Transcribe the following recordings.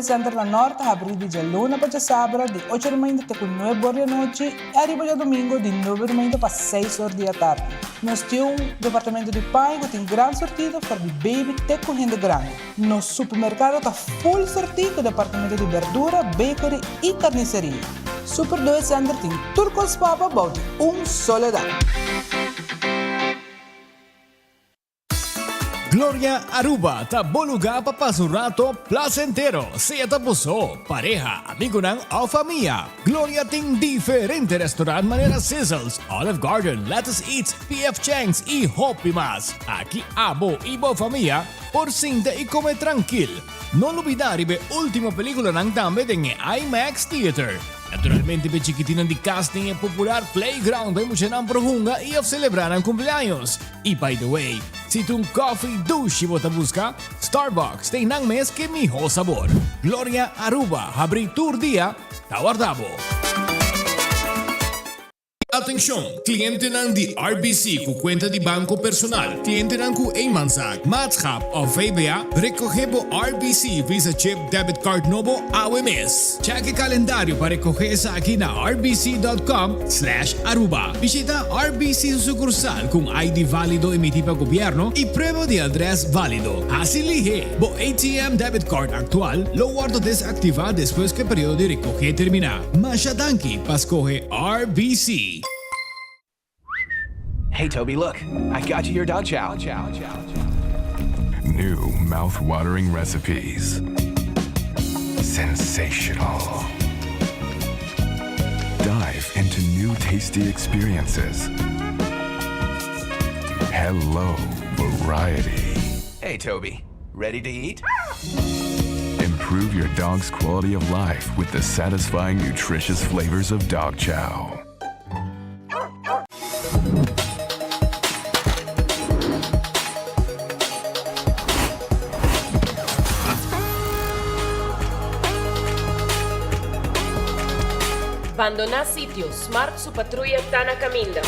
Doe Center na Nort ta habrí di djaluna pa djasabra di ocho di mainta te ku nuebe or di anochi i ariba djadumingu di nuebe di mainta pa seis or di atardi. Nos tin un departamento di paña ku tin gran sortido for di baby te ku hende grandi. Nos supermerkado ta ful sortí ku departamento di berdura, bakery i karniseria. Super Doe Center tin tur kos pa bo bou di un solo dak. Gloria Aruba ta bo lugar pa pasa un rato placentero, sea ta bo so, pareha, amigonan of famia. Gloria tin diferente restaurant manera Sizzles, Olive Garden, Lettuce Eats, PF Chang's y hopi mas. Aki abo y bo famia por sinta y come trankil. No lubida riba e ultimo peliculanan tambe den e IMAX Theater. Naturalmente p'e chikitinan di cas tin e popular playground pa e muchanan por hunga y of celebra nan cumpleaños. Y by the way, si ta un coffee dushi bo ta busca, Starbucks ta einan mes ke miho sabor. Gloria Aruba habri tur dia, ta warda bo. Atencion, clientenan di RBC cu cuenta di banco personal, clientenan cu eenmanszaak, maatschap of VBA, recoge bo RBC Visa Chip Debit Card nobo awe mes. Check e calendario pa recoge esaki na rbc.com slash aruba. Bishita RBC su sucursal cu un ID valido emiti pa gobierno y prueba di adres valido. Haci lihe! Bo ATM debit card actual lo wordo desactiva despues cu e periodo di recoge termina. Masha danki pa scoge RBC. Hey Toby, look, I got you your dog chow. New mouth-watering recipes. Sensational. Dive into new tasty experiences. Hello, variety. Hey Toby, ready to eat? Improve your dog's quality of life with the satisfying, nutritious flavors of dog chow. Bandoná sitio, Smart su patruya ta na kaminda.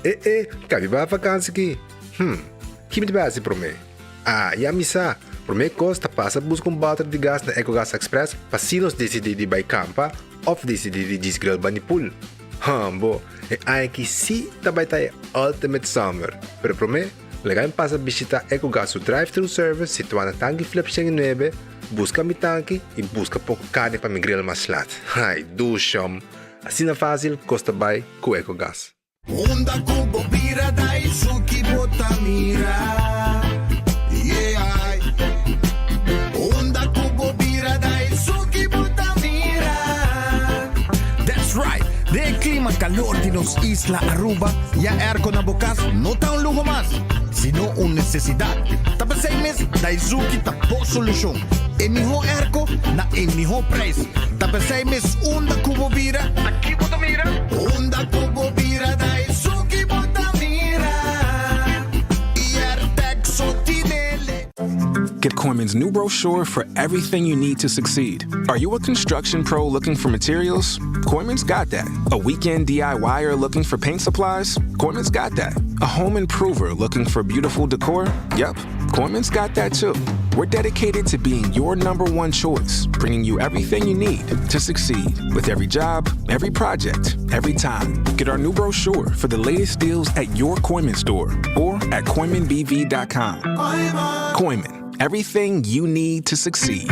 E e, ka mi bai vakansi ki? Hm, ki mi ta bai hasi promé? Ah, ya mi sa! Promé kos ta pasa buska un bòter di gas na Ecogas Express pa si nos disidí di bai kampa òf disidí di djis grill bani pool. Hòmbo, e aña aki sí ta bai ta e ultimate summer! Pero promé, laga mi pasa bishitá Ecogas su drive-thru service situá na Tanki Flip 109, buska mi tanki i buska poko karni pa mi grill mas lat. Ai, dushòm! Asina fásil kos ta bai ku Ecogas. Unda ku bo bira ta esun ki bo ta mira, yeah. Unda ku bo bira ta esun ki bo ta mira. That's right! Den e klima kalor di nos isla Aruba, ya airco na bo kas no ta un luho mas, sino un nesesidat. Ta p'esei mes Daizuki ta bo solushon. E mihó airco na e mihó prijs. Ta p'esei mes unda ku bo bira, ta ki bo ta mira? Unda ku bo bira ta esun ki bo ta mira. Airtec so tinele. Get Kooyman's new brochure for everything you need to succeed. Are you a construction pro looking for materials? Kooyman's got that. A weekend DIYer looking for paint supplies? Kooyman's got that. A home improver looking for beautiful decor? Yep, Kooyman's got that too. We're dedicated to being your number one choice, bringing you everything you need to succeed with every job, every project, every time. Get our new brochure for the latest deals at your Kooyman store or at KooymanBV.com. Kooyman, everything you need to succeed.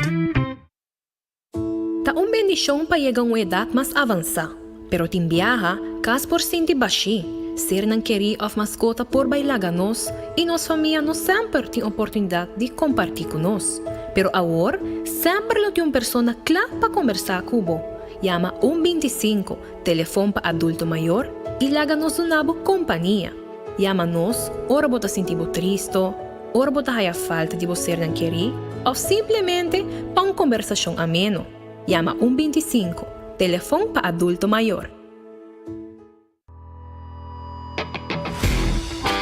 Ta un bendishon pa yega un edat mas avansá, pero tin biaha, kas por sinti bashí, sernan kerí òf maskota por bai laga nos i nos famia no semper tin oportunidat di kompartí ku nos. Pero awor, semper lo tin un persona kla pa kombersá ku bo. Yama un 25, telefon pa adulto mayor, i laga nos duna bo kompania. Yama nos ora bo ta sinti bo tristo, ora bo ta haya falta di bo sernan kerí òf simplemente pa un kombersashon ameno. Yama un 25, telefon pa adulto mayor.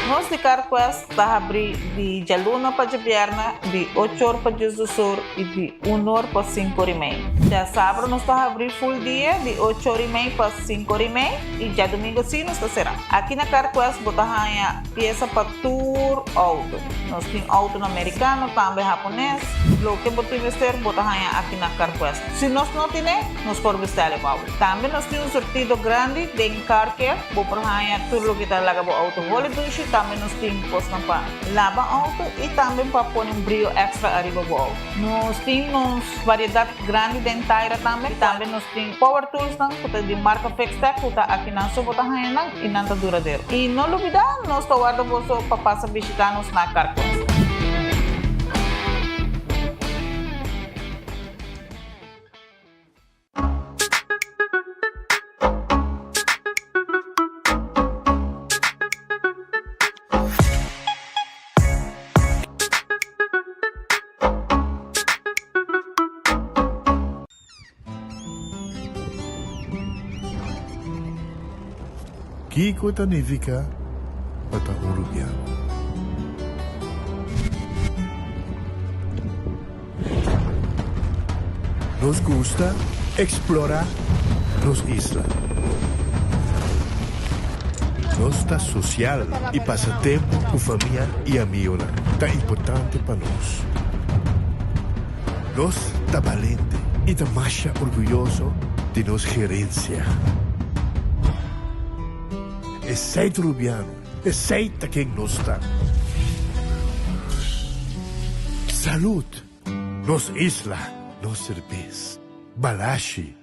Nos Nos di CarQuest ta habri di djaluna pa djabièrnè di ocho or pa diesdos or i di un or pa sinku or i mei. Djasabra nos ta habri full dia di ocho or i mei pa sinku or i mei i djadumingu si nos ta será. Aki na CarQuest bo ta haña piesa pa tur outo. Nos tin outonan merikano, tambe hapones. Loke bo tin mester bo ta haña aki na CarQuest. Si nos no tine, nos por bestèl e pa bo. Tambe nos tin un surtido grandi den car care. Bo por haña tur loke ta laga bo outo holi dushi. Tambe nos tin kosnan pa laba outo i tambe pa pone un brio èkstra ariba bo outo. Nos tin nos variedat grandi den taira tambe. Tambe nos tin power toolsnan ku ta di marka Fixtech ku ta akinan so bo ta haña nan i nan ta duradero. I no lubidá nos ta warda boso pa pasa bishitá nos na Carquest. Kiko ta nifiká pa ta un rubiano? Nos gusta explora nos isla. Nos ta social y pasa tempo cu famia y amigonan ta importante pa nos. Nos ta balente y ta masha orguyoso di nos gerencia. Esey ta Rubiano, esey ta ken nos ta. Salud! Nos isla, nos serbes. Balashi.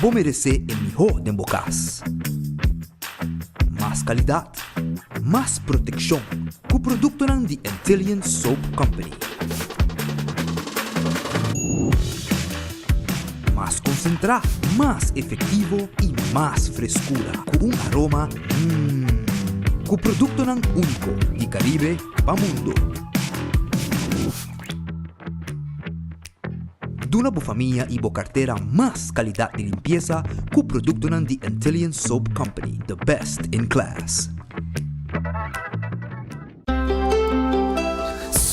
Bo meresé e mihó den bo kas. Mas kalidat, mas protekshon ku produktonan di Antillian Soap Company. Mas konsentrá, mas efektivo i mas freskura ku un aroma mmm. Ku produktonan úniko di Karibe pa mundu. Duna bo famia i bo kartera mas kalidat di limpiesa ku produktonan di Antillian Soap Company, the best in class.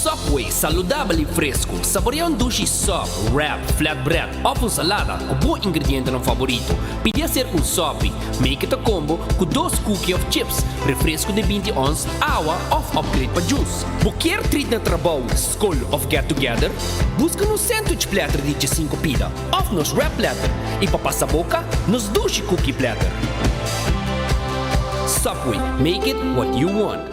Subway, saludabel i fresku. Saborea un dushi sub, wrap, flatbread òf un salada ku bo ingredientenan faborito. Pidi aser un sopi. Make it a combo ku dos cookie òf chips, refresku di 20 ons, awa òf upgrade pa juice. Bo kier treat na trabou, skol òf get together? Buska nos sandwich platter di 15 pida òf nos wrap platter i pa pasa boka, nos dushi cookie platter. Subway, make it what you want.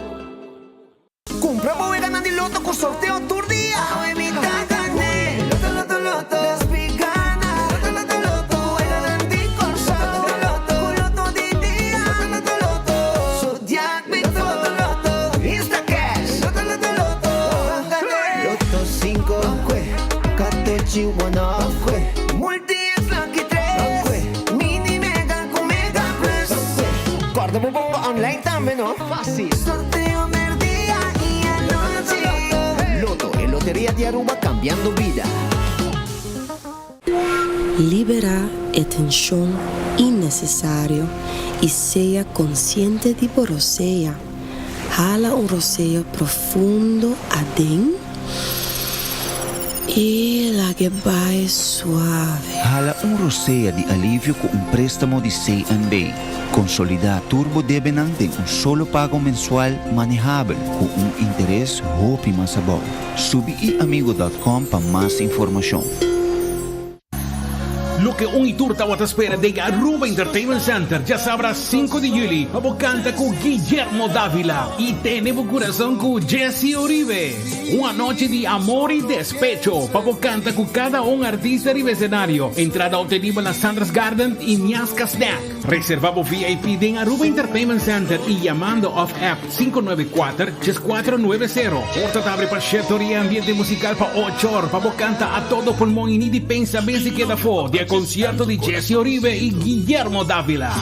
Cumpra bo weganan di loto cu sorteo tur dia. Awe mi ta gane. Loto, loto, loto. Despi gana. Loto, loto, loto. Weganan di Corsou. Loto, loto, Cu loto di dia. Loto, loto, loto. Zodiac Big Four. Loto, loto, loto. Instacash. Loto, loto, loto. Ban gane. Loto cinco. Ban Catochi one off. Ban Multi X Lucky tres. Ban Mini Mega cu Mega Plus. Ban Corda bo bomba online tambe no. Facil. Sorteo merdia y anochi. Lotto, e loteria di Aruba cambiando bida. Liberá e tenshon innesesario i sea konsiente di bo rosea. Hala un rosea profundo aden i lag'e bai suave. Hala un rosea di alivio ku un préstamo di CNB. Konsolidá tur bo debenan den un solo pago mensual manehabel ku un interes hopi mas abou. Subi iamigo dòt kòm pa mas informashon. Loke un y tur tawata spera den Aruba Entertainment Center djasabra 5 di juli pa bo canta cu Guillermo Davila y tene bo curason cu Jessy Uribe. Un anochi di amor y despecho pa bo canta cu cada un artista riba escenario. Entrada obtenibel na Sandra's Garden y Miasca Snack. Reserva bo VIP den Aruba Entertainment Center y yamando of app 594 3490. Porta ta abri pa shete or y e ambiente musical pa ocho or pa bo canta a todo pulmon y ni di pensa mes di keda afo di e concierto di Jessy Oribe y Guillermo Davila.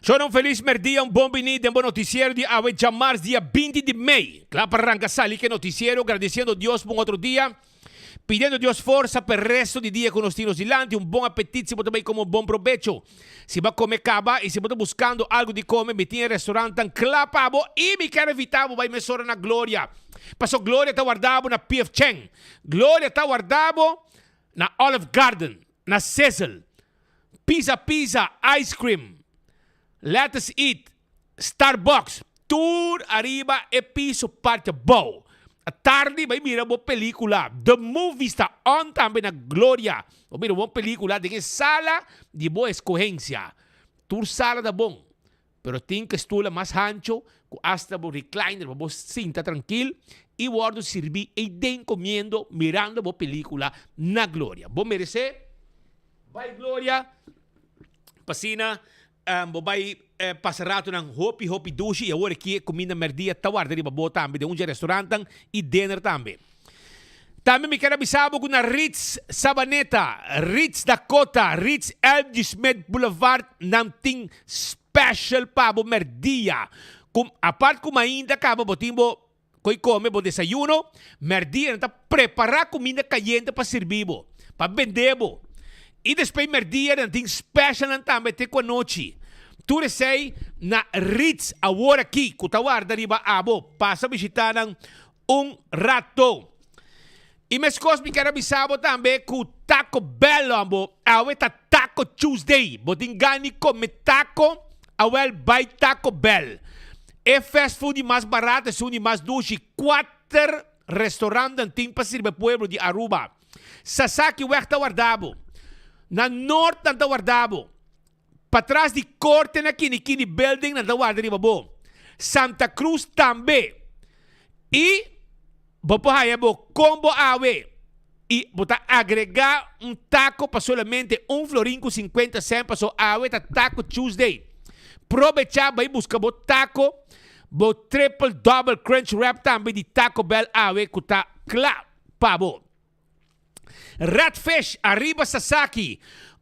Shona un felis merdia, un bon bini den bo noticiero di awe djamars dia 20 di mei. Kla pa ranka sali ke noticiero gradiciendo Dios pa un otro dia, pidiendo Dios forsa pa e resto di dia ku nos tin nos dilanti, un bon apetit si bo ta bay come un bon probecho. Si bo a come caba y si bo ta buscando algo di come mi tin e restaurantnan kla pa bo y mi kier invita bo bay mesora na Gloria. Paso Gloria ta warda bo na PF Chang. Gloria ta warda bo na Olive Garden, na Sizzle. Pizza Pizza, Ice Cream, Lettuce Eat, Starbucks, tur ariba e piso parti abou. Atardi bai mira bo pelicula. The Movies ta on tambe na Gloria. Bo mira bon pelicula den e sala di bo escogencia. Tur sala ta bon, pero tin ke stula mas hancho cu hasta bo recliner pa bo sinta trankil y wordo sirbi eyden comiendo mirando bo pelicula na Gloria. Bo merece Bai Gloria pa asina bo bai pasa ratonan hopi hopi dushi y awor aki e cuminda merdia ta warda riba bo tambe den un dje restaurantnan y dinner tambe. Tambe mi kier a bisa bo cu na Ritz Sabaneta, Ritz Dakota, Ritz LG Smith Boulevard nan tin special pa bo merdia. Cu apart cu mainta caba bo tin bo Koe kome bo desayuno, mèrdia nan ta prepará kuminda kayente pa sirbi bo, pa bende bo. I despues mèrdia nan tin specialnan tambe te ku anochi. Tur esei na Ritz awor aki ku ta warda riba abo. Pasa bishitá nan un rato. I meskos mi kier a bisa bo tambe ku Taco Bell bo awe ta Taco Tuesday. Bo tin gana di kome taco? Awel bai Taco Bell. E fast food di mas barato esun di mas dushi. Kuater restaurantnan tin pa sirbi e pueblo di Aruba. Sasaki weg ta warda bo. Na Noord nan ta warda bo. Patras di Korte na Kinikini Building nan ta warda riba bo. Santa Cruz tambe. I bo por haya bo combo awe i bo ta agrega un taco pa solamente un florin cu 50 cent paso awe ta Taco Tuesday. Probecha bai busca bo taco, bo triple double crunch wrap tambe di Taco Bell awe cu ta cla pa bo. Redfish ariba Sasaki,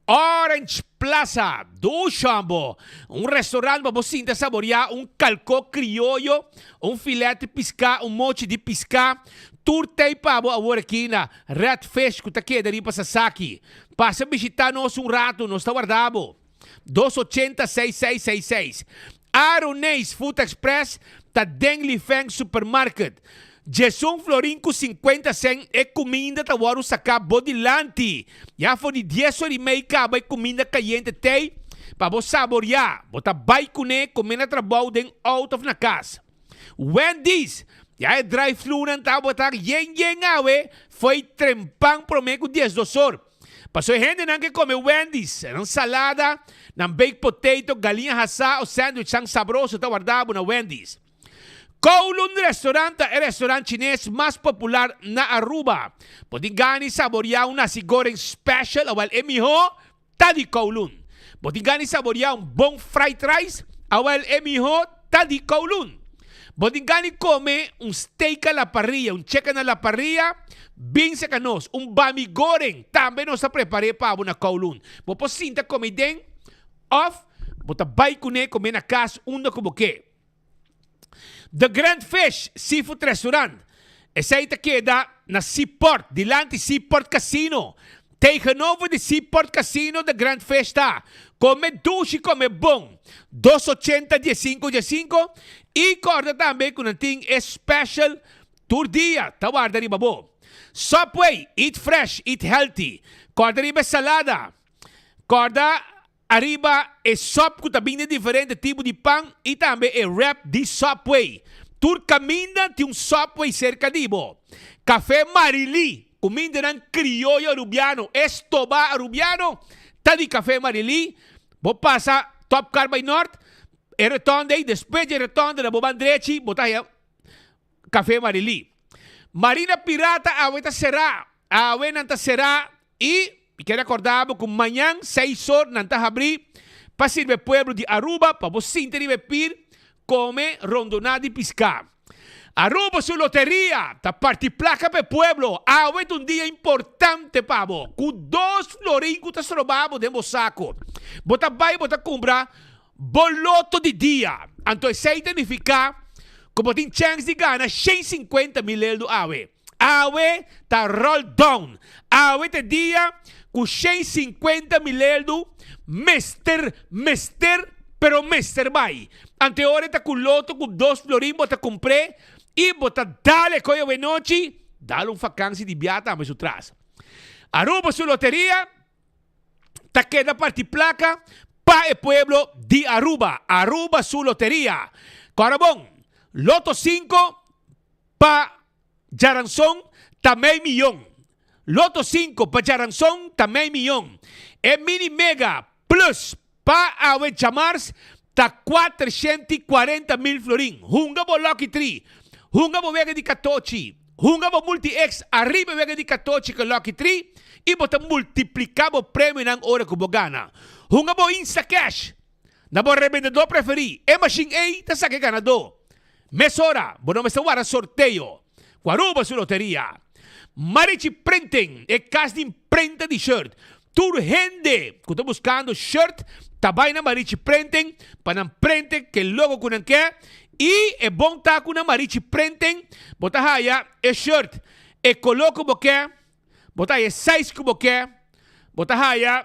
Orange Plaza, Dushanbo, un restaurant pa bo sinta saboreá un kalkó krioyo, un filet di piská, un mochi di piská, tur tei pa bo awor aki na Redfish ku ta keda riba Sasaki. Pasa bishitá nos un ratu, nos ta warda bo. Dos ochenta seis seis seis seis. Aroneis Food Express ta den Li Feng Supermarket. Djesun florin ku sinkuenta sen e kuminda ta wòrdu saká bo dilanti. Ya for di dies ora i mei kaba e kuminda kayente tei pa bo saboriá. Bo ta bai kuné kome na trabou den outo òf na kas. Wendy's, Ya e drive-thru-nan tabata yen yen awe fo'i trempan promé ku diesdos or. Paso e hendenan ke kome Wendy's, nan salada, nan baked potato, galiña hasá o sandwichnan sabroso ta warda bo na Wendy's. Kowloon Restaurant ta e restaurant chines mas popular na Aruba. Bo tin gana di saboreá un nasi goreng special? Awel e mihó ta di Kowloon. Bo tin gana di saboreá un bon fried rice? Awel e mihó ta di Kowloon. Bo tin gana di kome un steak a la parrilla, un chicken a la parrilla? Bin serka nos. Un bami goreng tambe nos ta prepar'é pa bo na Kowloon. Bo por sinta kome den òf bo ta bai kuné kome na kas unda ku bo ke. The Grand Fish Seafood Restaurant, esei ta keda na Seaport, dilanti Seaport Casino. Tegenover di Seaport Casino The Grand Fish ta. Come dushi, come bon. Dos ochenta diesinco diesinco y corda tambe cu nan tin e special tur dia ta warda riba bo. Subway, eat fresh, eat healthy. Corda riba e salada. Corda Ariba e sop ku ta bin den diferente tipo di pan i tambe e wrap di Subway. Tur kaminda tin un Subway serka di bo. Café Marilí, kumindanan krioyo arubiano, e stobá arubiano ta di Café Marilí. Bo pasa Top Car bai nort, e rotonde ei, despues di e rotonde na bo ban drechi bo ta haña Café Marilí. Marina Pirata awe ta será. Awe nan ta será i mi kere acorda bo cu mañan seis or nan ta habrí pa sirbi e pueblo di Aruba pa bo sinta riba e pir come rondoná di piscá. Aruba su loteria ta parti placa pa e pueblo. Awe ta un dia importante pa bo. Cu dos florin cu ta stroba bo den bo saco bo ta bay bo ta cumpra. Bo loto di dia. Anto esei ta nifiká ku bo tin chèns di gana 150 mil eldo awe. Awe ta roll down. Awe ta e dia ku 150 mil eldo mester, mester, pero mester bai. Anto e ora e ta ku loto ku dos florin bo ta kumpr'é i bo ta dal e koe awe nochi, dal un fakansi di bia tambe su tras. Aruba su loteria. ta keda parti placa pa e pueblo di Aruba. Aruba su loteria. Cora bon, Lotto cinco pa djaranson ta mei miyon. Lotto cinco pa djaranson ta mei miyon. E mini mega plus pa awe djamars ta 440 mil florin. Hunga bo Lucky Tree. Hunga bo wega di katochi. Hunga bo Multi-X ariba e wega di katochi ku Lucky Tree i bo ta multipliká bo premionan ora ku bo gana. Hunga bo Instacash na bo rebendedó preferí. E mashin ei ta saka e ganadó. Mesora bo no mester warda sorteo ku Aruba su loteria. Marichi Printing, e kas di imprenta di shirt. Tur hende ku ta buskando shirt ta bai na Marichi Printing pa nan prente ke logo ku nan ke i e bon ta ku na Marichi Printing bo ta haya e shirt e koló ku bo ke, bo ta haya e size ku bo ke, bo ta haya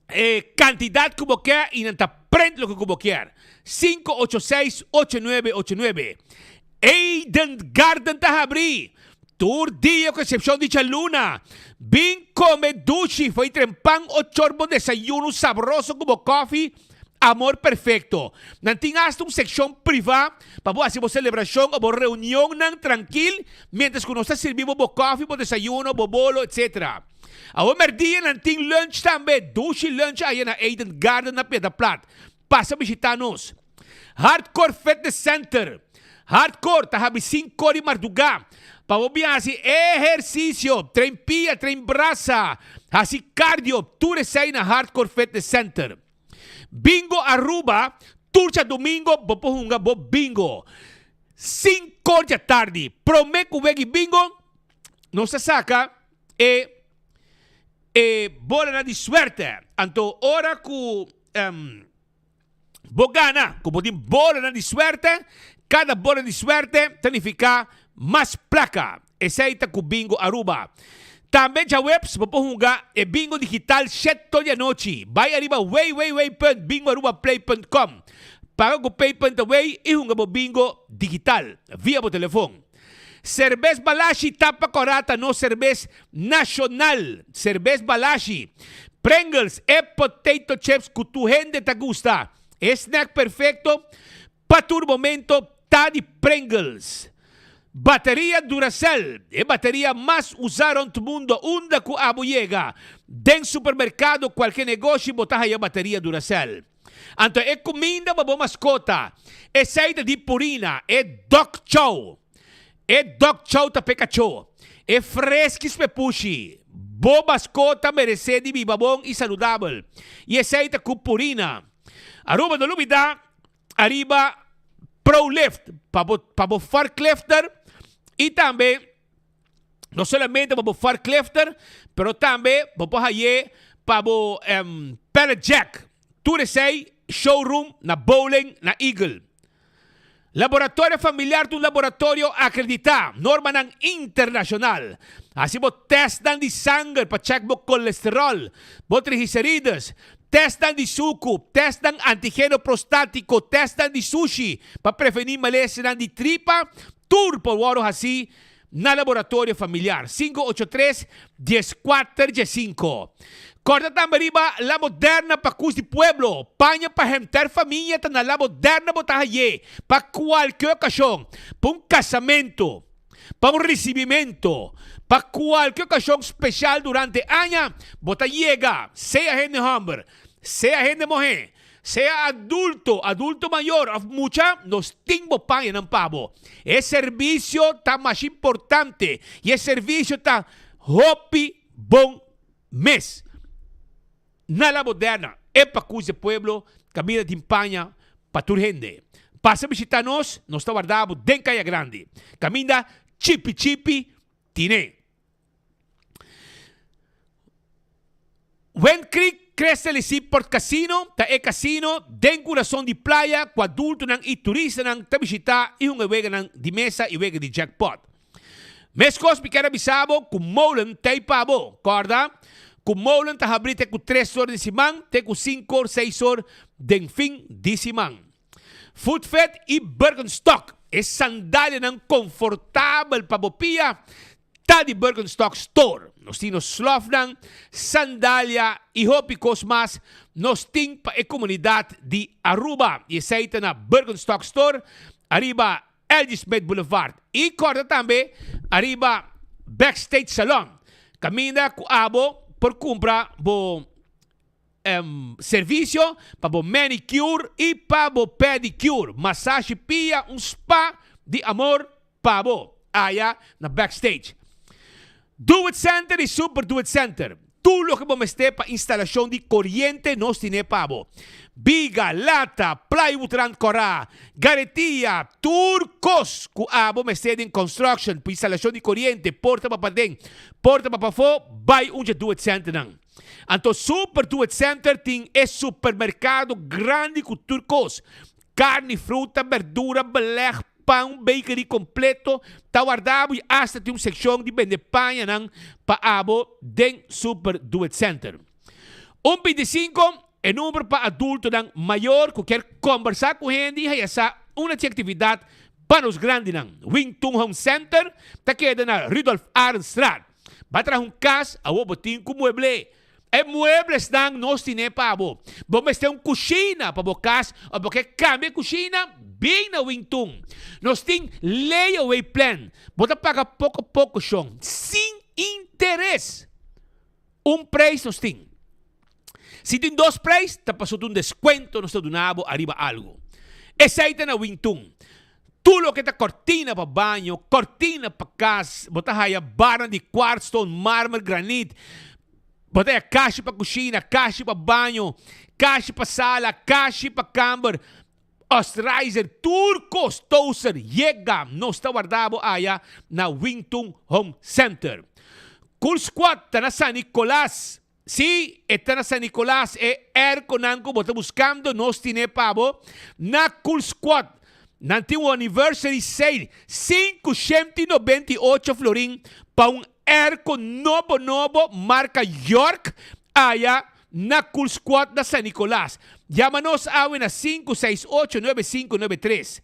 e kantidat ku bo ke i nan ta prent loke ku bo kier. 586-8989. Eden Garden ta habrí tur dia ku eksepshon di djaluna. Bin kome dushi for i trempan o chor bo desayuno sabroso ku bo kòfi Amor Perfekto. Nan tin asta un sekshon privá pa bo hasi bo selebrashon o bo reunionnan trankil miéntras ku nos ta sirbi bo bo kòfi, bo desayuno, bo bolo, etc. Awor merdia nan tin lunch tambe, dushi lunch aya na Eden Garden na Piedra Plat. Pasa bishita nos. Hardcore Fitness Center. Hardcore ta habri sinkor di marduga pa bo bin hasi ehersisio, train pia, train brasa, hasi cardio, tur esei na Hardcore Fitness Center. Bingo Aruba, tur djadumingo bo por hunga bo bingo. Sinkor djatardi, prome ku wegi bingo, nos ta saka e e bolanan di suerte. Anto ora ku bo gana ku bo tin bolanan di suerte, kada bola di suerte ta nifiká mas plaka. Esei ta ku Bingo Aruba. Tambe djaweps bo por hunga e bingo digital sheto di anochi. Bai ariba www.bingoarubaplay.com, paga ku pay.away i hunga bo bingo digital via bo telefon. Serbes Balashi tapa kòrá ta nos serbes nashonal. Serbes Balashi, Pringles e potato chips ku tur hende ta gusta. E snack perfekto pa tur momento ta di Pringles. Bateria Duracell, e bateria mas usá rònt mundo unda ku abo yega. Den supermerkado kualke negoshi bo ta haya bateria Duracell. Anto e kuminda pa bo maskota, esei ta di Purina, e dog chow. E dog chow ta p'e kachó. E freskis p'e pushi. Bo maskota meresé di biba bon i saludabel. I esei ta ku Purina. Aruba no lubidá ariba Prolift pa bo pa bo forklifter i tambe No solamente pa bo forklifter, pero tambe bo por haye pa bo pallet jack. Tur esey showroom na Bowling na Eagle. Laboratorio Familiar ta un laboratorio acredita, normanan internacional. Haci bo testnan di sanger pa check bo colesterol, bo triglicerides, testnan di sucu, testnan antigeno prostatico, testnan di sushi pa preveni malesenan di tripa, Tur por wòrdu hasí na Laboratorio Familiar, 583 14 15. Kòrda tambe riba La Moderna pa kus di pueblo. Paña pa henter famia ta na La Moderna bo ta hay'é pa kualke okashon, pa un kasamentu, pa un risibimentu, pa kualke okashon speshal durante aña bo ta yega, sea hende hòmber, sea hende muhé. Sea adulto, adulto mayor of mucha, nos tin bo pañanan pa bo. E servisio ta masha importante y e servisio ta hopi bon mes. Na La Moderna, e Pacus de Pueblo, caminda tin paña pa tur hende. Pasa bishita nos, nos ta warda bo den Caya Grandi. Caminda chipi chipi tine. Wind Creek. Crystal y Seaport Casino ta e casino den curason di playa cu adultonan y turistanan ta bishita y hunga weganan di mesa y wega di jackpot. Mescos mi kier a bisa bo cu Molen ta ey pa bo. Corda cu Molen ta habri te cu tres or di siman te cu cinco or seis or den fin di siman. Footfit y Birkenstock, e sandalianan confortabel pa bo pia, ta di Birkenstock Store. Nos tin nos slofnan, sandalia y hopi cos mas nos tin pa e comunidad di Aruba. Y esey ta na Birkenstock Store ariba LG Smith Boulevard. Y corda tambe ariba Backstage Salon, caminda cu abo por cumpra bo Servicio pa bo manicure y pa bo pedicure, masashi pia, un spa di amor pa bo aya na backstage. Do It Center y Super Do It Center, tur loke bo mester pa instalacion di coriente nos tine pa bo. Biga, lata, plywood rand cora, garetia, tur cos cu abo mester den construction pa instalacion di coriente, porta pa paden, porta pa pafo, bay un dje Do It Centernan. Anto Super Do It Center tin e supermerkado grandi ku tur kos, karni, fruta, berdura, beleg, pan, un bakery kompleto ta warda abo i asta tin un sekshon di bende pañanan pa abo den Super Do It Center. Un bintisinko, e number pa adultonan mayor ku kier kombersá ku hende i haya sa una di aktividat pa nos grandinan. Wing Tun Home Center ta keda na Rudolf Arendstraat. Ba traha un kas, awor bo tin ku mueble. E mueblesnan nos tine pa bo. Bo mester un kushina pa bo kas òf bo ke kambia e kushina? Bin na Wingtun. Nos tin layaway plan. Bo ta paga poko poko shon, sin interes. Un preis nos tin. Si tin dos preis, ta pasobra ta un deskuento nos ta duna bo ariba algu. Esei ta na Wingtun. Tur loke ta kortina pa baño, kortina pa kas, bo ta haya barnan di kwartstone, marmer, granit, bo ta haya kashi pa kushina, kashi pa baño, kashi pa sala, kashi pa kamber, ostrizer, tur kos, toaster, yega, nos ta warda bo aya na Wingtun Home Center. Cool Squad ta na San Nicolas. Sí, e ta na San Nicolas, e airconan cu bo ta buscando, nos tine pa bo na Cool Squad. Nan tin un anniversary sale, 598 florin pa un airco nobo nobo marca York aya na Cool Squad na San Nicolas. Yama nos awe na 568 9593.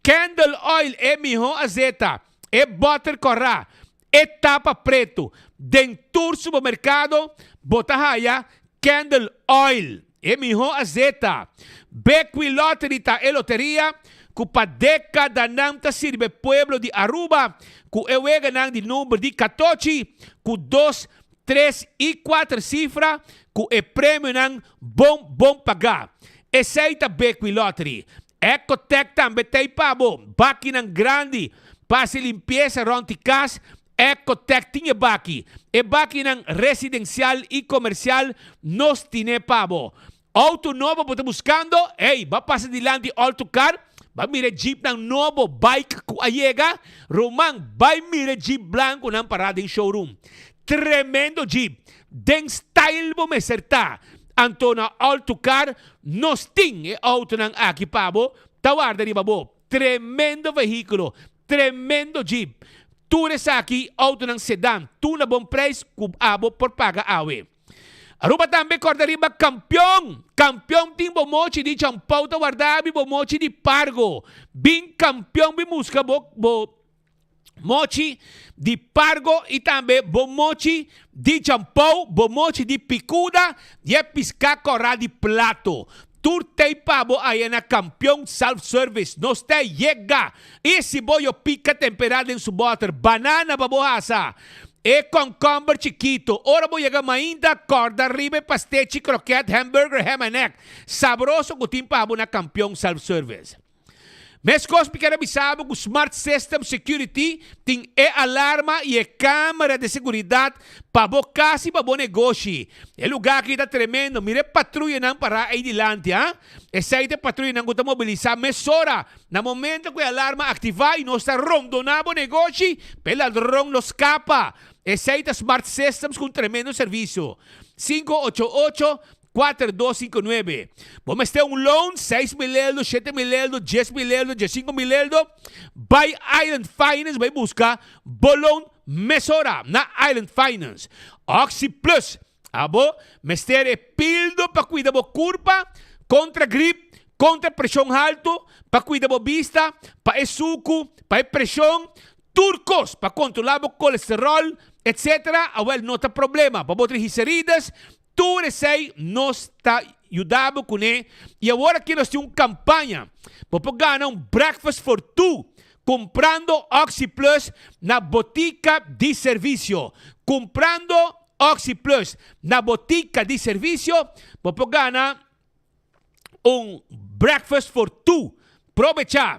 Candle oil e miho azeta, e boter cora, E tapa pretu. Den tur supermerkado bo ta haya Candle Oil, e mihó azeta. Bequi Lottery ta e loteria ku pa dekadanan ta sirbi e pueblo di Aruba ku e weganan di number di katochi ku dos, tres i kuater sifra ku e premionan bon bon pagá. Esei ta Bequi Lottery. Ecotec tambe ta ei pa bo. Bakinan grandi pa hasi limpiesa rònt di kas, Ecotec tin e baki. E bakinan residensial i komersial nos tine pa bo. Outo nobo bo ta buskando? Ey, ba pasa dilanti All To Car, ba mira e jeepnan nobo, bike ku a yega. Ruman, bai mira e jeep blankunan pará den showroom. Tremendo jeep! Den style bo mester ta. Anto na All To Car nos tin e autonan aki pa bo ta warda riba bo. Tremendo vehiculo, tremendo jeep. Tur esaki autonan sedan, tur na bon prijs cu abo por paga awe. Aruba tambe corda riba Campeon! Campeon tin bo mochi di champou ta warda abi bo mochi di pargo. Bin Campeon bin busca bo bo. Mochi di pargo i tambe bo mochi di champou, bo mochi di picuda i e piská kòrá di plato. Tur tei pa bo aya na Kampion Self Service. Nos ta yega! I si bo yo pika temperá den su bòter, banana pa bo hasa, e kònkòmber chikito. Ora bo yega mainta, kòrda riba e pastechi, krokèt, hamburger, ham and egg sabroso ku tin pa bo na Kampion Self Service. Meskos mi ker a bisa bo ku Smart System Security tin e alarma i e kamera di seguridat pa bo kas i pa bo negoshi. E lugá aki ta tremendo, mira e patruyanan pará ei dilanti, ha. Esei ta e patruyanan ku ta mobilisá mesora na momento ku e alarma aktivá i nos ta rondoná bo negoshi pa e ladron no skapa. Esei ta Smart Systems ku un tremendo servisio. 588. 4259. Bo mester un loan, 6000 eldo, 7000 eldo, 10000 eldo, 15000 eldo, bai Island Finance bai buska bo loan mesora na Island Finance. Oxi Plus, abo mester e pildo pa cuida bo curpa contra grip, contra presion halto, pa cuida bo bista, pa e sucu, pa e presion, Tur kos pa kontrolá bo kolesteròl, etc. Awèl no ta problema. Pa bo triglicerides, tur esei nos ta yuda bo kuné. I awor aki nos tin un kampaña. Bo por gana un breakfast for two kumprando OxyPlus na Botika di Servisio. Kumprando OxyPlus na Botika di Servisio, bo por gana un breakfast for two. Probechá!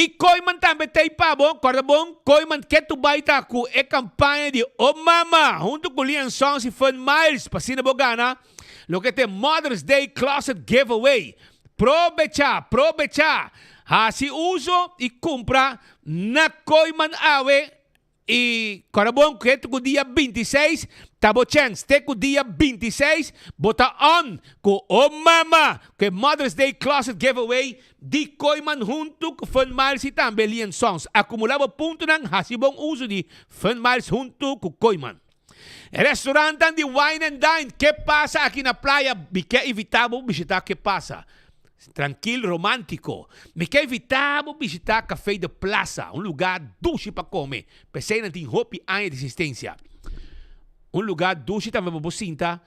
I Kooiman tambe ta ei pa bo, kòrda bon, Kooiman ke tu bai ta ku e kampaña di O Mama huntu ku Lian Sons i Fun Miles pa asina bo gana loke ta e Mother's Day Closet Giveaway. Probechá, probechá! Hasi uso i kumpra na Kooiman awe I kòrda bon ku te ku dia 26 ta bo chèns. Te ku dia 26 bo ta on ku O Mama ku e Mother's Day Closet Giveaway di Kooiman huntu ku Fun Miles i tambe Lian Sons. Akumulá bo puntonan, hasi bon uso di Fun Miles huntu ku Kooiman. Restaurantnan di Wine and Dine, Ke Pasa aki na playa? Mi ke invitá bo bishitá Ke Pasa. Trankil, romántico. Mi ke invitá bo bishitá Café de Plaza, un lugá dushi pa kome. P'esei nan tin hopi aña di existencia. Un lugá dushi tambe pa bo sinta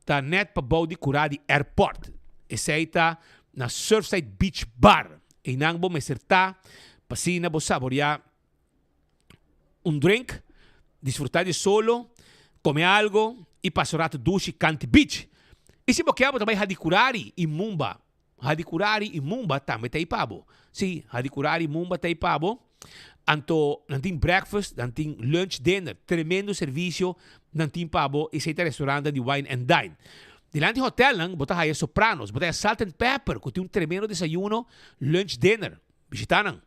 ta nèt pabou di kurá di airport. Esei ta na Surfside Beach Bar. Einan bo mester ta pa asina bo saboreá un drink, disfruta di solo, come algo y pasa un rato dushi canti beach. Y si bo kier bo ta bay Hadicurari y Mumba. Hadicurari y Mumba tambe ta ey pa bo. Si, Hadicurari y Mumba ta ey pa bo. Anto nan tin breakfast, nan tin lunch, dinner. Tremendo servicio nan tin pa bo. Esey ta restaurantnan di Wine and Dine. Dilanti hotelnan bo ta haya Sopranos, bo ta haya Salt and Pepper cu tin un tremendo desayuno, lunch, dinner. Bishita nan.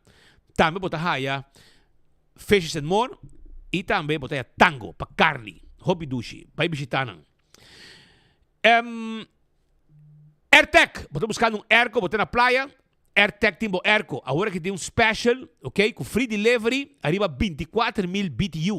Tambe bo ta haya Fishes and More y tambe bo ta haya Tango pa carni. Hopi dushi. Bai bishita nan. Em, Airtec. Bo ta buscando un airco, bo ta na playa. Airtec tin bo airco. Awor aki tin un special, ok, cu free delivery ariba 24,000 BTU.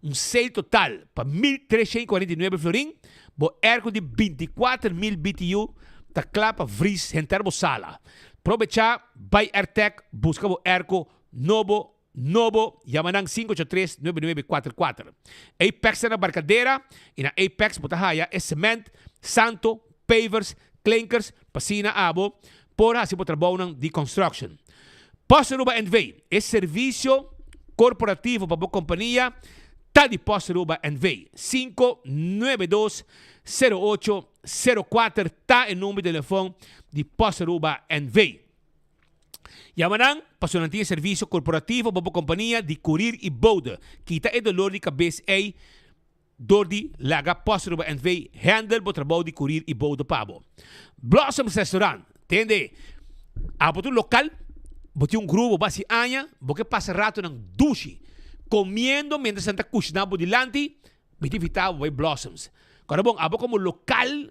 Un sale total pa 1349 florin. Bo airco di 24,000 BTU ta cla pa vries henter bo sala. Probechá, bai Airtec, buska bo airco nobo nobo, yama nan 583 9944. Apex ta na Barcadera y na Apex bo ta haya e cement, santo, pavers, klinkers pa asina abo por haci bo trabounan di construction. Post Aruba NV, e servicio corporativo pa bo compania ta di Post Aruba NV. 592 08 04 ta e number di telefon di Post Aruba NV. Yama nan pasobra nan tin e servicio corporativo pa bo compania di courier y bode. Kita e dolor di cabes ey dor di laga Post Aruba NV handle bo trabou di courier y bode pa bo. Blossoms Restaurant, tende, abo ta un local, bo tin un grupo bo hasi aña, bo ke pasa ratonan dushi comiendo mientras nan ta cushina bo dilanti, Mi ta invitá bo bai Blossoms. Kòrda bon, abo komo lokal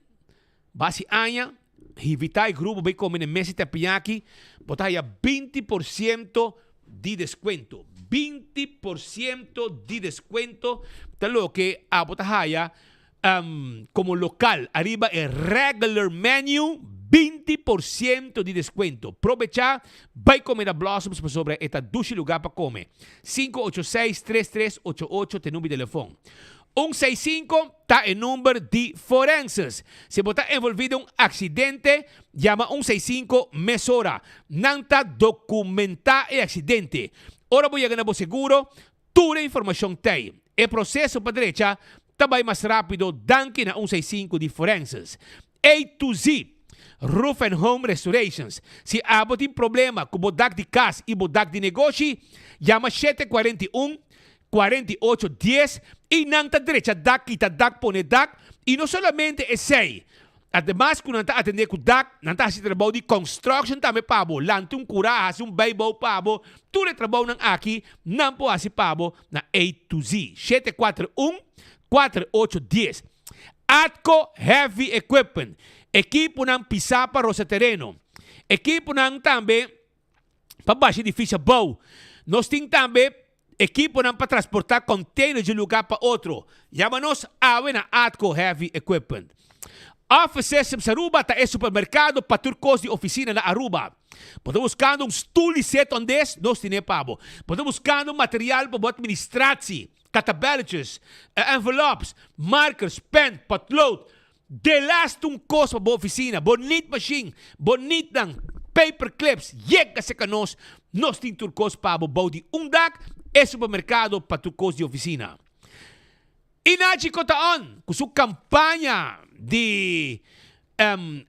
basi aña, invitá e grupo bai kome na e mesa di teppanyaki, bo ta haya 20 por siento di deskuento. 20 por siento di deskuento ta loke abo ta haya komo lokal ariba e regular menu, 20 por siento di deskuento. Probechá bai kome na Blossoms pasobra e ta dushi lugá pa kome. 586 3388 ta e number di telefon. 165 ta e number di forenses. Si bo ta envolvi den un accidente, yama 165 mesora. Nan ta documenta e accidente. Ora bo yega na bo seguro, tur e informacion t'ey. E proceso pa drecha ta bay mas rapido danki na 165 di forenses. A to Z. Roof and Home Restorations. Si abo tin problema ku bo dak di kas i bo dak di negoshi, yama 741, 48 10 i nan ta drecha dak, kita dak, pone dak i no solamente esei. Ademas ku nan ta atendé ku dak, nan ta hasi trabou di construction tambe pa bo, lanta un kurá, hasi un bijbouw pa bo, tur e trabounan aki nan por hasi pa bo na A to Z. 741, 48 10. Atco Heavy Equipment, ekiponan pisá pa rosa tereno, ekiponan tambe pa basha edifisio abou. Nos tin tambe ekiponan pa transportá container di un lugá pa otro. Yama nos awe na Atco Heavy Equipment. Office Systems Aruba ta e supermerkado pa tur kos di ofisina na Aruba. Bo ta buskando un stul di set ondes? Nos tine pa bo. Bo ta buskando material pa bo administratie? Katabelletjes, envelops, markers, pen, potlood. Delaste un kos pa bo ofisina, bo nit mashin, bo nitnan, paper clips, yega serka nos, nos tin tur kos pa bo bou di un dak, e supermerkado pa tur kos di ofisina. Inachi Kotaon ku su kampaña di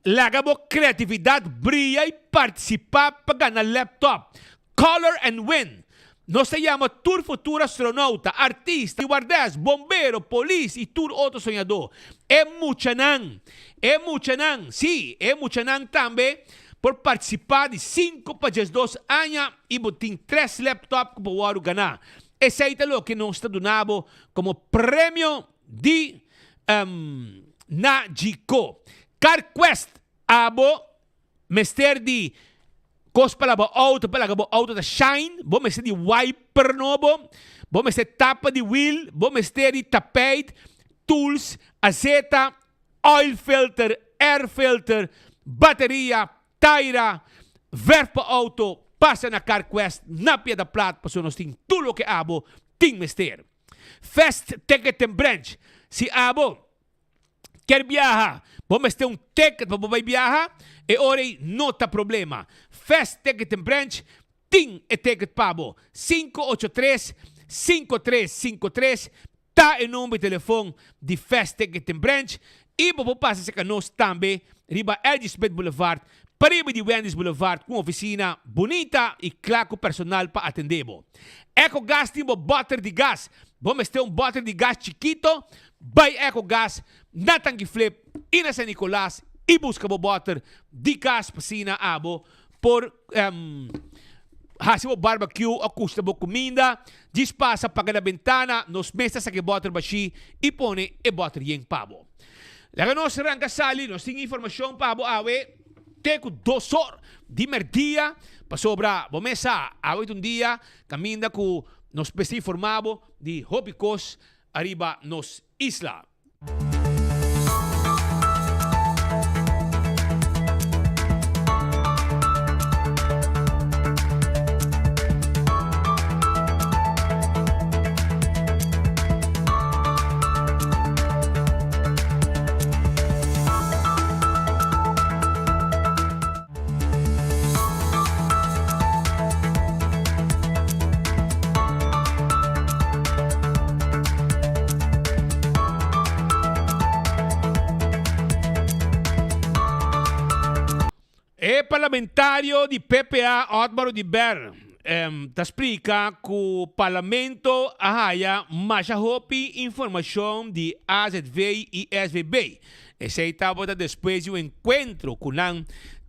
Laga bo kreatividat bria i partisipá pa gana laptop, Color and Win. Nos ta yama tur futuro astronauta, artista, stewardess, bombero, polis i tur otro soñadó. E muchanan, e muchanan, sí, e muchanan tambe por partisipá di sinku pa diesdos aña i bo tin tres laptop ku bo wòrdu ganá. Esei ta loke nos ta duna bo komo premio di Najiko. CarQuest abo mester di kos pa laba outo pa laga bo outo ta shine, bo mester di wiper nobo, bo mester tapa di wiel, bo mester di tapijt, tools, azeta, oil filter, air filter, bateria, taira, verf pa outo, pasa na CarQuest na Piedra Plat pasobra nos tin tur loke abo tin mester. Fast Ticket and Branch, Si abo kier biaha, bo mester un ticket pa bo bai biaha, e ora ei no ta problema. Fast Ticket and Branch tin e ticket pa bo. 583 5353 ta e number di telefon di Fast Ticket and Branch i bo por pasa serka nos tambe riba LG Smith Boulevard, pariba di Wendy's Boulevard ku un ofisina bunita i kla ku personal pa atendé bo. Ecogas tin bo bòter di gas. Bo mester un bòter di gas chikito? Bai Ecogas na Tanki Flip i na San Nicolas i buska bo bòter di gas pa asina abo por hasi bo barbecue o kushta bo kuminda. Djis pasa paga na bentana, nos mes ta saka e bòter bashí i pone e bòter yen pa bo. Laga nos ranka sali, nos tin informashon pa bo awe te ku dos or di mèrdia, pasobra bo mes sa awe ta un dia kaminda ku nos mester informá bo di hopi kos ariba nos isla. E parlamentario di PPA Otmar Oduber ta splica cu Parlamento a haya masha hopi informacion di AZV y SVB. Esey tabata despues di un encuentro cu nan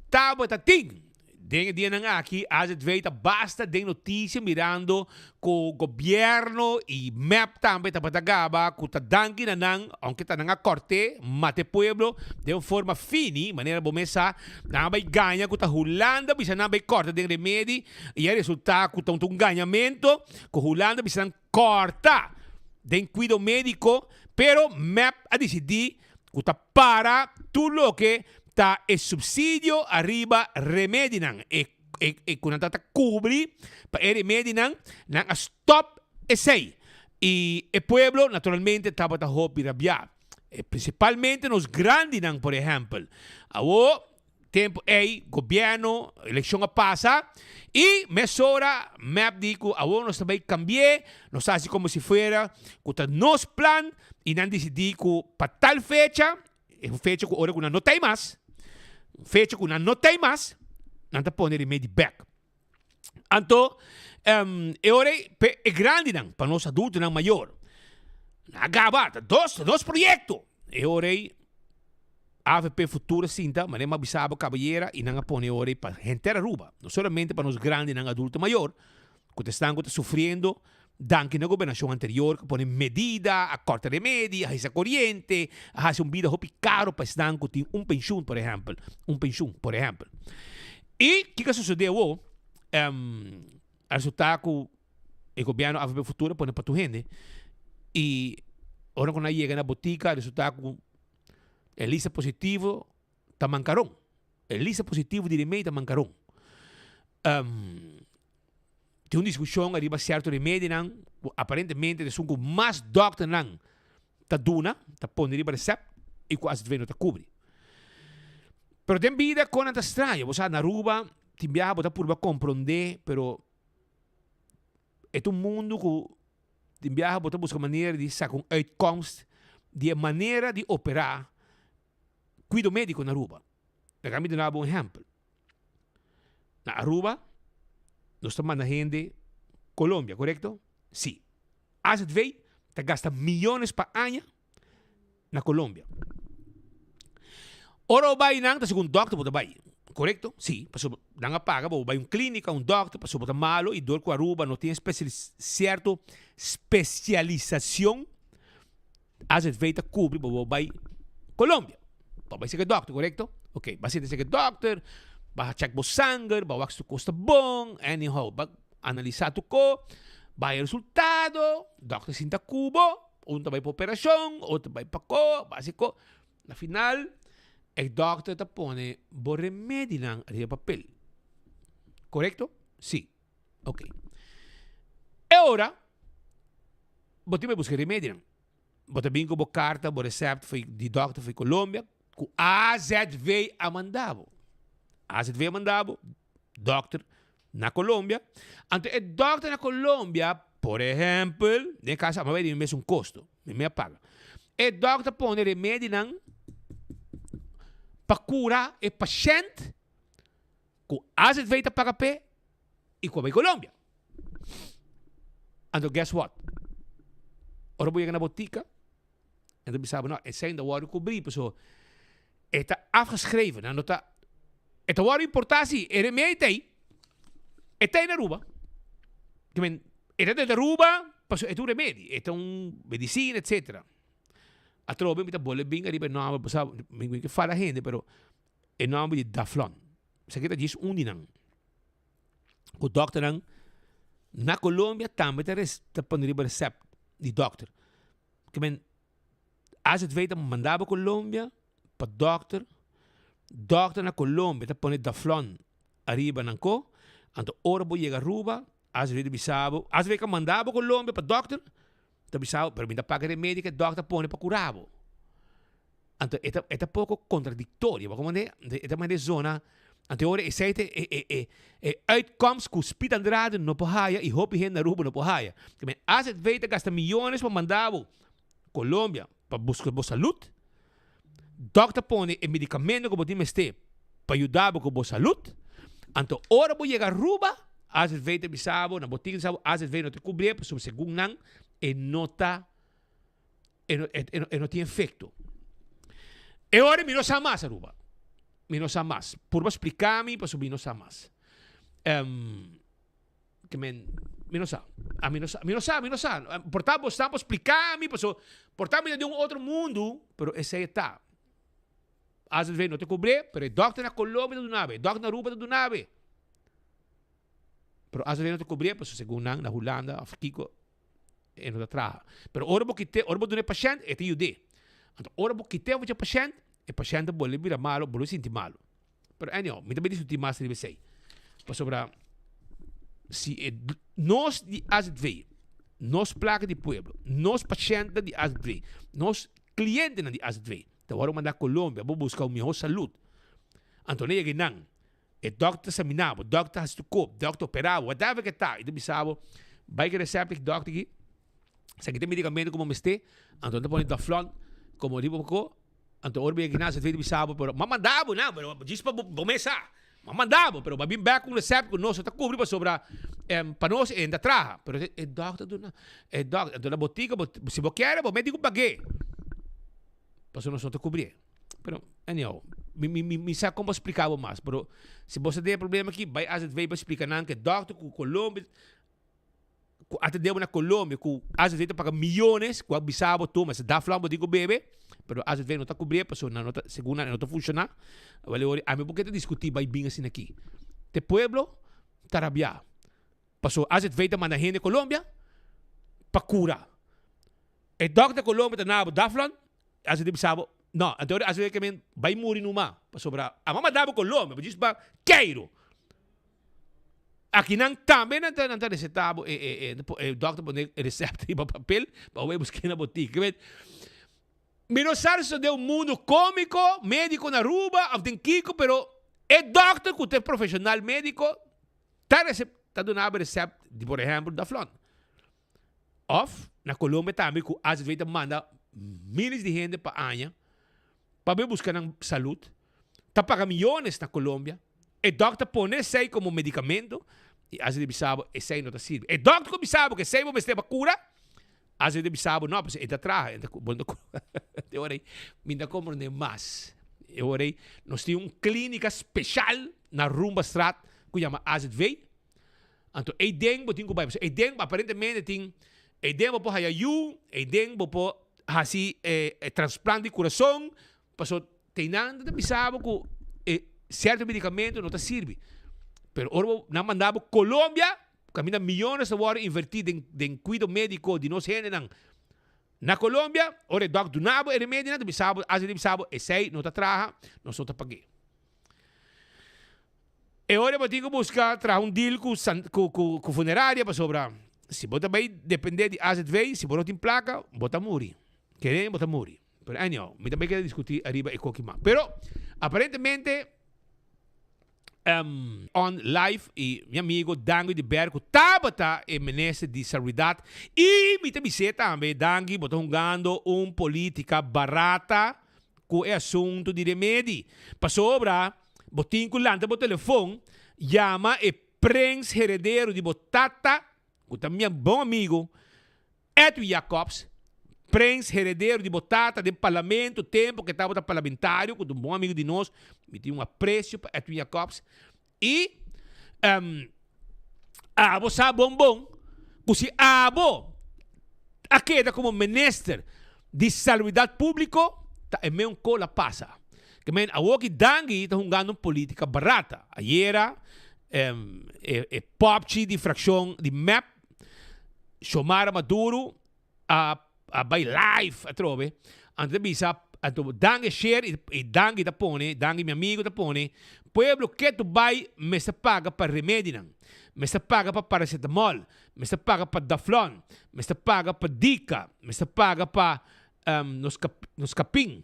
tabata tin. Den e dianan aki azv ta basta den noticia mirando cu gobierno y mep tambe tabata gaba cu ta danki na nan, aunke ta nan a corte, mata e pueblo den un forma fini, manera bo mes sa, nan a bay gaña cu ta Hulanda bisa nan bay corta den remedi y a resulta cu ta un gañamento cu Hulanda bisa nan corta den cuido medico, pero mep a dicidi cu ta para tur loke ta e subsidio ariba remedinan, e e cu nan ta ta cubri pa e remedinan, nan a stop esey. Y e pueblo naturalmente tabata hopi rabia, principalmente nos grandinan por ehempel. Awo Tempu ei gobierno, eleccion a pasa y mesora mep di cu awor nos ta bay cambi'e, nos ta haci como si fuera cu ta nos plan y nan dicidi cu pa tal fecha, e un fecha cu ora cu nan no ta ey mas, un fecha cu nan no ta ey mas, nan ta pone remedi bek. Anto e ora ei p'e e grandinan, pa nos adultonan mayor, nan a gaba, ta dos, ta dos proyecto. E ora ei avp Futuro a sinta, manera mi a bisa bo cabayera, y nan a pone e ora ei pa henter Aruba, no solamente pa nos grandinan adulto mayor, cu ta esnan cu ta sufriendo. Danki na gobernashon anterior ku a pone medida, a kòrta remedi, a hisa koriente, a hasi un bida hopi karo pa esnan ku tin un penshun, por ehèmpel, un penshun, por ehèmpel. I kiko a sosodé awor? A resultá ku e gobièrnu avp Futuro a pone pa tur hende i ora ku nan a yega na botika a resultá ku e lista positivo ta mankaron. E lista positivo di remedi ta mankaron. Tin un diskushon ariba sierto remedinan ku aparentemente ta esun ku mas dòkternan ta duna, ta pone riba resèpt i ku azv no ta kubri. Pero den bida konan ta straño. Bo sa na Aruba tin biaha bo ta purba komprondé pero e ta un mundu ku tin biaha bo ta buska manera di saka un uitkomst di e manera di operá kuido médiko na Aruba. Laga mi duna bo un ehèmpel. Na Aruba nos ta manda hende Colombia, korekto? Si. AZV ta gasta miyones pa aña na Colombia. Ora bo bai nan ta segun dokter bo ta bai, korekto? Si, pasobra nan a paga pa bo bai un klinika, un dokter, pasobra bo ta malo i dor ku Aruba no tin sierto spesialisacion, AZV ta kubri pa bo bai Colombia. Pa bai seke dokter, korekto? Ok, ba sinta seke dokter, ba check bo sanger, ba wak si tur kos ta bon, anyhow, ba analisa tur ko, ba haya resultado, dokter sinta ku bo, un ta bai pa operashon, otro ta bai pa ko, ba hasi ko. Na final, e dokter ta pone bo remedinan riba papel. Korekto? Si. Ok. E ora, bo tin bai buska remedinan. Bo ta bin ku bo karta, bo recept for di dokter for Colombia, ku AZV a manda bo. AZV a manda bo, dokter na Colombia. Anto e dokter na Colombia, por ehempel, den kaso a bai di mi mesun kosto, mi me a paga. E dokter pone remedinan pa kura e pashent ku AZV ta paga p'e i ku a bai Colombia. Anto guess what? Ora bo yega na botika, nan ta bisa bo, no, esei no ta wòrdu kubrí pasobra e ta afgeschreven, nan no ta, e ta wòrdu importá si, e remedi ta ei, e ta ei na Aruba. Ke men, e ta den Aruba pasobra e ta un remedi, e ta un medisina, etcetera. Atrobe mi ta bole bin ariba e nòmber, bo sa, mi ke fala hende, pero e nòmber di Daflon. Esaki ta djis un di nan. Ku dòkternan na Colombia tambe ta ta pone riba recept di dòkter. Ke men AZV ta manda bo Colombia pa dòkter, dòkter na Colombia ta pone Daflon ariba nan ko, anto ora bo yega Aruba AZV ta bisa bo, AZV ka manda bo Colombia pa dòkter, ta bisa bo pero mi ta paga remedi ke dòkter pone pa kura bo. Anto e ta e ta poko kontradiktorio, bo komprende? E ta manda e zona, anto e ora esei ta e e e e uitkomst ku Speed Andrade no por haya i hopi hende na Aruba no por haya. Te men AZV ta gasta miyones pa manda bo Colombia pa buska bo salud, dòkter pone e medikamento ku bo tin mester pa yuda bo ku bo salud, anto ora bo yega Aruba AZV ta bisa bo, na botika ta bisa bo AZV no ta kubrié pasobra segun nan e no ta e no, e, e no tin efecto. E ora mi no sa mas, Aruba. Mi no sa mas. Purba splica mi, pasobra mi no sa mas. Um, que men, mi no sa. A mi no sa, mi no sa, mi no sa. Por ta bo sa por splica mi, pasobra por ta mi ta di un otro mundo, pero esey ta. AZV no te cubre, pero e dokter na Colombia ta duna be, e dokter na Aruba ta duna be. Pero AZV no te cubre, pasobra segun nan na Hulanda of kiko, E no ta traha. Pero ora bo kit'é, ora bo duna e pashènt, e ta yud'é. Anto ora bo kit'é for dje pashènt, e pashènt ta bolbe bira malu, bolbe sinti malu. Pero anyhow, mi ta bai diskutí mas riba esei. Pasobra si e nos di azv, nos plaka di pueblo, nos pashèntnan di azv, nos klientenan di azv ta wòrdu mandá Colombia pa buska un mihó salud, anto nan yega einan, E dòkter ta samina bo, dòkter ta hasi tu kop, dòkter ta opera bo, whatever ke ta, i ta bisa bo, bai ku e resèpta di dòkter aki, esaki ta e medikamento ku bo mester, anto nan ta pone daflon komo riba bo ko, anto ora bo yega kina, ta bisa bo, pero m'a manda bo nan, pero djis pa bo mes sa, m'a manda bo, pero bo a bin bèk ku un resèpta ku nos no ta kubri pasobra pa nos e no ta traha, pero e dòkter duna, e dòkter, anto na botika bo, si bo kere bo mester ku pag'é, pasobra nos no ta kubrié. Pero, anyhow, mi, mi, mi, mi sa kon pa splika bo mas, pero si bo sa den e problema aki, bai AZV pa splika nan ke dòkter ku Colombia, ku a tende bo na Colombia ku azv ta paga miyones ku a bisa bo tuma esa daflan bo tin ku bebe pero azv no ta kubrié pasobra nan no ta segun nan e no ta funshoná. Awor e ora ami por ke ta diskutí bai bin asina aki. Te pueblo ta rabiá pasobra azv ta manda hende Colombia pa kura. E dòkter Colombia ta na bo daflan azv ta bisa bo no anto e ora azv ke men bai muri numa pasobra a manda bo Colombia bo djis pa keiru. Akinan tambe nan ta nan ta receta bo e e e e dokter pone e recept riba papel pa bo bai buske na botica. Ke bet mi no sa si den un mundo comico medico na Aruba of den kiko pero e dokter ku ta e profesional medico ta recep ta duna bo recept di por ehempel Daflon. Of na Colombia tambe ku azv ta manda miles di hende pa aña pa bai buska nan salud, ta paga miyones na Colombia, e dokter pone esei komo medikamento i azv ta bisa bo esei no ta sirbi. E dokter ku bisa bo ku esei bo mester pa kura, azv ta bisa bo no pasobra e ta traha, e ta bo no ta kura. E ora ei mi ta komprende mas. E ora ei nos tin un klinika speshal na Rumbastraat ku yama azv. Anto eiden bo tin ku bai, pasobra eiden aparentemente tin, eiden bo por haya yu, eiden bo por hasi e transplant di kurason, pasobra teinan ta bisa bo ku e sierto medikamento no ta sirbi. Pero ora bo nan manda bo Colombia, kaminda miyones ta wòrdu invertí den den kuido médiko di nos hendenan na Colombia, ora e dòk duna bo e remedionan ta bisa bo, hasi ta bisa bo esei no ta traha, nos no ta pag'é. E ora bo tin ku buska traha un deal ku ku ku ku funeraria pasobra si bo ta bai depende di azv si bo no tin plaka bo ta muri kere bo ta muri pero anyhow mi ta bai keda diskuti ariba e koki mas pero aparentemente on live y mi amigo Dangui de Ber ku tabata e minister di salubridad y mi ta bis'é tambe Dangui bo ta hungando un politica barata ku e asuntu di remedi pasobra Bo tin ku lanta bo telefon, yama e prens heredero di bo tata, ku ta mi bon amigu, Edwin Jacobs, prens heredero di bo tata den parlamento tempu ku e tabata parlamentario, ku ta un bon amigu di nos, mi tin un apresio pa Edwin Jacobs, i abo sa bon bon ku si abo a keda komo minister di Salubridat Públiko ta e meun kola pasa. Ke men awor ki Dangui ta hungando un politica barata. Ayera e popchi di fraccion di mep, Xiomara Maduro, a a bai live atrobe, anto ta bisa, anto Dangui a share y Dangui ta pone, Dangui mi amigo ta pone, pueblo ketu bai mester paga pa remedinan, mester paga pa paracetamol, mester paga pa Daflon, mester paga pa Dika, mester paga pa nos nos kapin.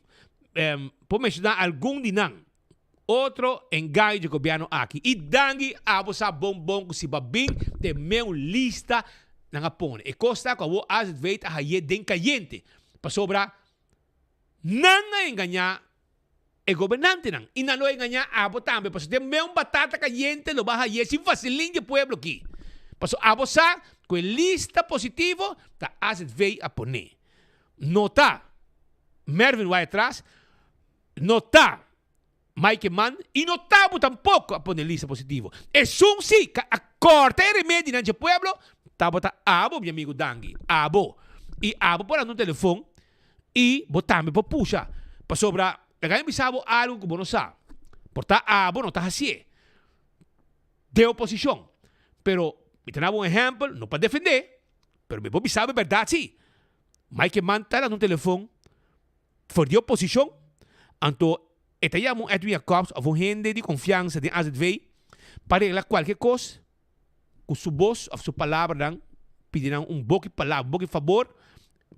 Por menshoná algun di nan. Otro engaño dje gobièrnu aki. I danki abo sa bon bon ku si bo a bin te meu lista nan a pone. E kos ta ku awor azv ta haye den kayente pasobra nan a engañá e gobernantenan i nan lo engañá abo tambe pasobra den meu batata kayente lo bo a haye sin vaselin dje pueblo aki. Pasobra abo sa ku e lista positivo ta azv a pone. No ta Mervin Wyatt-Ras, no ta Mike Eman y no ta bo tampoco a pone lista positivo. Esun si ca a corta e remedinan dje pueblo tabata abo mi amigo Dangui, abo. Y abo por anda un telefon y bo tambe por pusha. Pasobra laga mi bisa bo algo cu bo no sa. Por ta abo no ta hacié den oposicion. Pero mi ta na bo un ehempel, no pa defende, pero mi por bisa bo e berdad si. Mike Eman ta dando un telefon for di oposicion, anto e ta yama un Edwin Jacobs of un hende di confiansa den azv pa regla cualkier cos cu su bos of su palabranan, pidi nan un boki palabra, un boki fabor,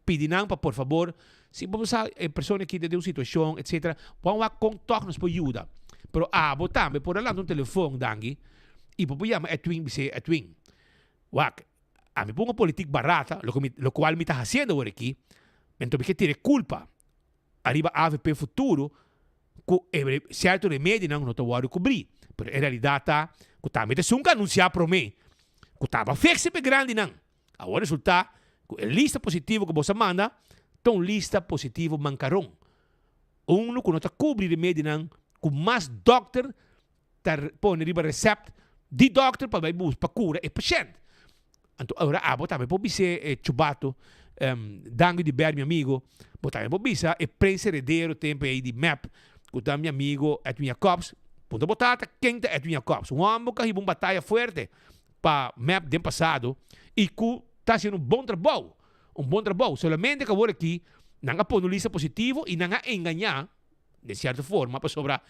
pidi nan pa por fabor, si bo sa e persona aki ta den un situacion etcetera, bo a wak con toch nos por yuda. Pero abo tambe por a lanta un telefon, Dangui, y bo por yama Edwin, bis'é, Edwin, wak, Ami pongo politik barata, loke mi, lokual mi ta hasiendo awor aki, enton mi ke tira e kulpa ariba avp futuro ku e sierto remedionan no ta wòrdu kubrí. Pero e realidat ta ku tambe ta esun ku anunsiá promé ku tabata fiksi pa e grandinan. Awor resultá ku e lista positivo ku boso a manda ta un lista positivo mankaron. Unu ku no ta kubri remedionan ku mas dòkter ta pone riba recept di dokter pa bai bus pa cura e pashent. Anto ora abo tambe por bis'é e chubato, Danki di ber mi amigo, bo tambe por bisa e prens heredero tempo ei di mep ku ta mi amigo Edwin Jacobs. Puntra bo tata ken ta Edwin Jacobs, un homber ku a hiba un bataya fuerte pa mep den pasado i ku ta hasiendo un bon trabou, un bon trabou. Solamente ku awor aki nan a pone un lista positivo i nan a engañá den sierto forma pasobra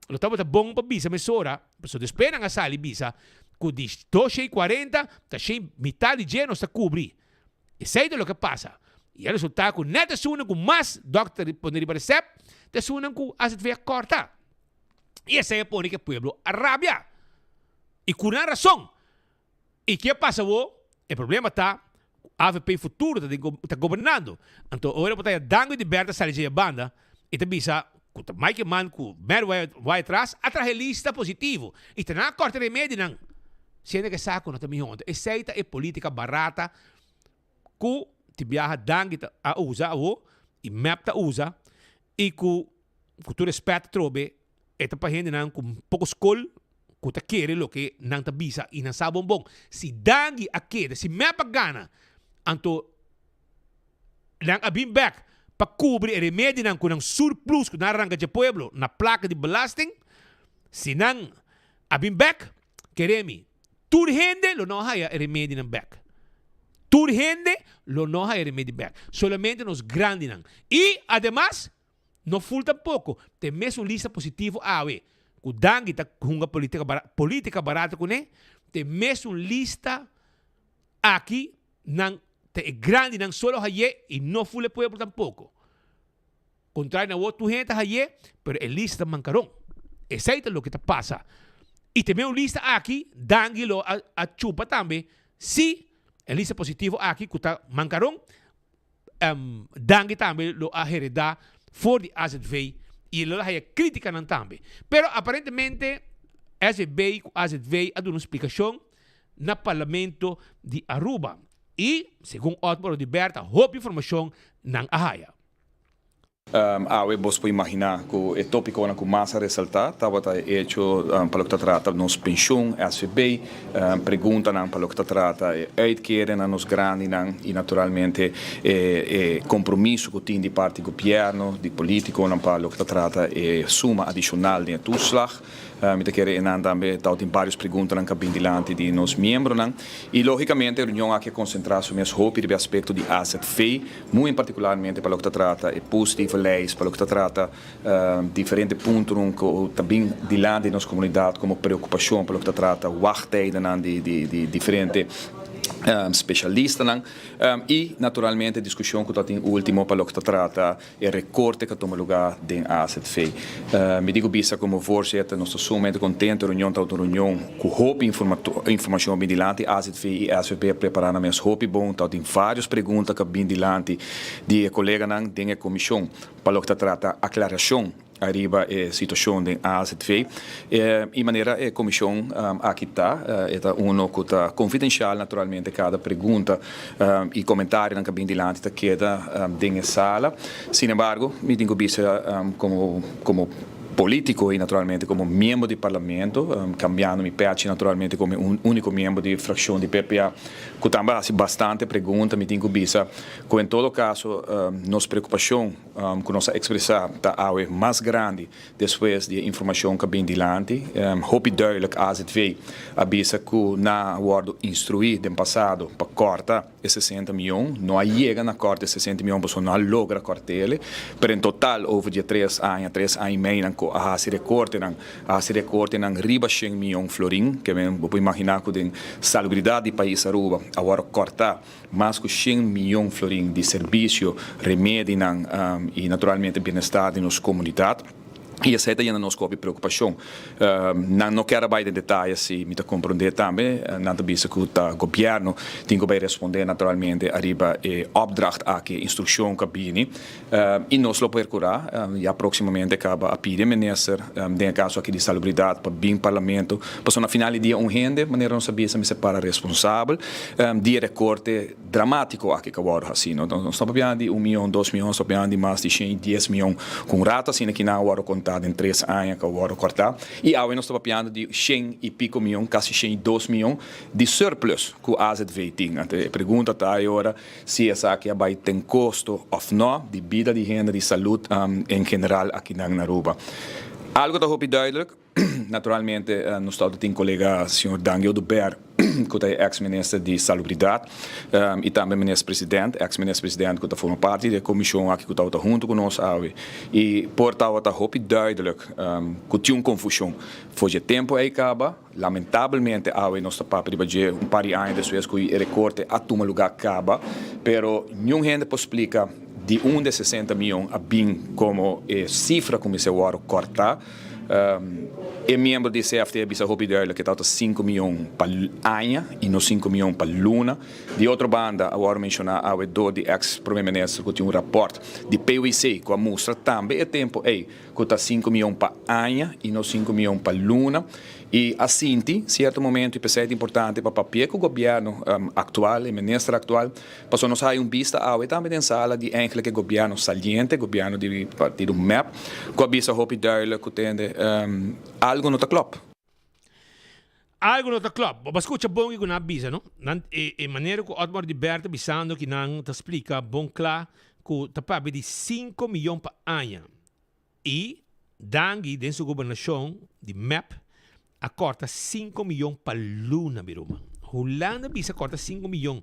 Lo tabata bon pa bisa mesora, pasobra despues nan a sali bisa ku di dos shei kuarenta ta shei mitad di dje nos ta kubri. Esei ta loke a pasa. I a resulta ku nèt esunnan ku mas dòkter pone riba resèpt ta esunnan ku azv a kòrta. I esei a pone ku e pueblo a rabia. I ku nan rason. I ke pasa awor? E problema ta ku avp Futuro ta den ta gobernando. Anto ora bo ta haya Dangui di Berta sali dje e banda i ta bisa ku ta Mike Eman ku Mary Wyatt-Ras a traha e lista positivo i ta nan a kòrta remedinan siendo ke sa ku no ta mihó. Anto esei ta e politica barata ku ti biaha Dangui ta a usa awor i mep ta usa i ku ku tur respèt atrobe E ta pa hendenan ku poko skol ku ta kere loke nan ta bisa i nan sa bon bon. Si Dangui a keda, si mep a gana, anto nan a bin bek pa kubri e remedinan ku nan surplus ku nan a ranka dje pueblo na plaka di belasting. Si nan a bin bek, kere mi, tur hende lo no haya e remedinan bek. Tur hende lo no haya e remedi bek. Solamente nos grandinan. I ademas, No ful tampoco. T'e mesun lista positivo awe cu Dangui ta hunga politica bara politica barato cune, t'e mesun lista aki nan ta e grandinan solo haye y no ful e pueblo tampoco. Contrario na awor tur hende ta haye, pero e lista ta mancaron. Esey ta loke ta pasa. Y t'e mesun lista aki Dangui lo a a chupa tambe si e lista positivo aki cu ta mancaron Dangui tambe lo a heredá for di azv i lo a haya krítikanan tambe. Pero aparentemente SVB ku azv a duna un splikashon na Parlamento di Aruba i segun Otmar Oduber ta hopi informashon nan a haya. Awe bos por imaginá ku e tópikonan ku mas a resaltá tabata e echo pa loke ta trata nos penshun, SVB, preguntanan pa loke ta trata e uitkering na nos grandinan i naturalmente e kompromiso ku tin di parti gobièrnu, di polítikonan pa loke ta trata e suma adishonal den e toeslag. Mi ta kere enan tambe tabatin varios preguntanan ku a bin dilanti di nos miembronan i lógikamente e reunion aki a konsentrá su mes hopi riba e aspekto di azv. Muy en partikularmente pa loke ta trata e positieve lijst, pa loke ta trata diferente puntonan ku ta bin dilanti di nos komunidat komo preokupashon pa loke ta trata wachttijdennan di di diferente spesialistanan i naturalmente diskushon ku tabatin ultimo pa loke ta trata e rekorte ku a tuma lugá den azv. Mi di ku bisa komo voorzitter nos ta sumamente kontento, e reunion tabata un reunion ku hopi informashon a bin dilanti, azv i SVB a prepará nan mes hopi bon, tabatin vários pregunta ku a bin dilanti di e koleganan den e komishon pa loke ta trata aklarashon ariba e situashon den azv. I manera e komishon aki ta, e ta uno ku ta konfidenshal naturalmente kada pregunta i komentarionan ku a bin dilanti ta keda den e sala. Sinembargo mi tin ku bisa komo komo politico y naturalmente como miembro di Parlamento, cambiando mi pechi naturalmente como e unico miembro di fraccion di PPA, cu tambe a haci bastante pregunta, mi tin cu bisa cu en todo caso nos preocupacion cu nos a expresa ta awe mas grandi despues di e informacion cu a bin dilanti. Hopi duidelijk azv a bisa cu nan a wordo instrui den pasado pa corta. E sesenta mion no a yega na kòrta e sesenta mion pasobra no a logra kòrt'el, pero en total over di e tres aña, tres aña i meinan ku a hasi rekortenan, a hasi rekortenan riba shen mion florin, ke men bo por imaginá ku den salubridat di pais Aruba a wòrdu kòrtá mas ku shen mion florin di serbisio, remedinan i naturalmente bienestar di nos komunidat. I esei ta yena nos ku hopi preokupashon. Nan no kier a bai den detaye si mi ta komprondé tambe. Nan ta bisa ku ta gobièrnu tin ku bai respondé naturalmente ariba e opdracht aki, e instrukshon ku a bini. I nos lo perkurá ya próksimamente kaba a pidi e minister, den e kaso aki di Salubridat, pa bin Parlamento. Pasobra na final di dia un hende, manera nos a bisa, mester para responsabel di e rekorte. Dramátiko aki ka wòrdu hasí. No, nos ta papiando di un mion, dos mion, nos ta papiando di mas di shen i dies mion ku un ratu asina ki nan a wòrdu kontá. implementá den tres aña ku a wòrdu kòrtá. I awe nos ta papiando di shen i piko mion, kasi 102 mion di surplus ku azv tin. Anto e pregunta ta e ora si esaki a bai ten kosto òf nò di bida di hende, di salud en general akinan na Aruba. Algu ta hopi duidelijk. Naturalmente nos ta tin colega señor Dangui Oduber cu ta e ex minister di Salubridad y tambe minister president, ex minister president cu ta forma parti di e comision aki cu tabata hunto cu nos awe y por tabata hopi duidelijk cu tin un confusion for dje tempo ey caba. Lamentabelmente awe nos ta papia riba dje un par di aña despues cu e recorte a tuma lugar caba, pero niun hende por splica di unda e 60 miyon a bin como e cifra cu mester worde corta. E miembro di CFT a bisa hopi duidelijk e tabata sinku miyon pa aña y no sinku miyon pa luna. Di otro banda a wòrdu menshoná awe dor di ex prome minister ku tin un rapòrt di PwC ku a mustra tambe e tempu ei ku ta sinku miyon pa aña y no sinku miyon pa luna. Y a sinti cierto momento y p'esei ta importante pa papia cu gobierno actual, e minister actual, pasobra nos haya un bista awe tambe den sala di eigenlijk e gobierno saliente, gobierno di partido mep, cu a bisa hopi duidelijk cu tende algo no ta klop. Algo no ta klop. Bo a scucha bon kico nan a bisa, no? Nan, e, e manera cu Otmar Oduber ta bisando ki nan ta splica bon cla cu ta papia di cinco miyon pa aña. Y Dangui den su gobernacion di mep a corta cinco miyon pa luna mi ruman. Hulanda bisa corta cinco miyon.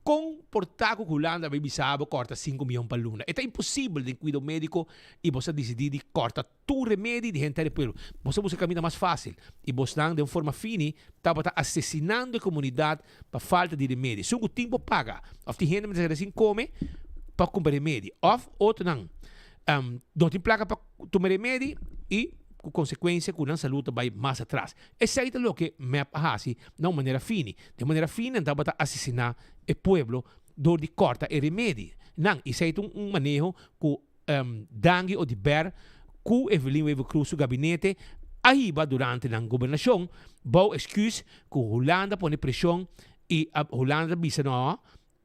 Con por ta cu Hulanda a bay bisa bo corta cinco miyon pa luna? E ta imposibel den cuido medico y bo sa dicidi di corta tur remedi di henter e pueblo. Bo sa busca caminda mas facil y bosnan den un forma fini tabata asesinando e comunidad pa falta di remedi. Esun cu tin por paga of tin hende mester keda sin come pa cumpra remedi of otronan no tin placa pa tuma remedi y cu consecuencia cu nan salud ta bay mas atras. Esey ta loke mep a haci na un manera fini. Den manera fini nan tabata asesina e pueblo door di corta e remedi nan y esey ta un maneho cu Dangui Oduber cu Evelyn Wever-Croes su gabinete a hiba durante nan gobernacion bou excuus cu Hulanda pone presion y Hulanda ta bisa no,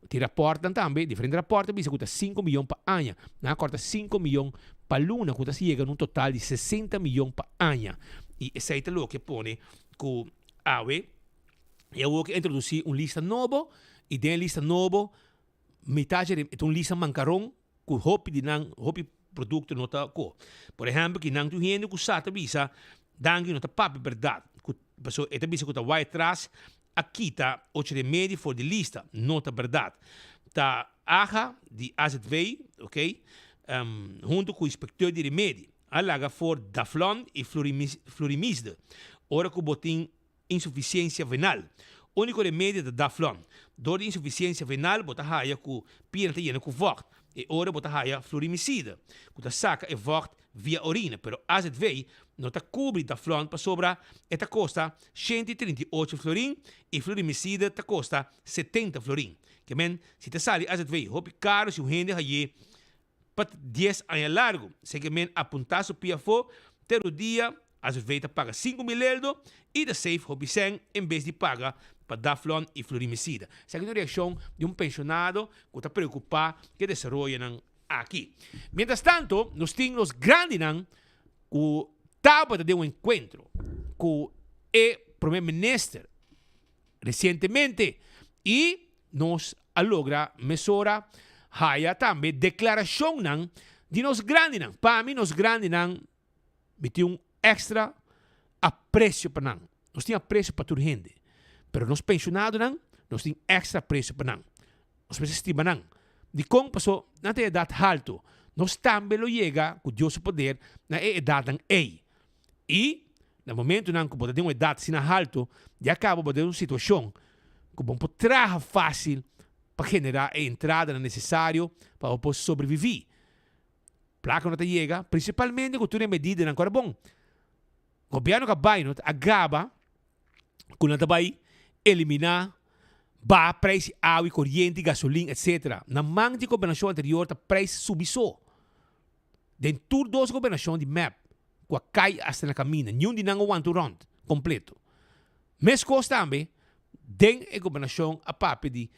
tin raportnan tambe, diferente raport ta bisa cu ta cinco miyon pa aña, nan a corta cinco miyon pa luna cu ta yega na un total di 60 miyon pa aña y esey ta loke pone cu awe y awor ke introduci un lista nobo y den e lista nobo mitad dje ta un lista mancaron ku hopi di nan, hopi produkto no ta ko. Por ehèmpel, ki nan tin hende ku sa ta bisa, Danki no ta papia bèrdat, ku pasobra e ta bisa ku ta wai atras a kita ocho remedi for di lista, no ta bèrdat. Ta AHA di azv, ok, huntu ku inspekteur di remedi a laga for Daflon i Flurimisde ora ku bo tin Insufisiensia venal. Úniko remedio ta Daflon. Dor di insufisiensia venal bo ta haya ku pierna ta yena ku vògt. E ora bo ta haya Flurimiside, ku ta saka e vògt via orina. Pero azv no ta kubri Daflon pasobra e ta kosta 138 florin i Flurimiside ta kosta 70 florin. Ke men, si ta sali azv hopi karu si un hende haye Pa dies aña largu, Segemen a puntá su pia afó te rudia, azv ta paga 5000 eldo i ta save hopi sèn en bes di paga pa Daflon i Florimicida. Esaki ta un reakshon di un penshonado ku ta preokupá ku e desaroyonan aki. Mientras tanto, nos tin nos grandinan ku tabata den un enkuentro ku e prome minister resientemente i Nos a logra mesora haya tambe declaracionnan di nos grandinan. Pa mi nos grandinan mi tin un extra aprecio pa nan. Nos tin aprecio pa tur hende, pero nos pensionadonan nos tin extra aprecio pa nan. Nos mester stima nan. Dikon? Paso nan ta edad halto. Nos tambe lo yega cu Dios su poder na e edadnan ey. I na momentunan ku bo ta den un edat asina haltu, ya kaba bo den un situashon ku bo no por traha fásil pa generá e entradanan nesesario pa bo por sobreviví. Plaka no ta yega, prinsipalmente ku tur e medidanan ku ora bon. Gobièrnu ku a bai no a gaba ku nan ta bai eliminá baha preis di awa i koriente i gasolin etsetera. Na man di gobernashon anterior ta preis subi so. Den tur dos gobernashon di mep ku a kai hasta na kaminda, niun di nan a wanta un rònt kompleto. Meskos tambe den e gobernashon a papia di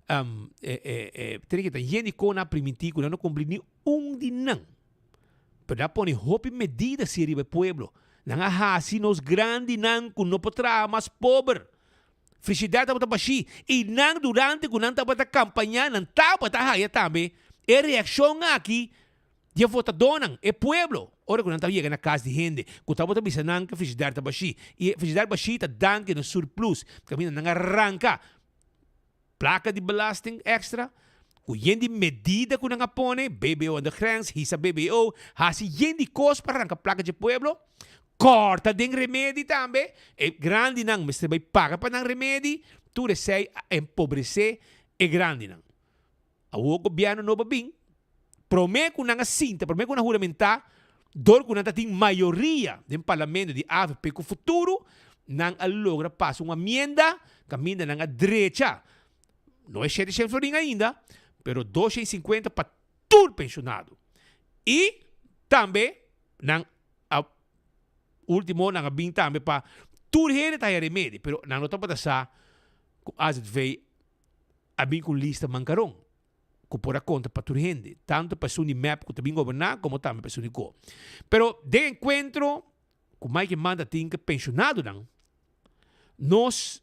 tene ke ta yen di kona a primintí ku nan no kumpli ni un di nan. Pero nan a pone hopi medida si riba e pueblo. Nan a hasi nos grandinan ku no por traha mas pober. Frigidair tabata bashí i nan durante ku nan tabata kampañá nan tabata haya tambe e reakshon aki di e votadónan, e pueblo, ora ku nan tabata yega na kas di hende ku tabata bisa nan ku e frigidair ta bashí. I e frigidair bashí ta danki na surplus kaminda nan a ranka Plaka di belasting extra, ku yen di medida ku nan a pone, BBO aan de grens, hisa BBO, hasi yen di kos pa ranka plaka dje pueblo, kòrta den remedi tambe, e grandinan mester bai paga pa nan remedi, tur esei a empobresé e grandinan. Awor gobièrnu nobo a bin, promé ku nan a sinta, promé ku nan a huramentá, dor ku nan ta tin mayoria den parlamento di avp ku futuro, nan a logra pasa un amienda kaminda nan a drecha, no e shete shen florin ainda, pero dos shen i sinkuenta pa tur penshonado. I tambe nan a ultimo nan a bin tambe pa tur hende ta haya remedi, pero nan no tabata sa ku azv a bin ku un lista mankaron ku por a konta pa tur hende, tantu pa esun di mep ku ta bin goberná komo tambe pa esun di ko. Pero den enkuentro ku Mike Eman ta tin ku penshonadonan, nos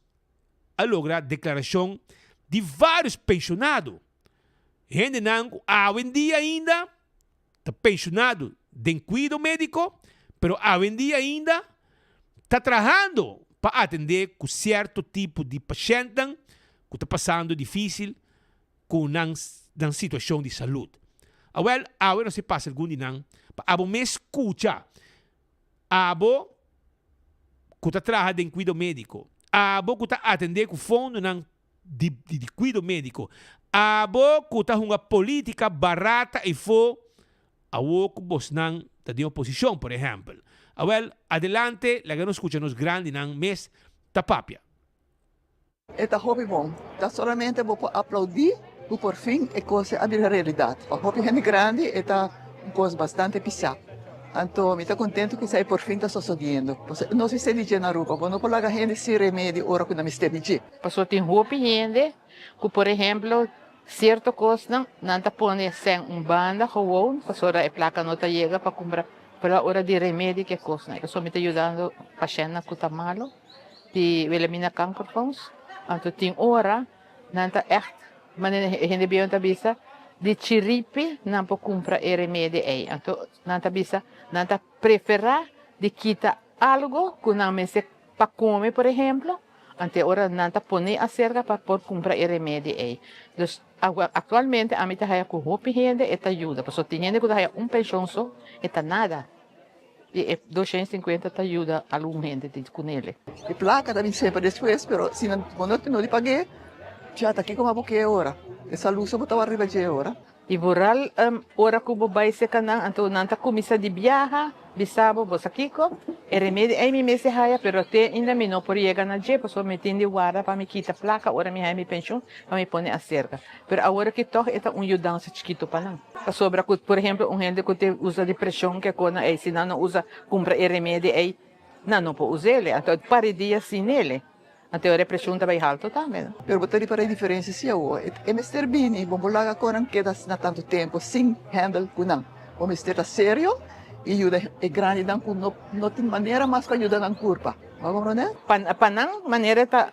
a logra deklarashon di vários penshonado, hendenan ku awendia ainda ta penshonado den kuido médiko, pero awendia ainda ta trahando pa atendé ku sierto tipo di pashèntnan ku ta pasando difísil ku nan nan situashon di salud. Awèl, awe nos e pasa algun di nan pa abo mes skucha. Abo ku ta traha den kuido médiko, abo ku ta atendé ku fondonan di di kuido médiko. Abo ku ta hunga polítika barata efo awor ku bosnan ta den oposishon, por ehèmpel. Awèl, adelante, laga nos skucha nos grandinan mes ta papia. E ta hopi bon. Ta solamente bo por aplaudí ku por fin e kos a bira realidat. Pa hopi hende grandi e ta un kos bastante pisá. Anto mi ta contento cu esai por fin ta sosodiendo. Pasobra nos mester di dje na Aruba. Bo no por laga hende sin remedi ora cu nan mester di dje. Pasobra tin hopi hende cu por ehemplo cierto cosnan nan ta pone sen un banda gewoon pasobra e placa no ta yega pa cumpra pero ora di remedi ke cosnan. Pasobra mi ta yudando pashentnan cu ta malo di Wilhelmina Kankerfonds. Anto tin ora Nan ta ègt, manera e hende bieu ta bisa, di chiripi nan por kumpra e remedi ei. Anto nan ta bisa, nan ta preferá di kita algu ku nan mester pa kome, por ehemplo, anto e ora nan ta pone aserka pa por kumpra e remedi ei. Dus, aktualmente ami ta haya ku hopi hende e ta yuda, pasobra tin hende ku ta haya un penshon so, e ta nada. I e doshen sinkuenta ta yuda algun hende di kunele. E plaka ta bin semper despues, pero si nan bo no no di pag'é, ya ta kiko mas bo ke ora? E salú so bo ta wòrdu riba dje ora. I vooral ora ku bo bai seka nan, anto nan ta kuminsá di biaha, bisa bo, bo sa kiko? E remedi ei mi mester haya, pero te ainda mi no por yega na dje, pasobra mi tin di warda pa mi kita plaka ora mi haya mi penshun, pa mi pone aserka. Pero awor aki tòg e ta un yudansa chikitu pa nan. Pasobra ku, por ehemplo, un hende ku te usa di preshon ke kona ei, si nan no usa kumpra e remedi ei, nan no por us'el. Anto e par di dia sin el. Anto e preshon ta bai haltu tambe. Pero bo ta ripara e diferensia si awor. E mester bini, bo por laga konan keda asina tantu tempu sin handle ku nan. Bo mester ta serio i yuda e grandinan ku no no tin manera mas pa yuda nan kurpa. Bo a komprondé? Pa nan manera ta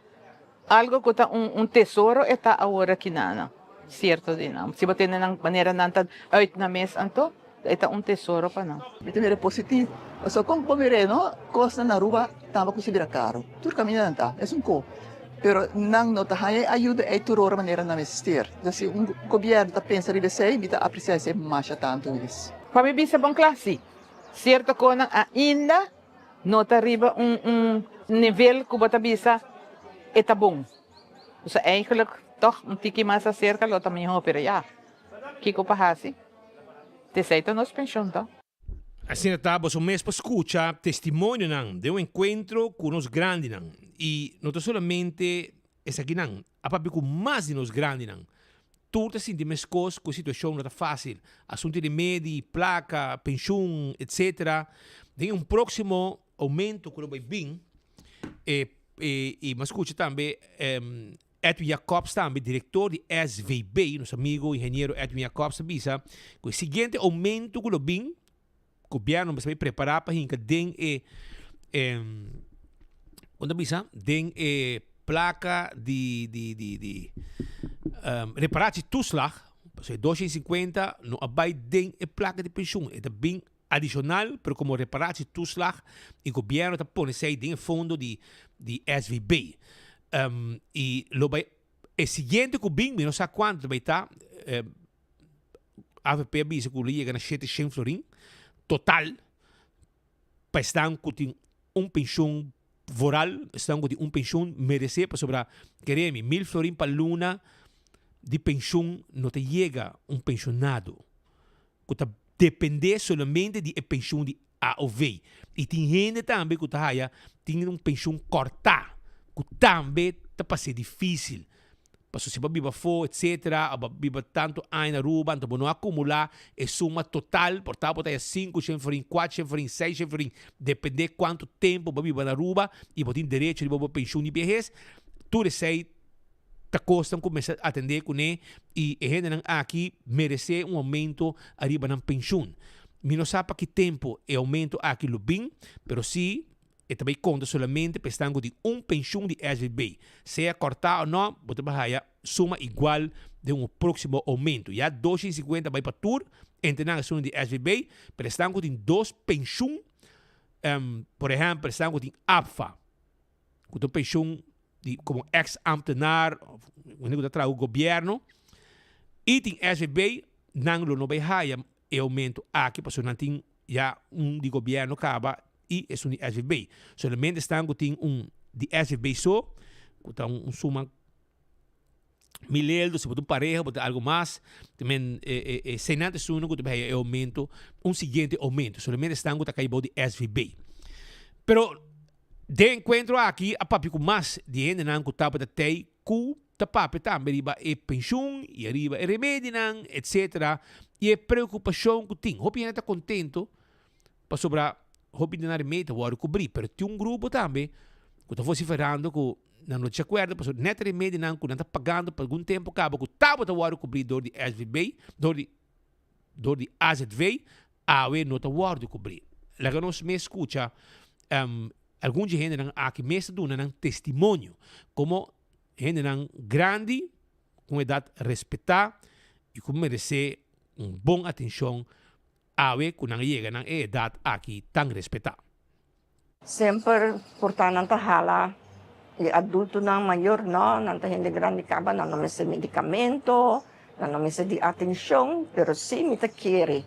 Algo cu ta un tesoro e ta awor aki na nan, cierto di nan. Si bo tene nan manera nan ta uit nan mes anto, e ta un tesoro pa nan. Mi ta mira positivo. Pasobra con bo mira no, cosnan na Aruba tambe cu si bira caro. Tur caminda nan ta, es un co. Pero nan no ta haña e ayuda ey tur ora manera nan mester. Entonces si un gobierno ta pensa riba esey, mi ta aprecia esey masha tanto mes. Pa mi bisa bon cla, si. Cierto conan ainda No ta riba un un nivel ku bo ta bisa e ta bon. Osea eigenlijk tòg un tiki mas aserka lo ta mihó, pero ya, kiko pa hasi? T'esei ta nos penshon tò. Asina ta, boso mes por skucha testimonionan den un enkuentro ku nos grandinan. I no ta solamente esakinan, a papia ku mas di nos grandinan. Tur ta sinti meskos ku e situashon no ta fásil. Asuntu di medi, plaka, penshun, etsetera. Den un próksimo oumento ku lo bai bin, e i mi a skucha tambe Edwin Jacobs tambe, direktor di SVB, nos amigo ingeniero Edwin Jacobs ta bisa ku e siguiente oumento ku lo bin. Gobierno mester bay prepara pa hinca den e con ta bisa den e placa di di di di reparatie toeslag pasobra e 250 no a bay den e placa di pensioen e ta bin adicional pero como reparatie toeslag y gobierno ta pone esey den e fondo di di SVB y lo bay e siguiente cu bin mi no sa cuanto ta bay ta. Avp a bisa ku lo yega na shete shen florin total pa esnan ku tin un penshun voral, esnan ku tin un penshun meresé pasobra kere mi mil florin pa luna di penshun no ta yega un penshonado ku ta dependé solamente di e penshun di aov. I tin hende tambe ku ta haya tin un penshun kòrtá ku tambe ta pas'é difísil. Pasobra si bo a biba afó etcetera, o bo a biba tantu aña na Aruba, anto bo no a acumula e suma total, por ta bo ta haya sinku shen florin, kuater shen florin, seis shen florin, depende kuantu tempu bo a biba na Aruba y bo tin derecho riba bo penshun di biehes, tur esei ta kosnan ku mester atende kuné y e hendenan aki merese un aumento ariba nan penshun. Mi no sa pa ki tempu e aumento aki lo bin, pero si E ta bay konta solamente pa esnan ku tin un penshun di SVB. Sea kòrtá o nò, bo ta bay haya suma igual den un próksimo oumento. Ya 250 bay pa tur, entre nan esun di SVB, pero esnan ku tin dos penshun, por ehèmpel esnan ku tin APFA, ku ta un penshun di komo eks ambtenaar òf hende ku ta traha ku gobièrnu, i tin SVB, nan lo no bay haya e oumento aki pasobra nan tin ya un di gobièrnu kaba i esun di SVB. Solamente esnan ku tin un di SVB so, ku ta un suma mileldo, si bo ta un pareha bo ta algu mas, te men e e eseinan ta esunnan ku ta bai haya e oumento, un siguiente oumento. Solamente esnan ku ta kai bou di SVB. Pero den enkuentro aki a papia ku mas di hendenan ku tabata tei ku ta papia tambe riba e penshun i ariba e remedinan etcetera i e preokupashon ku tin. Hopi hende ta kontento pasobra hopi di nan remedi ta wòrdu kubrí, pero tin un grupo tambe ku ta vosiferando ku nan no di akuerdo pasobra nèt e remedinan ku nan ta pagando pa algun tempu kaba ku tabata wòrdu kubrí dor di SVB, dor di dor di AZV, awe no ta wòrdu kubrí. Laga nos mes skucha algun dje hendenan aki mes ta duna nan testimonio komo hendenan grandi ku un edat respetá i ku meresé un bon atenshon awe ku nan a yega nan e edat aki tan respetá. Semper por ta nan ta hala e adultonan mayor no, nan ta hende grandi caba, nan no mester medicamento, nan no mester di atencion, pero si mi ta kere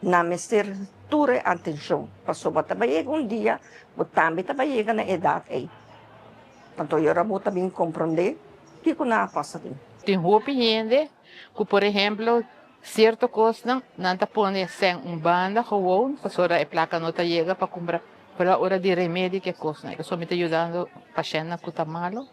nan mester tur e atencion, pasobra ta bay yega un dia bo tambe ta bay yega na e edad ey, anto y ora bo ta bin comprende kico nan a pasa den. Tin hopi hende cu por ehemplo Cierto cosnan nan ta pone sen un banda gewoon pasobra e placa no ta yega pa cumpra pero ora di remedi ke cosnan eso mi ta yudando pashentnan cu ta malo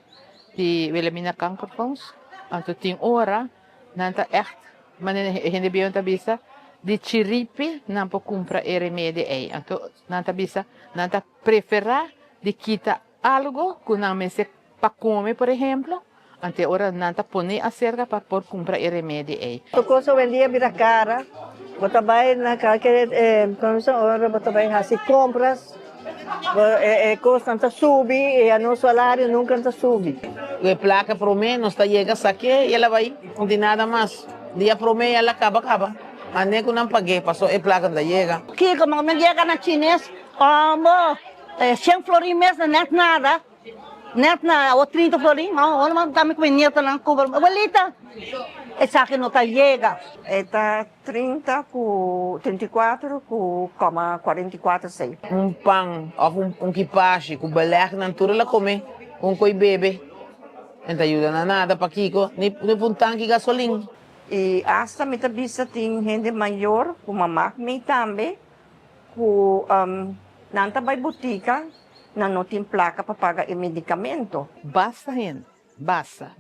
di Wilhelmina Kankerfonds anto tin ora nan ta echt manera e hende bieu ta bisa di chiripi nan por cumpra e remedi ey anto nan ta bisa nan ta prefera di kita algo cu nan mester Pa come, por ehemplo, ante ora nan ta pone acerca pa por cumpra e remedi ey. Tur cos hoendia bira cara, bo ta bay na calke ora bo ta bay haci compras, e cosnan ta subi y a nos salario nunca ta subi. Ku e plaka promé nos ta yega saké i el a bai, no tin nada mas. Dia promé el a kaba kaba, mane ku nan pag'é paso e plaka no ta yega. Kiko mi yega na chines, omo, shen florin mes no net nada. Net na o 30 florin, ma ora ma ta mi ku mi nietonan kubra, abuelita, esaki no ta yega. E ta 30 ku 34 ku koma 44 sei. Un pan of un kipashi ku beleg nan tur el a kome un koi bebe. En ta yuda na nada pakiko ni pa un tanki gasolin. I asta mi ta bisa tin hende mayor ku mama mi tambe ku nan ta bai botika Nan no tin plaka pa paga e medikamento. Basta hende, basta.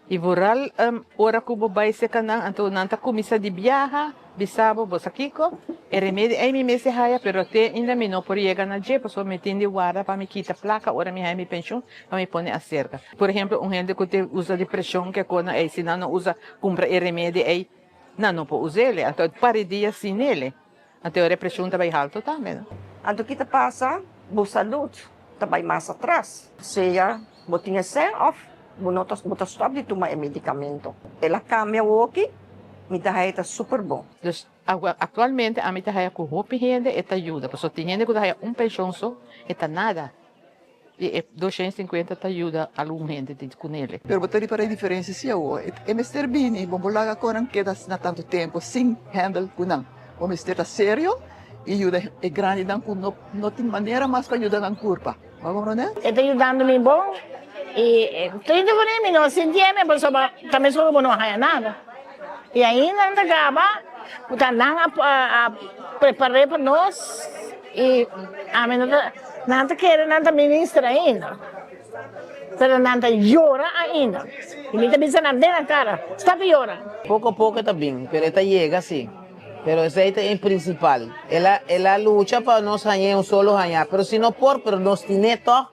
I vooral ora ku bo bai seka nan, anto nan ta kuminsá di biaha, bisa bo, bo sa kiko? E remedi ei mi mester haya, pero te ainda mi no por yega na dje, pasobra mi tin di warda pa mi kita plaka ora mi haya mi penshun, pa mi pone aserka. Por ehemplo, un hende ku ta usa di preshon ke kos nan ei, si nan no usa kumpra e remedi ei, nan no por us'el, anto pari dia sin el. Anto e preshon ta bai halto tambe, no? Anto ki ta pasa? Bo salud ta bai mas atras. Sea bo tin e sèn òf bo no ta bo ta stòp di tuma e medikamento. El a kambia woki, mi ta haya ta super bon. Dus aktualmente ami ta haya ku hopi hende e ta yuda, pasobra tin hende ku ta haya un penshon so e ta nada. I e 250 ta yuda algun hende di kunele. Pero bo ta ripara e diferencia si awor. E mester bini, bo por laga con nan keda asina tanto tempo sin handle cu nan. Bo mester ta serio y yuda e grandinan cu no no tin manera mas pa yuda nan curpa. Bo a comprende? E ta yudando mi bon y 30 por mi no sintieme pasobra ta mescos cu bo no haya nada. Y ainda nan ta gaba cu ta nan a prepare pa nos y ami no ta. Nan ta kere nan ta minister ainda, pero nan ta yora ainda. Y mi ta bisa nan den nan cara, Stop di yora. Poco poco e ta bin, pero e ta yega si. Pero esey ta e principal. El a el a lucha pa nos hañ'é un solo hañá, pero si no por, pero nos tin'é tog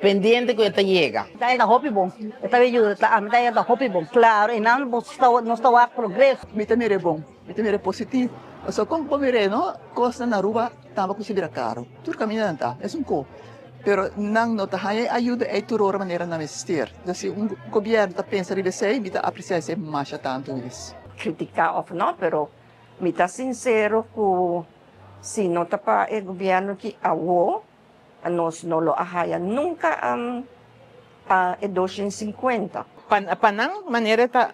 pendiente cu e ta yega. Ta ta hopi bon, e ta yuda, ta ami ta ta hopi bon. Claro, e nan bo sta nos ta wak progreso. Mi ta mir'é bon, mi ta mir'é positivo. Pasobra con bo mir'é no, cosnan na Aruba Tamba ku si bira karu. Tur kaminda nan ta esun ko. Pero nan no ta haña e ayuda ei tur ora manera nan mester. Entonces si un gobièrnu ta pensa riba esei mi ta apresiá esei masha tantu mes. Kritiká òf no, pero mi ta sinsero ku si no ta pa e gobièrnu ki awo nos no lo a haya nunka e 250. Pa nan manera ta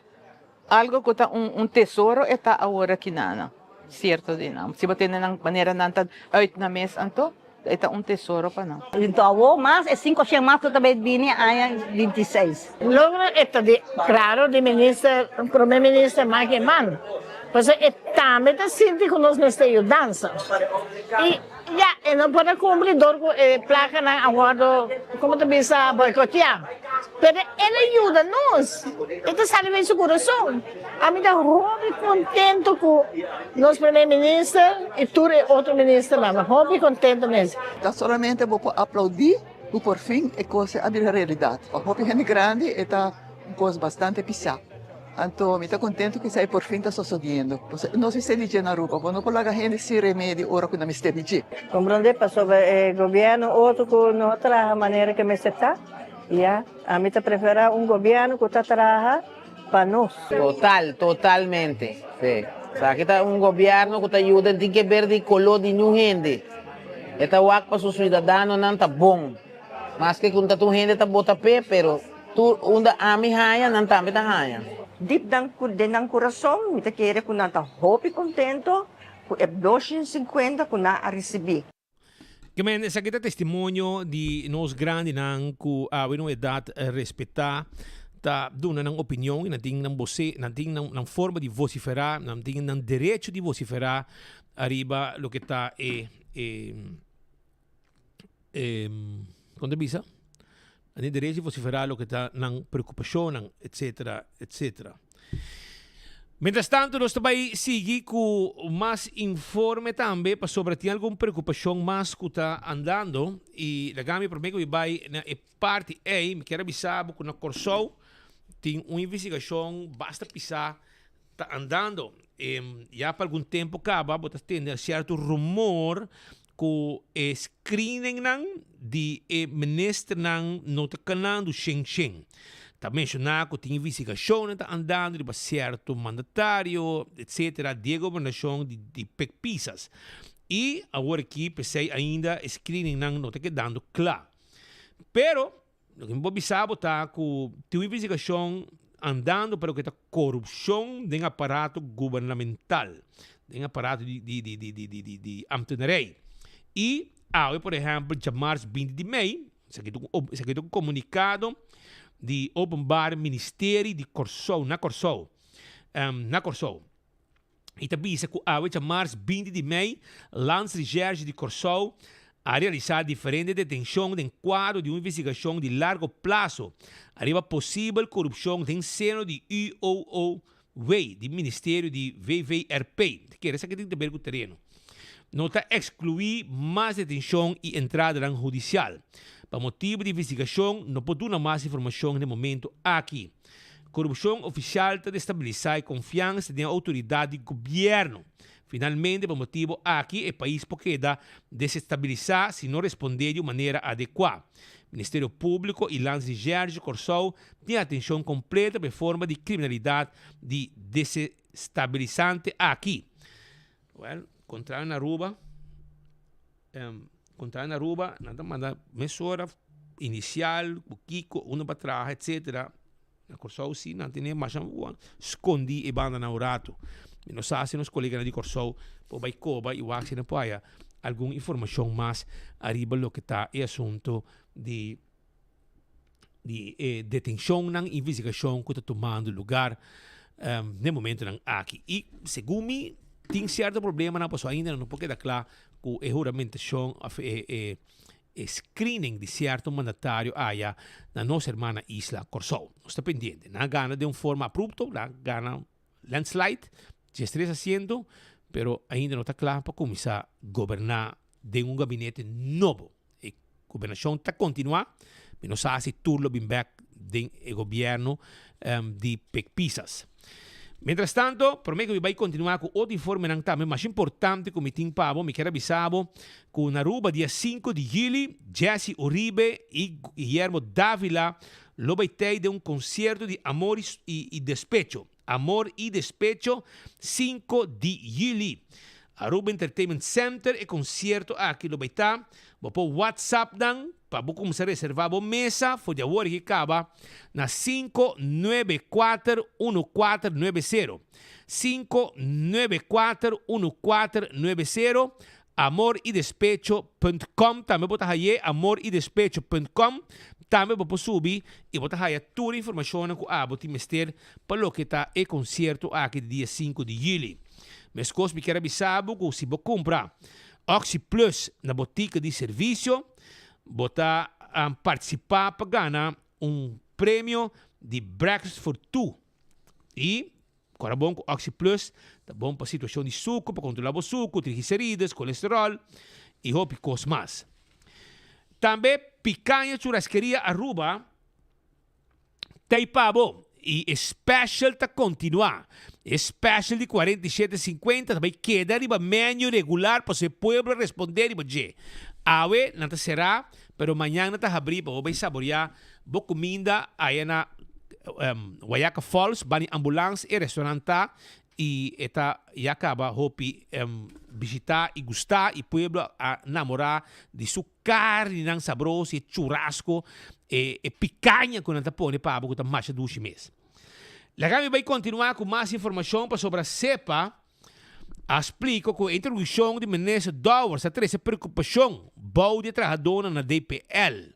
Algo cu ta un tesoro e ta awor aki na nan, cierto di nan. Si bo tende nan manera nan ta uit nan mes anto, e ta un tesoro pa nan. Anto awor mas e cinco shen mas cu ta bay bini aña 26. Logro e ta di claro di minister, prome minister Mike Eman, pasobra e tambe ta sinti cu nos mester yudansa. Y ya, e no por a cumpli dor cu e placanan a wordo, como ta bisa, boicotea. Pero el a yuda nos. E ta sali den su kurason. Ami ta hopi kontento ku nos primer minister i tur e otro ministernan. Hopi kontento mes. Ta solamente bo por aplaudí ku por fin e kos a bira realidat. Pa hopi hende grandi e ta un kos bastante pisá. Anto mi ta kontentu ku esei por fin ta sosodiendo. Nos mester di dje na Aruba. Bo no por laga hende sin remedi ora ku nan mester di dje. Komprondé pasobra e gobièrnu otro ku no traha manera ke mester ta. Ya, ami ta preferá un gobièrnu ku ta traha pa nos. Total, totalmente. Sí. Esaki ta un gobièrnu ku ta yuda, tin ke ber di koló di niun hende. E ta wak pa su suidadanonan ta bon. Maske ku ta tur hende ta bota p'e, pero tur unda ami haña, nan tambe ta haña. Dip dan den nan kurason mi ta kere ku nan ta hopi kontento ku e 250 ku nan a risibí. Ke men esaki ta testimonio di nos grandinan ku awe na un edat respetá ta duna nan opinion i nan tin nan bose, nan tin nan nan forma di vosiferá, nan tin nan derecho di vosiferá ariba loke ta e e e kon ta bisa? Nan tin derecho di vosiferá loke ta nan preokupashonnan etsetera etsetera. Mientras tanto nos ta bai sigui ku mas informe tambe pasobra tin algun preokupashon mas ku ta andando i laga mi prome ku mi bai na e parti ei mi kier a bisa bo ku na Kòrsou tin un investigashon basta pisá ta andando. Ya pa algun tempu kaba bo ta tende sierto rumor ku e screeningnan di e ministernan no ta kanando shen shen. Ta menshoná ku tin investigashonnan ta andando riba sierto mandatario etcetera di e gobernashon di di Pek Pisas. I awor aki p'esei ainda e screeningnan no ta kedando kla. Pero Loke mi por bisa bo ta ku tin un investigashon andando pa loke ta korupshon den aparato gubernamental, den aparato di di di di di di di di ambtenarai. I awe por ehèmpel djamars binti di mei, esaki ta un esaki ta un komunikado di Openbaar Ministerie di Kòrsou na Kòrsou, na Kòrsou. I ta bisa ku awe djamars 20 di mei, Landsrecherche di Kòrsou a realisá diferente detenshon den kuadro di un investigashon di largo plaso ariba posibel korupshon den seno di UOOW di Ministerio di VVRP. Ta kere esaki tin ta ber ku tereno. No ta ekskluí mas detenshon i entradanan hudisial. Pa motibu di investigashon no por duna mas informashon den momento aki. Korupshon ofisial ta destabilisá e konfiansa den e outoridat di gobièrnu. Finalmente, pa motibo aki e pais por keda desestabilisá si no respondé di un manera adekuá. Ministerio Públiko i Landsrecherche Kòrsou tin atenshon kompleto pa e forma di kriminalidat di desestabilisante aki. Wèl, kontrario na Aruba, kontrario na Aruba, nan ta manda mesora inisial ku kiko unda pa traha etsetera. Na Kòrsou si nan tene masha skondí e bandanan un ratu. Mi no sa si nos koleganan di Kòrsou por bai koba i wak si nan por haya algun informashon mas ariba loke ta e asuntu di di e detenshonnan i investigashon ku ta tumando lugar n'e momentunan aki. I segun mi tin sierto problemanan pasobra ainda nan no por keda kla ku e huramentashon òf e e e screening di cierto mandatario aya na nos hermana isla Corsou. Nos ta pendiente. Nan a gana den un forma abrupto, nan a gana landslide, 13 asiento, pero ainda no ta cla pa cuminsa goberna den un gabinete nobo. E gobernacion ta continua, mi no sa si tur lo bin bek den e gobierno di Pek Pisas. Mientras tanto, prome ku mi bai kontinuá ku otro informenan tambe masha importante ku mi tin pa bo, mi kier a bisa bo ku na Aruba dia sinku di juli, Jessy Uribe i Guillermo Davila lo bai tei den un konsierto di Amor i Despecho. Amor i Despecho, sinku di juli. Aruba Entertainment Center e konsierto aki lo bai ta. Bo por WhatsApp nan Pa bo kumsa reservá bo mesa for di awor ki kaba na 5941490. 5941490 amoridespecho.com tambe bo ta haye amoridespecho.com tambe bo por subi i bo ta haya tur e informashonnan ku abo tin mester pa loke ta e konsierto aki di dia sinku di yüli. Meskos mi kier a bisa bo ku si bo kumpra Oxi Plus na botika di servisio, bo ta partisipá pa gana un premio di Breakfast for Two. I kòrda bon ku Oxi Plus ta bon pa situashon di suku, pa kontrolá bo suku, triglicerides, kolesteròl i hopi kos mas. Tambe Picaña Churrasqueria Aruba T'ei pa bo. I e special ta kontinuá. E special di 47 cincuenta ta bai keda riba menu regular pasobra e pueblo a respondé riba dje. Awe nan ta será, pero mañan nan ta habrí pa bo bai saboriá bo kuminda aya na Wayaca Falls, bani ambulans e restaurant ta i e ta ya kaba hopi bishitá i gustá i pueblo a namorá di su Carninan sabroso, e churrasco, e e picaña cu nan ta pone pa bo cu ta masha dushi mes. Laga mi bay continua cu mas informacion pasobra SEPA a splica cu e introduccion di Minister Dowers a trece preocupacion bou di e trahadornan na DPL.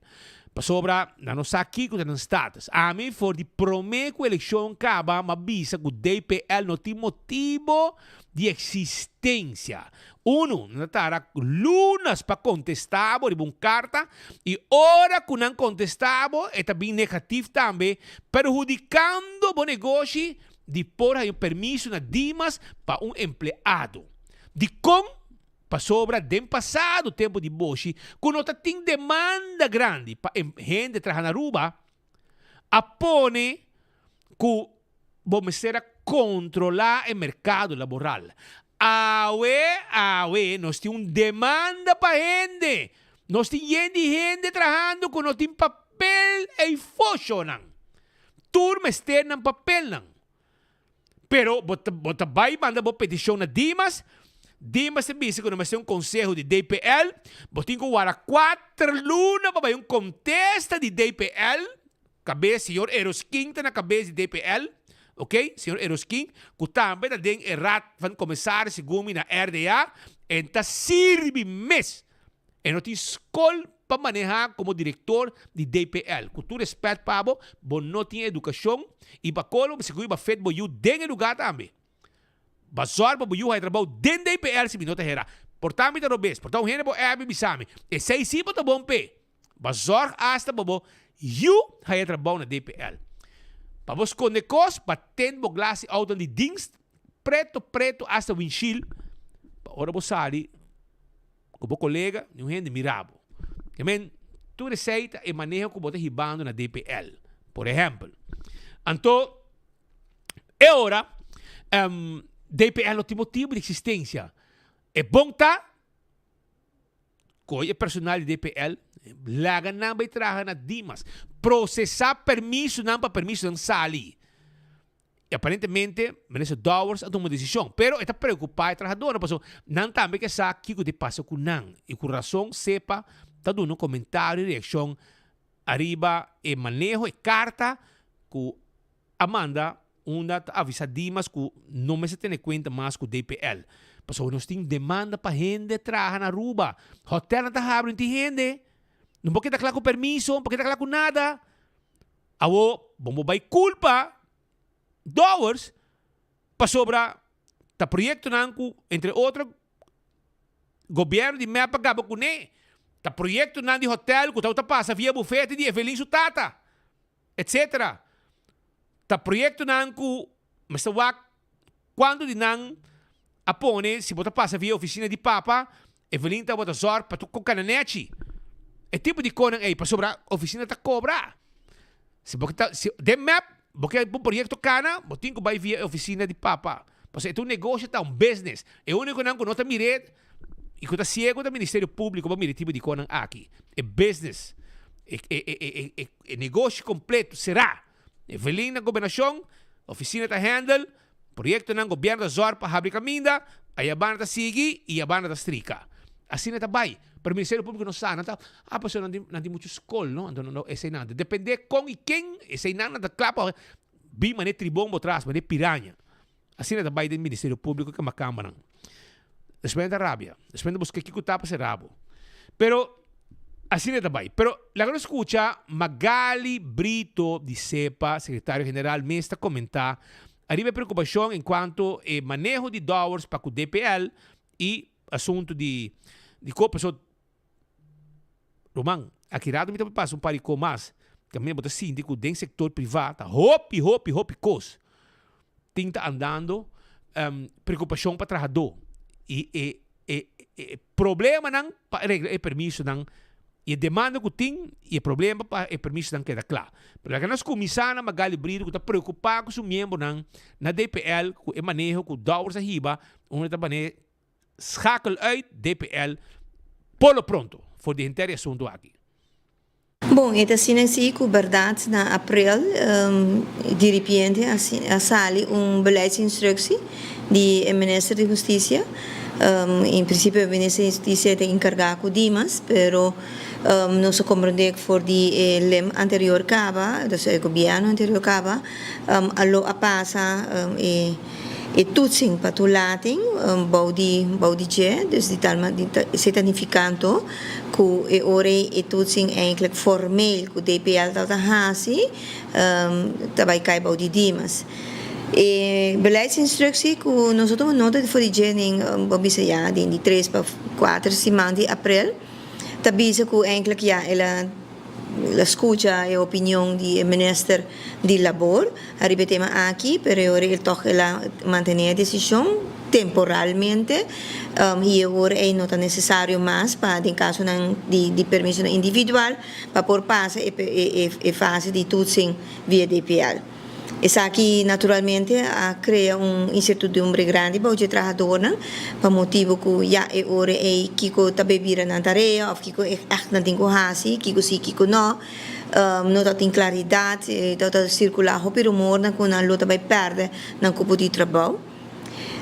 Pasobra nan no sa kico ta nan status. Ami for di prome cu eleccion caba m'a bisa cu DPL no tin motibo di existencia. Unu, nan ta tarda lunas pa kontestá bo riba un karta i ora ku nan kontestá bo e ta bin negatif tambe, perhudikando bo negoshi di por haña un permiso na Dimas pa un empleado. Dikon? Pasobra den pasado tempu di boshi ku no ta tin demanda grandi pa hende traha na Aruba, a pone ku bo mester a kontrolá e merkado laboral. Awe, awe nos tin un demanda pa hende. Nos tin yen di hende trahando ku no tin papel ei foshonan. Tur mester nan papelnan. Pero bo ta bo ta bai manda bo petishon na Dimas, Dimas ta bisa ku no mester un konseho di DPL, bo tin ku wara kuater luna pa bai un kontesta di DPL, kabes señor Eroskin ta na kabes di DPL, ok, señor Eroskin, ku tambe ta den e Raad van Commissaris segun mi na RDA, en ta sirbi mes. E no tin skol pa maneha komo direktor di DPL. Ku tur respèt pa bo, bo no tin edukashon i pa kolmo bo sigur bo a fet bo yu den e lugá tambe. Bo a zòrg pa bo yu haya trabou den DPL si mi no ta hera. Por ta mi ta robes, por ta un hende bo èbi bisa mi, esei si bo ta bon p'e. Bo a zòrg asta pa bo yu haya trabou na DPL. Pa bo skonde kos, bo a ten bo glas di outo di dienst preto preto asta windshield pa ora bo sali Ku bo kolega, niun hende mira bo. Ke men, tur esei ta e maneho ku bo ta hibando na DPL, por ehèmpel. Anto, e ora, DPL no tin motibu di eksistensia. E bon ta koe e personal di DPL laga nan bai traha na Dimas. Prosesá permisonan pa permisonan sali. I aparentemente Minister Dowers a tuma un desishon, pero e ta preokupá e trahadónan pasobra nan tambe ke sa kiko di pasa ku nan i ku rason sepa ta duna un komentario i reakshon ariba e maneho, e karta ku a manda unda ta avisá Dimas ku no mester tene kuenta mas ku DPL pasobra nos tin demanda pa hende traha na Aruba. Hotelnan ta habri no tin hende, no por keda kla ku permiso, no por keda kla ku nada. Awo bo bo bai culpa Dowers pasobra ta proyectonan cu entre otro gobierno di mep a gaba cune, ta proyectonan di hotel cu tabata pasa via bufete di Evelyn su tata, etc. Ta proyectonan cu mester wak cuanto di nan a pone si bo ta pasa via oficina di papa, Evelyn tabata zorg pa tur con cananechi. E tipo di conan ey pasobra oficina ta cobra. Si bo ta si den mep bo ke bo proyecto cana bo tin cu bay via e oficina di papa. Pasobra e ta un negocio ta un business. E uniconan cu no ta mire y cu ta ciego ta Ministerio Publico pa mira e tipo di conan aki. E business e e e e e negoshi completo cera. Evelyn na gobernacion, oficina ta handle. Proyectonan gobierno ta zorg pa habri caminda, ayabana ta sigui y yabana ta strika. Asina ta bay. Pero Ministerio Publico no sa, nan ta, ah pasobra nan tin, nan tin mucho scol no, anto no, esey nan. Depende con y ken, esey nan nan ta cla pa bin mane tribon bo tras, mane piraña. Asina ta bay den Ministerio Publico ke macambanan. Despues nan ta rabia, despues nan ta busca kico ta pa cera bo. Pero asina ta bay. Pero laga nos scucha Magaly Brito di SEPA, Secretario General, mes ta comenta ariba e preocupacion en cuanto e maneho di Dowers pa cu DPL y asunto di di co pasobra Roman, aki rato mi ta pasa un par di co mas caminda bo ta sinti cu den sector priva ta hopi hopi hopi cos tin ta andando preocupacion pa trahador y e e e problemanan pa regla e permisonan y e demanda cu tin y e problema pa e permisonan keda cla. Pero laga nos cuminsa na Magaly Brito cu ta preocupa cu su miembronan na DPL cu e maneho cu Dowers a hiba unda ta mane schakel uit DPL por lo pronto for di henter e asunto aki. Bon, e ta asina si ku bèrdat na aprel diripiente a sali un beleidsinstructie di e minister di Hustisia. En prinsipio e minister di Hustisia ta enkargá ku Dimas, pero nos a komprendé for di e lem anterior kaba, dus e gobièrnu anterior kaba, a lo a pasa e E toetsing pa toelating bou di bou di dje, dus di tal ma esei ta nifiká anto ku e ora ei e toetsing eindelijk formeel ku DPL tabata hasi ta bai kai bou di Dimas. E beleidsinstructie ku nos a tuma nota for di dje den bo bisa ya den di tres pa kuater siman di aprel ta bisa ku eindelijk ya el a La scucha e opinion di e minister di Labor ariba e tema aki, pero e ora el tog el a mantene e decision temporalmente y e ora ey no ta necesario mas pa den casonan di permisonan individual pa por pasa e fase di toetsing via DPL. Esaki naturalmente a crea un incertidumbre grandi bou dje trahadornan pa motibo cu ya e ora ey kico ta bay bira nan tarea of kico echt nan tin cu haci, kico si kico no. No ta tin claridad, ta ta circula hopi rumornan cu nan lo ta bay perde nan cupo di trabou.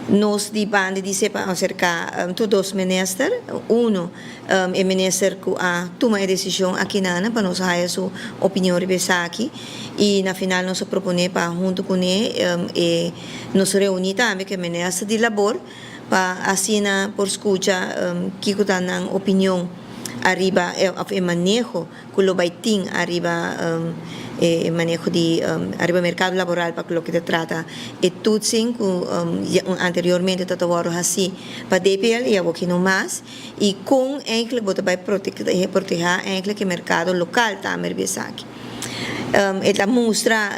Nos di banda di sepa acerca tur dos minister, uno e minister cu a tuma e decision akinana pa nos haya su opinion riba esaki y na final nos a propone pa hunto cune e nos reuni tambe cu e minister di labor pa asina por scucha kico ta nan opinion ariba of e maneho cu lo bay tin ariba e maneho di ariba mercado laboral pa loke ta trata e toetsing cu anteriormente ta ta wordo haci pa DPL y awo ki no mas y con eigenlijk bo ta bay proteha eigenlijk e mercado local tambe riba esaki. E ta mustra.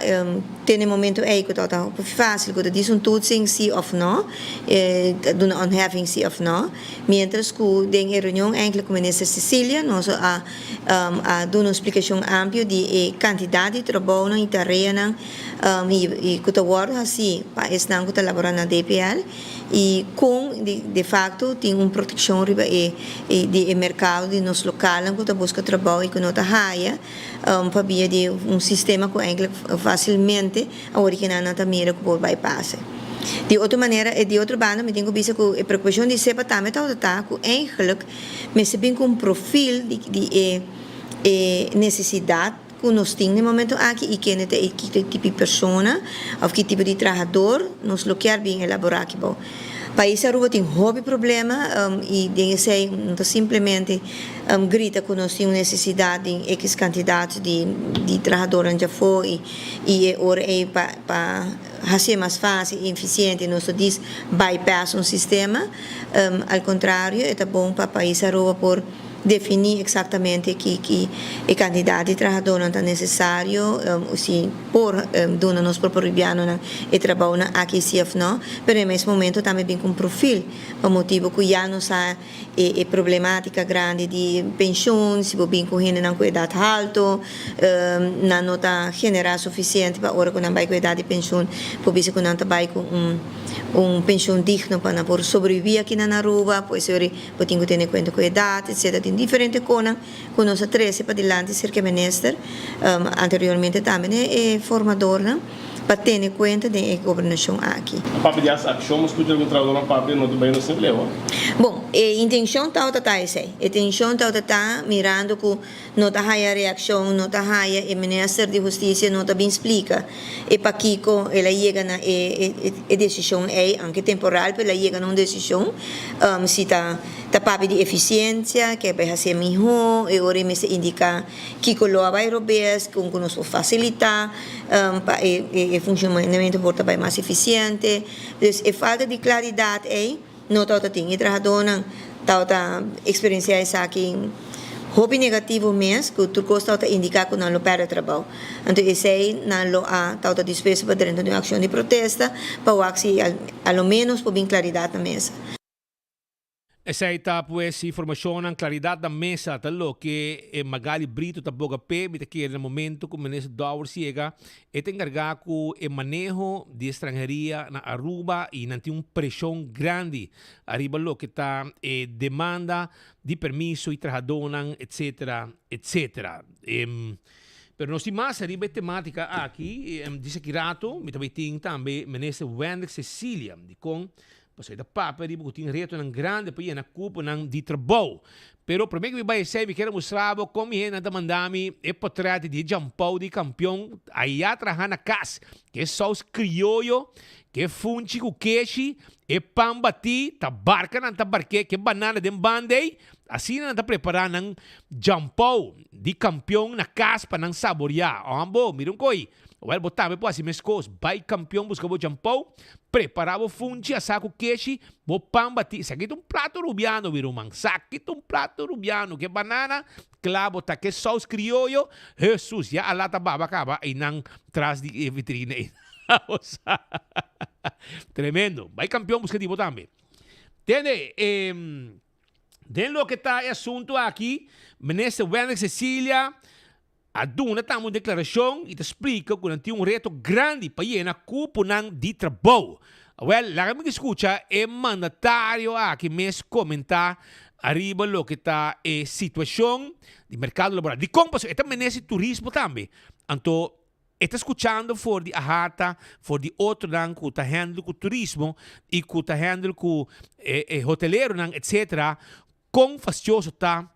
te na e momento ei ku tabata hopi fásil ku ta disi un toetsing si òf nò, ta duna ontheffing si òf nò. Miéntras ku den e reunion enkele ku Minister Cecilia nos a a duna un splikashon amplio di e kantidat di trabounan i tareanan i ku ta wòrdu hasí pa esnan ku ta laborá na DPL i kon de fakto tin un protekshon riba e di e merkado di nos lokalnan ku ta buska trabou i ku no ta haya pabia di un sistema ku enkele fasilmente awor di kinan nan ta mira ku por bai pasa. Di otro manera, di otro banda mi tin ku bisa ku e preokupashon di SEPA tambe tabata ta ku eigenlik mester bin ku un profil di di e e nesesidat ku nos tin na e momento aki i kende ta e ki tipo di persona òf ki tipo di trahador nos lo kier bin elaborá aki bou. Pais Aruba tin hopi problema i den esei no ta simplemente grita ku nos tin un nesesidat di ekis kantidat di di trahadornan djafó i i e ora ei pa pa hasié mas fásil i efisiente nos ta dis bypass un sistema. Al kontrario e ta bon pa pais Aruba por definí eksaktamente ki ki e kantidat di trahadónan ta nesesario, si por duna nos propio rubianonan e trabounan aki si òf nò, pero na e mes momento tambe bin ku un profil pa motibu ku ya nos sa e e problemátika grandi di penshun, si bo bin ku hendenan ku edat haltu nan no ta generá sufisiente pa ora ku nan bai ku edat di penshun por bisa ku nan ta bai ku un un penshun digno pa nan por sobreviví aki na Aruba, pues e ora Bo tin ku tene kuenta ku edat, etsetera. Tin diferente konan ku nos a trese padilanti serka e minister, anteriormente tambe den e formadornan, pa tene kuenta den e gobernashon aki. Papia di hasi akshon, bo skucha algun trabadornan papia, no ta bai nos empleo. Bon, e intenshon tabata ta esei. E intenshon tabata ta mirando ku no ta haya reakshon, no ta haya e minister di hustisia no ta bin splika e pakiko el a yega na e e desishon ei, aunke temporal pero el a yega na un desishon, si ta ta papia di efisiensia ke bai hasié mihó, e ora ei mester indiká kiko lo a bai robes, kon ku nos por fasilitá pa e e funshonamentu por ta bai mas efisiente. Dus e falta di klaridat ei. No tabata tin. E trahadónan tabata eksperensiá esaki hopi negativo mes, ku tur kos tabata indiká ku nan lo pèrdè trabou. Anto esei nan lo a tabata dispuesto pa drenta den un akshon di protesta pa wak si a lo ménos por bin klaridat na mesa. Esei ta pues informashonnan klaridat na mesa ta loke e Magali Brito ta boga p'e. Mi ta kere na momento ku Minister Dowers yega E ta enkargá ku e maneho di estranheria na Aruba i nan tin un preshon grandi ariba loke ta e demanda di permiso i trahadónan etsetera etsetera. Pero nos tin mas ariba e temátika aki. Disa ki rato mi ta bai tin tambe Minister Wendrick Cecilia dikon Pasobra e ta papia riba ku tin retonan grandi pa yena kuponan di trabou. Pero promé ku mi bai esei mi kier a mustra bo kon mi hendenan ta manda mi e potrèt di e djampou di kampion ayá traha na kas. Ku e sous krioyo, ku e funchi ku keshi, e pan batí, ta barka nan ta bark'é ku e banana den banda ei. Asina nan ta prepará nan djampou di kampion na kas pa nan saboriá. Ohan bo, mira un koi. Wèl, bo tambe por hasi meskos. Bai kampion buska bo djampou, prepará bo funchi asá ku keshi, bo pan batí. Esaki ta un plato rubiano, mi ruman. Saki ta un plato rubiano. Ke banana, kla bo ta. Ke sous krioyo, Hesus, ya a lata baba kaba einan tras di e vitrina ei. Bo sa. Tremendo. Bai kampion buska di bo tambe. Tende, e, den loke ta e asuntu aki, Minister Wendrick Cecilia A duna tambe un deklarashon i ta splika ku nan tin un reto grandi pa yena kuponan di trabou. Awel, laga mi skucha e mandatario aki mes komentá ariba loke ta e situashon di merkado laboral. Dikon? Pasobra e ta menester di turismo tambe. Anto e ta skuchando for di AHATA, for di otronan ku ta handle ku turismo i ku ta handle ku e hoteleronan etsetera, kon fastioso ta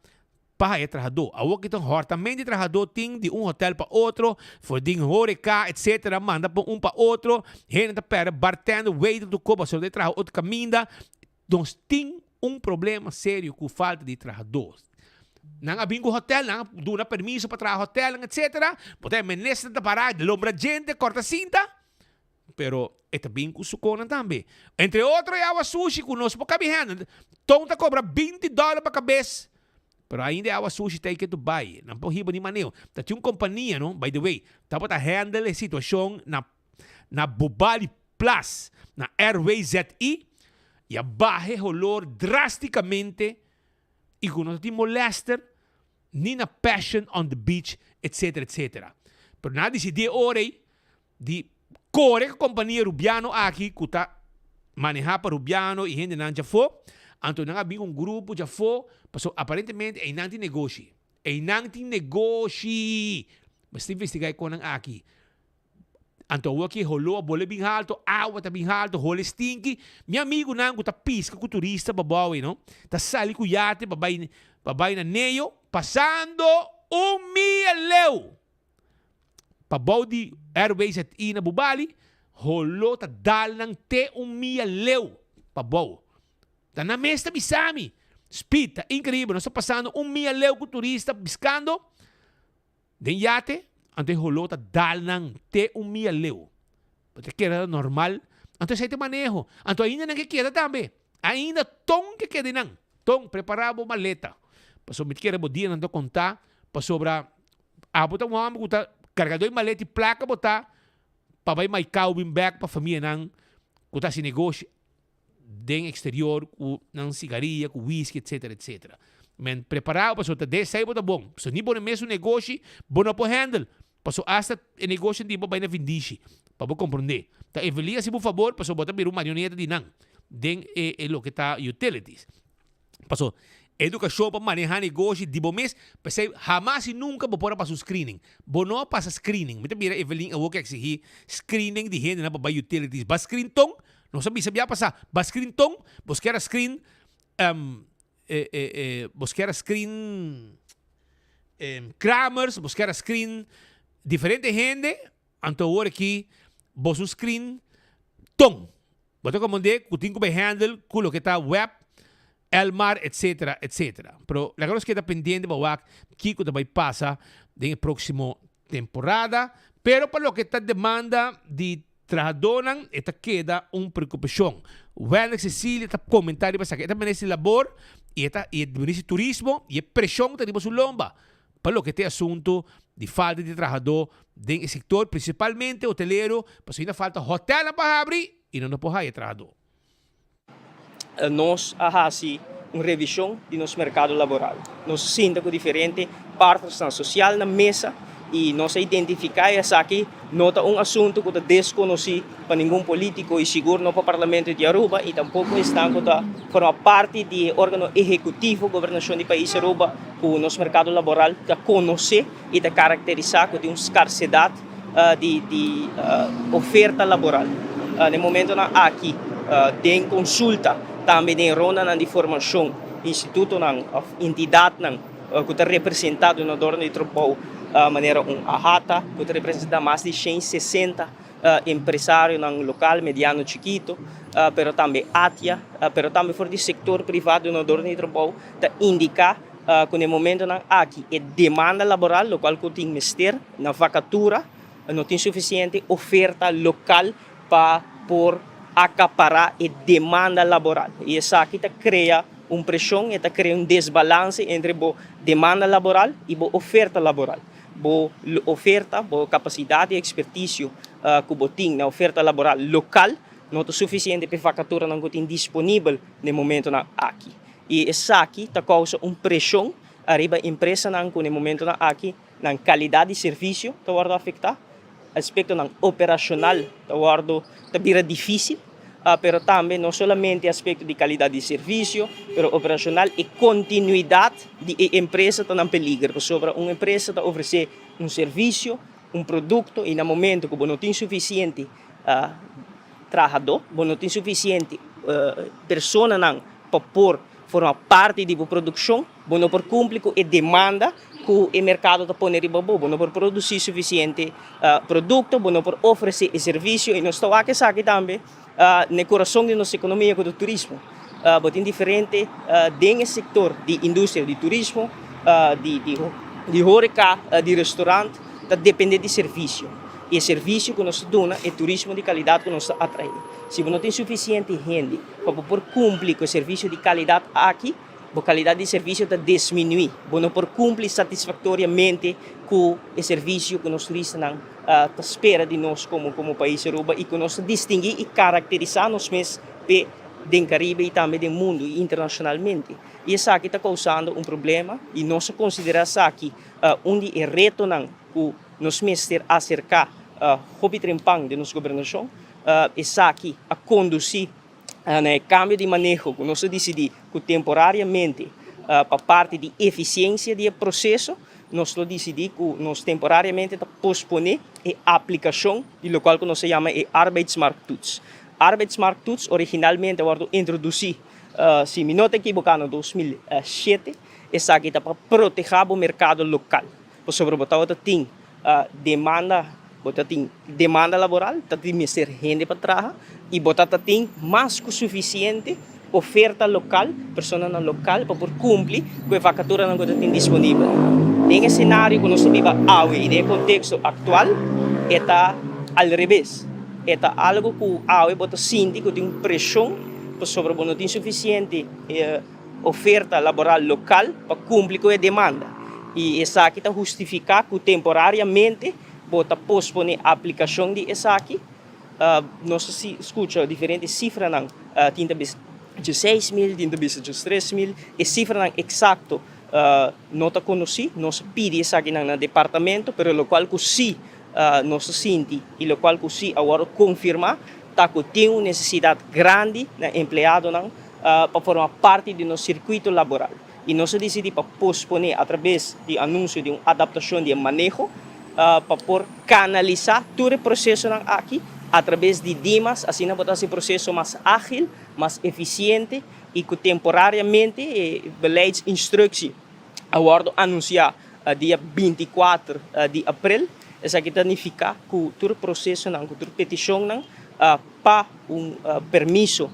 pa haya trahadó. Awor ki ta un hòrtament di trahadó tin di un hotèl pa otro, for den horeca etc. Manda pa un pa otro, hende ta pèrdè bartender, waiter tur kos pasobra ta traha otro kaminda. Nos tin un problema serio ku falta di trahadó. Nan a bin ku hotèl, nan a duna permiso pa traha hotèlnan etc. Bo ta e minister ta pará lombra djente, kòrta sinta. Pero e ta bin ku su konan tambe. Entre otro e awa sushi ku nos por kabi handle. Ton ta kobra binti dòler pa kabes. Pero ainda e awa sushi ta ei ke tu bai. Nan por hiba di maneho. Ta tin un kompania no, by the way, tabata handle e situashon na. na Bobali Plas na RWZI y a baha e holor drasticamente y cu no ta tin molester ni na Passion on the Beach etc etc. Pero nan a dicidi e ora ey di core cu compania Rubiano aki cu ta maneha pa Rubiano y hendenan djafo, anto nan a bin cu un grupo djafo pasobra aparentemente eynan tin negoshi. Eynan tin negoshi! Mester investiga e conan aki. Anto awor ki e holó a bole bin halto, awa ta bin halto, hole stinki. Mi amigunan ku ta piska ku turista pa bou ei no, ta sali ku yate pa bai pa bai na Neo, pasando un mia leu pa bou di RWZI na Bubali, holó ta dal nan te un mia leu pa bou. Ta nan mes ta bisa mi, Speed, ta inkreibel, nos ta pasando un mia leu ku turista piskando. Den yate, anto e holó ta dal nan te un mia leu. Bo ta kere ta normal? Anto esei ta maneho. Anto ainda nan ke keda tambe. Ainda ton ke keda einan. Ton, prepará bo maleta. Pasobra mi ta kere bo dianan ta kontá, pasobra abo ta un hòmber ku ta kargadó e maleta i plaka bo ta pa bai Maicao bin bèk pa famianan ku ta hasi negoshi. den exterior cu nan cigaria, cu whisky etcetera etcetera. Men prepara bo pasobra ta desei bo ta bon. Pasobra ni bo na mesun negoshi bo no por handle. Pasobra hasta e negoshi di bo bai na vindishi pa bo comprende. Ta Evelyn haci bo fabor pasobra bo ta bira un marioneta di nan den e e loke ta utilities. Pasobra educacion pa maneha negoshi di bo mes pesey hamas y nunca bo por a pasa un screening. Bo no a pasa screening. Mi ta mira Evelyn awor ke exigi screening di hendenan pa bai utilities. Ba screen ton Nos a bisa bia pasá, ba screen ton, bos kier a screen bos kier a screen Kramers, bos kier a screen diferente hende, anto awor aki bos un screen ton. Bo ta komprendé ku tin ku bai handle ku loke ta web, Elmar etcetera etcetera. Pero laga nos keda pendiente pa wak kiko ta bai pasa den e próksimo temporada. Pero pa loke ta demanda di trahadónan e ta keda un preokupashon. Wendrick Cecilia ta komentá riba esaki. E ta minister di labor i e ta i e minister di turismo i e preshon ta riba su lomba pa loke ta e asuntu di falta di trahadó den e sektor, prinsipalmente hotelero, pasobra ainda falta hotèlnan pa habri i nan no por haya trahadó. Nos a hasi un revishon di nos merkado laboral. Nos a sinta ku diferente partnersnan sosial na mesa i nos a identifiká e esaki no ta un asuntu ku ta deskonosí pa ningun polítiko i sigur no pa Parlamento di Aruba i tampoko esnan ku ta forma parti di e órgano ehekutivo gobernashon di pais Aruba ku nos merkado laboral ta konosé i ta karakterisá ku tin un skarsedat di oferta laboral. Na e momentonan aki den konsulta tambe den rondanan di formashon institutonan òf entidatnan ku ta representá dunadornan di trabou manera un AHATA ku ta representá mas di 160 empresarionan lokal, mediano, chikito, pero tambe ATIA, pero tambe for di sektor privá dunadornan di trabou ta indiká Ku na e momentonan aki e demanda laboral lokual ku tin mester na vakatura no tin sufisiente oferta lokal pa por akapará e demanda laboral. I esaki ta krea un preshon, e ta krea un desbalanse entre bo demanda laboral i bo oferta laboral. Bo oferta, bo kapasidat i ekspertisio ku bo tin na oferta laboral lokal no ta sufisiente pa e vakaturanan ku tin disponibel na e momentonan aki. I esaki ta kousa un preshon ariba empresanan ku na e momentonan aki nan kalidat di servisio ta wòrdu afektá, aspektonan operashonal ta wòrdu ta bira difísil, pero tambe no solamente aspekto di kalidat di servisio, pero operashonal e kontinuidat di e empresa ta na peliger, pasobra un empresa ta ofresé un servisio, un produkto i na momento ku bo no tin sufisiente trahadó, bo no tin sufisiente personanan pa por forma parti di bo produkshon, bo no por kumpli ku e demanda ku e merkado ta pone riba bo, bo no por produsí sufisiente produkto, bo no por ofresé e servisio i nos ta wak esaki tambe na e kurason di nos ekonomia ku ta turismo. Bo tin diferente den e sektor di industria di turismo, di horeka, di restorant ta depende di servisio i e servisio ku nos ta duna e turismo di kalidat ku nos ta atraé. Si bo no tin sufisiente hende pa bo por kumpli ku e servisio di kalidat aki. Bo kalidat di servisio ta disminuí. Bo no por kumpli satisfaktoriamente ku e servisio ku nos turistanan ta spera di nos komo komo pais Aruba i ku nos ta distinguí i karakterisá nos mes p'e den Karibe i tambe den mundu i internashonalmente. I esaki ta kousando un problema i nos a konsiderá esaki un di e retonan ku nos mester aserká hopi trempan den nos gobernashon. Esaki a kondusí na e kambio di maneho ku nos a disidí ku temporariamente pa parti di efisiensia di e proseso, nos lo disidí ku nos temporariamente ta posponé e aplikashon di lokual ku nos ta yama e arbeidsmarkttoets. Arbeidsmarkttoets originalmente a wòrdu introdusí, si mi no ta ekiboká, na 2007. Esaki ta pa protehá bo merkado lokal, pasobra bo tabata tin demanda, bo ta tin demanda laboral, ta tin mester hende pa traha y bo ta ta tin mas cu suficiente oferta local, personanan local pa por cumpli cu e vacaturanan cu ta tin disponibel. Den e scenario cu nos ta biba awe y den e contexto actual e ta al revés, e ta algo cu awe bo ta sinti cu tin un presion pasobra bo no tin suficiente oferta laboral lokal pa kumpli ku e demanda i esaki ta hustifiká ku temporariamente bo ta posponé aplikashon di esaki. Nos ta skucha diferente sifranan, tin ta bisa 16 mil, tin ta bisa 13 mil, e sifranan eksakto no ta konosí, nos a pidi esakinan na departamento, pero lokual ku sí nos ta sinti i lokual ku sí a wòrdu konfirmá ta ku tin un nesesidat grandi na empleadonan pa forma parti di nos sirkuito laboral i nos a disidí pa posponé atrabes di anunsio di un adaptashon di e maneho pa por kanalisá tur e prosesonan aki atrabes di Dimas, asina bo ta hasi e proseso mas ágil, mas efisiente i ku temporariamente e beleidsinstruksie a wòrdu anunsiá dia 24 di aprel. Esaki ta nifiká ku tur prosesonan, ku tur petishonnan pa un permiso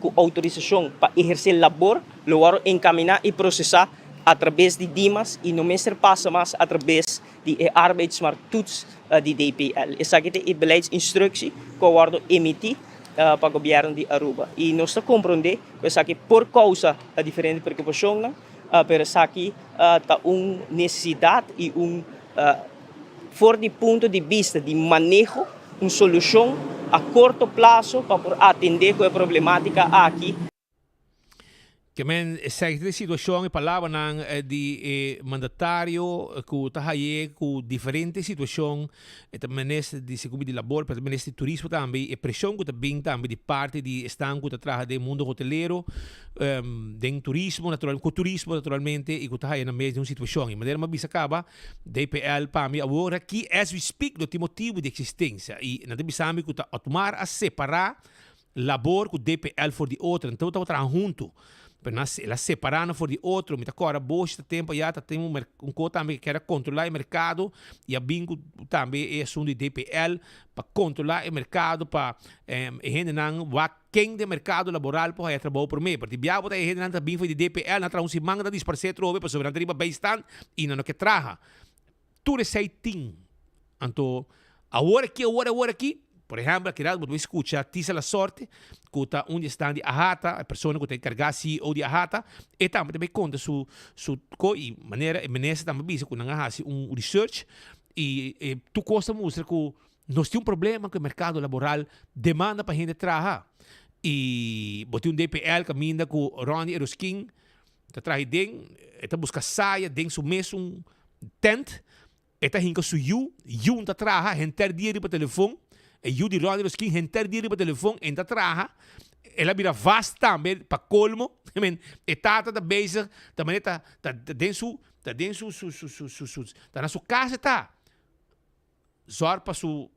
ku outorisashon pa ehersé labor lo wòrdu enkaminá i prosesá atrabes di Dimas i no mester pasa mas atrabes di e arbeidsmarkttoets di DPL. Esaki ta e beleidsinstruksie ku a wòrdu emití pa gobièrnu di Aruba i nos ta komprondé ku esaki por kousa diferente preokupashonnan, pero esaki ta un nesesidat i un For di punto di bista di maneho, un solushon a korto plaso pa por atendé ku e problematika aki. Ke men esaki ta e situashon, e palabranan di e mandatario ku ta haye ku diferente situashon, e ta minister di Seguro di Labor, pero ta minister di Turismo tambe, e preshon ku ta bin tambe di parti di esnan ku ta traha den mundo hotelero, den turismo, ku turismo naturalmente, i ku ta haya nan mes den un situashon. I manera mi a bisa kaba, DPL pa mi awor aki as we speak no tin motibu di existencia y nan ta bisa mi cu ta Otmar a separa labor cu DPL for di otro nan tabata traha hunto pero nan el a separa nan for di otro mi ta corda Boshi ta tempo aya ta tin un un co tambe cu kier a controla e mercado y a bin cu tambe e asunto di DPL pa controla e mercado pa e hendenan wak Ken den merkado laboral por haya trabou promé? Parti bia bo ta e hendenan ta bin for di DPL, nan traha un siman nan ta disparsé atrobe pasobra nan ta riba bijstand i nan no ke traha. Tur esei tin. Anto awor aki, awor, awor aki, por ehèmpel aki rato bo ta bai skucha Tisa Lasorte ku ta un di esnan di AHATA, e persona ku ta enkargá CEO di AHATA, e tambe ta bai konta su su ko i manera e minister tambe a bisa ku nan a hasi un research i e tur kos ta mustra ku Nos tin un problema ku e merkado laboral, demanda pa hende traha. I bo tin un DPL kaminda ku Ronnie Eroskin ta traha den, e ta buska saya den su mesun tent, e ta hinka su yu, yu ta traha henter dia riba telefon, e yu di Ronnie Eroskin henter dia riba telefon, e ta traha, el a bira vast tambe pa kolmo, e tata ta bezig ta manera ta den su, ta den su, su, su, su, su, ta na su kas e ta. Zòrg pa su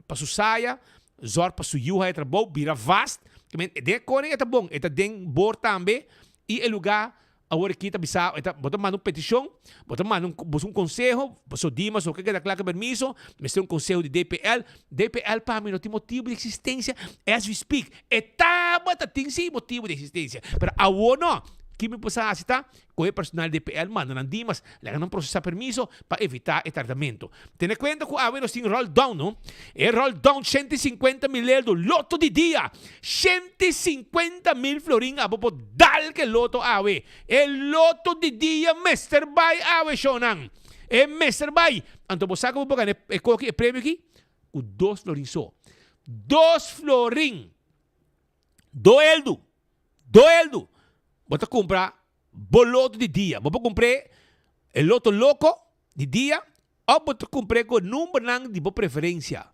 pa su saya, zòrg pa su yu haya trabou, bira vast. Den e koning e ta bon, e ta den bor tambe i e lugá awor aki ta bisa e ta bo ta manda un petishon, bo ta manda un buska un konseho, pasobra Dimas no ke keda kla ku e permiso, mester un konseho di DPL. DPL pa mi no tin motibu di eksistensia as we speak. E tabata tin si motibu di eksistensia, pero awor no. Ki mi por sa hasi ta kohe personal DPL manda nan Dimas, laga nan prosesá permiso pa evitá e tardamentu. Tene kuenta ku awe nos tin roll down no. E roll down 150 mil eldo loto di dia! 150 mil florin abo por dal ke loto awe. E loto di dia mester bai awe shownan. E mester bai! Anto bo sa ku bo por gana e koki e premio aki? Ku dos florin so. Dos florin! Do eldu! Do eldu! Bo ta kumpra bo loto di dia. Bo por kumpr'é e loto loko di dia òf bo ta kumpr'é ku e numbernan di bo preferensia.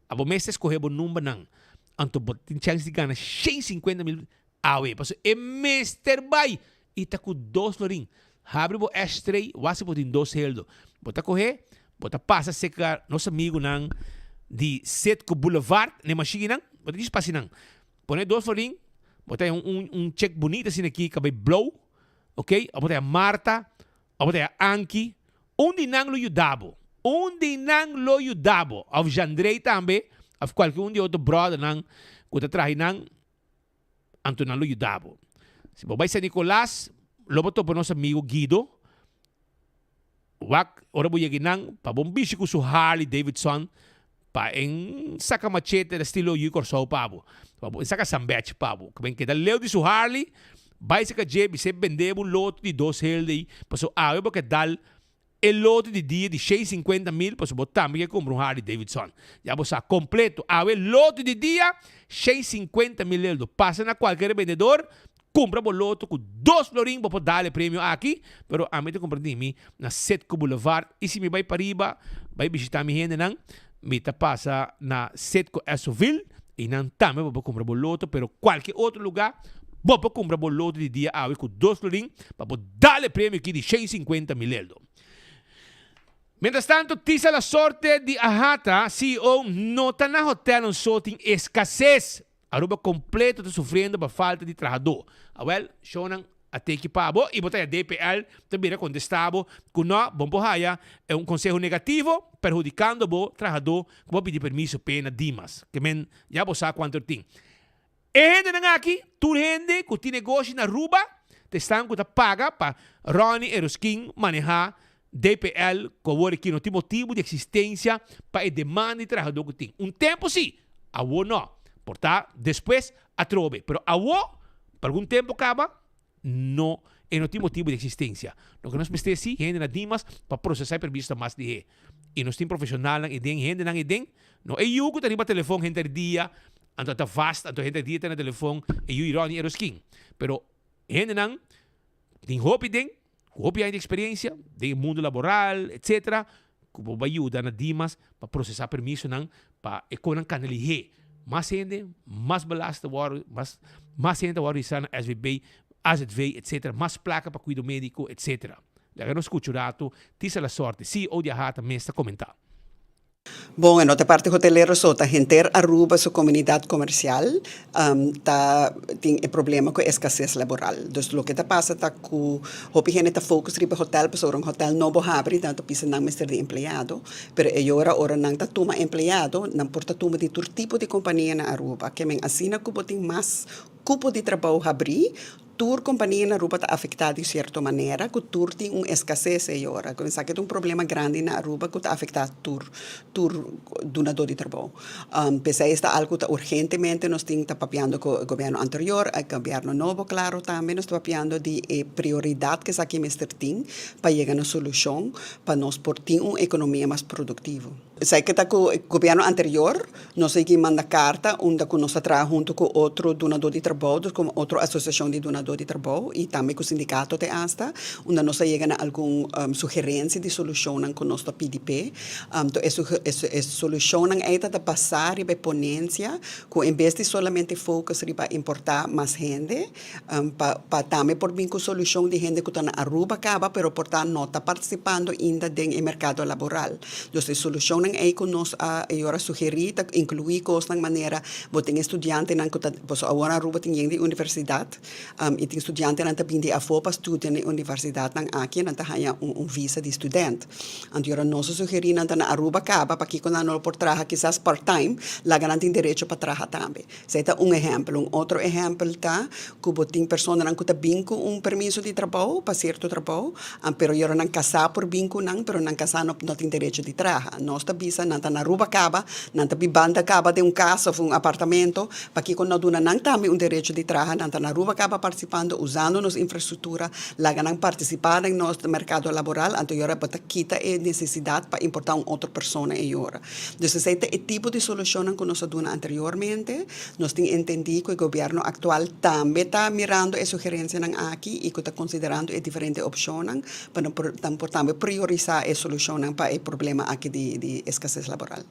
Abo mes ta skohé bo numbernan. Anto bo tin chèns di gana 150 mil awe. Pasobra e mester bai i ta ku dos florin. Habri bo ashtray, wak si bo tin dos heldo. Bo ta kohe, bo ta pasa serka nos amigunan di Citgo Boulevard, na e mashinnan, bo ta djis pasa nan. Pone dos florin, bo ta haña un un chek bunita asina aki, kabei blou, ok, òf bo ta haña Marta, òf bo ta haña Anky, un di nan lo yuda bo, un di nan lo yuda bo, òf Jandrey tambe, òf kualke un di e otro bròdernan ku ta traha einan. anto nan lo yuda bo. Si bo bai San Nicolas, lo bo topa nos amigo Guido. Wak, ora bo yega einan, pa bo bishi ku su Harley Davidson, pa en saka machete na estilo Yu Kòrsou pa bo. Pa bo en saka sambèchi pa bo. Ku ben keda leu di su Harley, bai saka dje, bis'é bend'é bo un loto di dos helde ei, pasobra awe bo ke dal E lote di dia di 650 mil pasobra bo tambe ke kumpra un Harley Davidson. Ya bo sa kompleto. Awe lote di dia 650 mil eldo. Pasa na kualke rebendedor kumpra bo loto ku dos florin bo por dal e premio aki. Pero ami ta kumpra di mi na Citgo Boulevard y si mi bai pariba bai bishita mi hendenan mi ta pasa na Citgo Esoville y nan tambe bo por kumpra bo loto pero kualke otro luga bo por kumpra bo loto di dia awe ku dos florin pa bo dal e premio aki di 150 mil eldo. Mientras tanto, Tisa La Sorte di Ahata, CEO, no ta na hotelnan so tin escases. Aruba completo ta sufriendo pa falta di trahadó. Awel, shownan a teki pa bo y bo ta haya DPL ta bira contesta bo cu no, bon por haya un conseho negativo perhudicando bo trahadó cu bo a pidi permiso p'e na Dimas. Ke men ya bo sa cuanto tin. E hendenan aki, tur hende ku tin negoshi na Aruba, ta esnan ku ta paga pa Ronnie Eroskin manehá DPL ku awor aki no tin motibu di eksistensia pa e demanda di trahadó ku tin. Un tempu sí, awor no. Por ta despues atrobe, pero awor, pa algun tempu kaba, no, e no tin motibu di eksistensia. Loke nos mester sí, hende na Dimas pa prosesá e permiso ta mas lihé. I nos tin profeshonalnan eden, hendenan eden. No e yu ku ta riba telefon henter dia, Anto ta vast, anto henter dia ta na telefon, e yu Ronnie Eroskin. Pero hendenan tin hopi den, ku hopi aña di eksperensia den e mundu laboral, etsetera, ku por bai yuda na Dimas pa prosesá permisonan pa e konan kana lihé. Mas hende, mas belasting ta wòrdu, mas mas hende ta wòrdu registrá na SVB, AZV, etsetera, mas plaka pa kuido médiko, etsetera. Laga nos skucha un ratu Tisa Lasorte, CEO di AHATA mes ta komentá. Bon, e no ta parti hotelero so, ta henter Aruba su comunidad comercial ta tin e problema cu escasez laboral. Dus loke ta pasa ta cu hopi hende ta focus riba hotel pasobra un hotel nobo habri nan ta bisa nan mester di empleado, pero e yora ora nan ta tuma empleado nan por ta tuma di tur tipo di compania na Aruba. Ke men asina cu bo tin mas cupo di trabou habri, Tur kompania na Aruba ta afektá di sierto manera ku tur tin un eskases ei ora. Ku esaki ta un problema grandi na Aruba ku ta afektá tur tur dunadó di trabou. P'esei esta algu ta urgentemente nos tin ta papiando ku e gobièrnu anterior, e gobièrnu nobo klaro tambe nos ta papiando di e prioridat ku esaki mester tin pa yega na solushon pa nos por tin un ekonomia mas produktivo. Esei ke ta ku e gobièrnu anterior, nos a yegi manda karta unda ku nos ta traha huntu ku otro dunadó di trabou, dus komo otro asosiashon di dunadó di trabou i tambe ku sindikato te asta, unda nos a yega na algun sugerensia di solushonnan ku nos ta pidi p'e. Anto e e solushonnan ei ta ta basá riba e ponensia ku en bes di solamente focus riba importá mas hende, Pa pa tambe por bin ku solushon di hende ku ta na Aruba kaba pero por ta no ta partisipando ainda den e merkado laboral. Dus e solushonnan. solushonnan ei ku nos a e ora sugerí ta inkluí kosnan manera bo tin e studiantenan ku ta, pasobra awor Aruba tin yen di universidat i tin studiantenan ta bin di afó pa studia na e universidatnan aki, nan ta haña un visa di student. Anto ora nos a sugerí nan ta na Aruba kaba, pakiko nan no por traha kisas part time, laga nan tin derecho pa traha tambe. Esei ta un ehèmpel. Un otro ehèmpel ta ku bo tin personanan ku ta bin ku un permiso di trabou pa sierto trabou, pero yora nan kasá por bin ku nan, pero nan kasá no no tin derecho di traha. Nos ta bisa nan ta na Aruba kaba, nan ta bibanda kaba den un kas òf un apartamento, pakiko no duna nan tambe un derecho di traha? Nan ta na Aruba kaba partisipando, usando nos infrastruktura, laga nan partisipá den nos merkado laboral, anto yora bo ta kita e nesesidat pa importá un otro persona e yora. Dus esei ta e tipo di solushonnan ku nos a duna anteriormente. Nos tin entendí ku e gobièrnu aktual tambe ta mirando e sugerensianan aki i ku ta konsiderando e diferente opshonnan pa nan por nan por tambe priorisá e solushonnan pa e problema aki di di eskases laboral.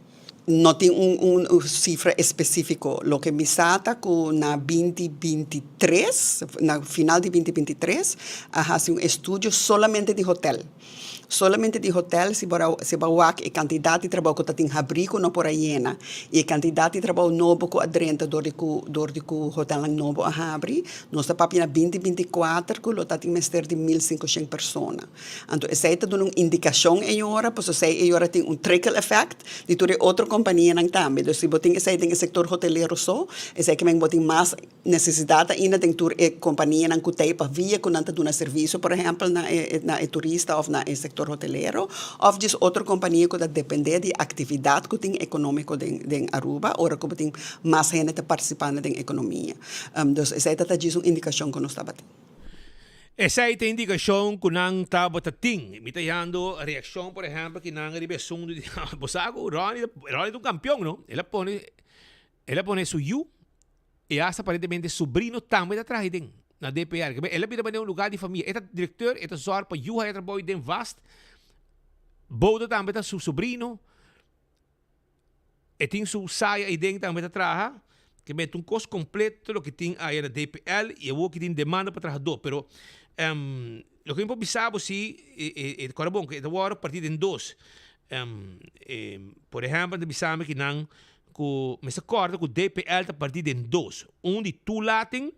No tin un un sifra espesífiko. Loke mi sa ta ku na 2023, na final di 2023, a hasi un estudio solamente di hotèl. Solamente di hotel si bo si bo a wak e kantidat di trabou ku ta tin habrí ku no por a yena i e kantidat di trabou nobo ku a drenta dor di ku dor di ku hotelnan nobo a habri, nos ta papia na 2024 ku lo ta tin mester di 1500 persona. Anto esei ta duna un indikashon e ora pasobra esei e ora tin un trickle effect di tur e otro kompanianan tambe. Dus si bo tin esei den e sektor hotelero so, esei ke men bo tin mas Nesesidat ainda den tur e kompanianan ku ta ei pa via ku nan ta duna servisio, por ehèmpel na e na e turista òf na e sektor hotelero, òf djis otro kompania ku ta dependé di aktividat ku tin ekonómiko den den Aruba ora ku bo tin mas hende ta partisipando den ekonomia. Dus esei ta ta djis un indikashon ku nos tabatin. Esei ta indikashon ku nan tabata tin. Mi ta yando reakshon por ehèmpel ki nan riba e asuntu di bo sa ku Ronnie Ronnie ta un kampion no. El a pone el a pone su yu E hasta aparentemente sobrino tambe ta traha den na DPR. El a bira manera un lugar di famia. E ta directeur, e ta zorg pa yu haya trabou den vast. Bouda tambe ta su sobrino. E tin su saya ahí den tambe ta traha. Ke mete un kos completo loke tin aya na DPL y awor ki tin demanda pa trahador. Pero um, loke mi por bisa bo si, e, e, e, kora bon, e ta wòrdu partí den dos. Um, e, por ehempel, ta bisa mi ki nan Ku mester kòrda ku DPL ta partí den dos, un di toelating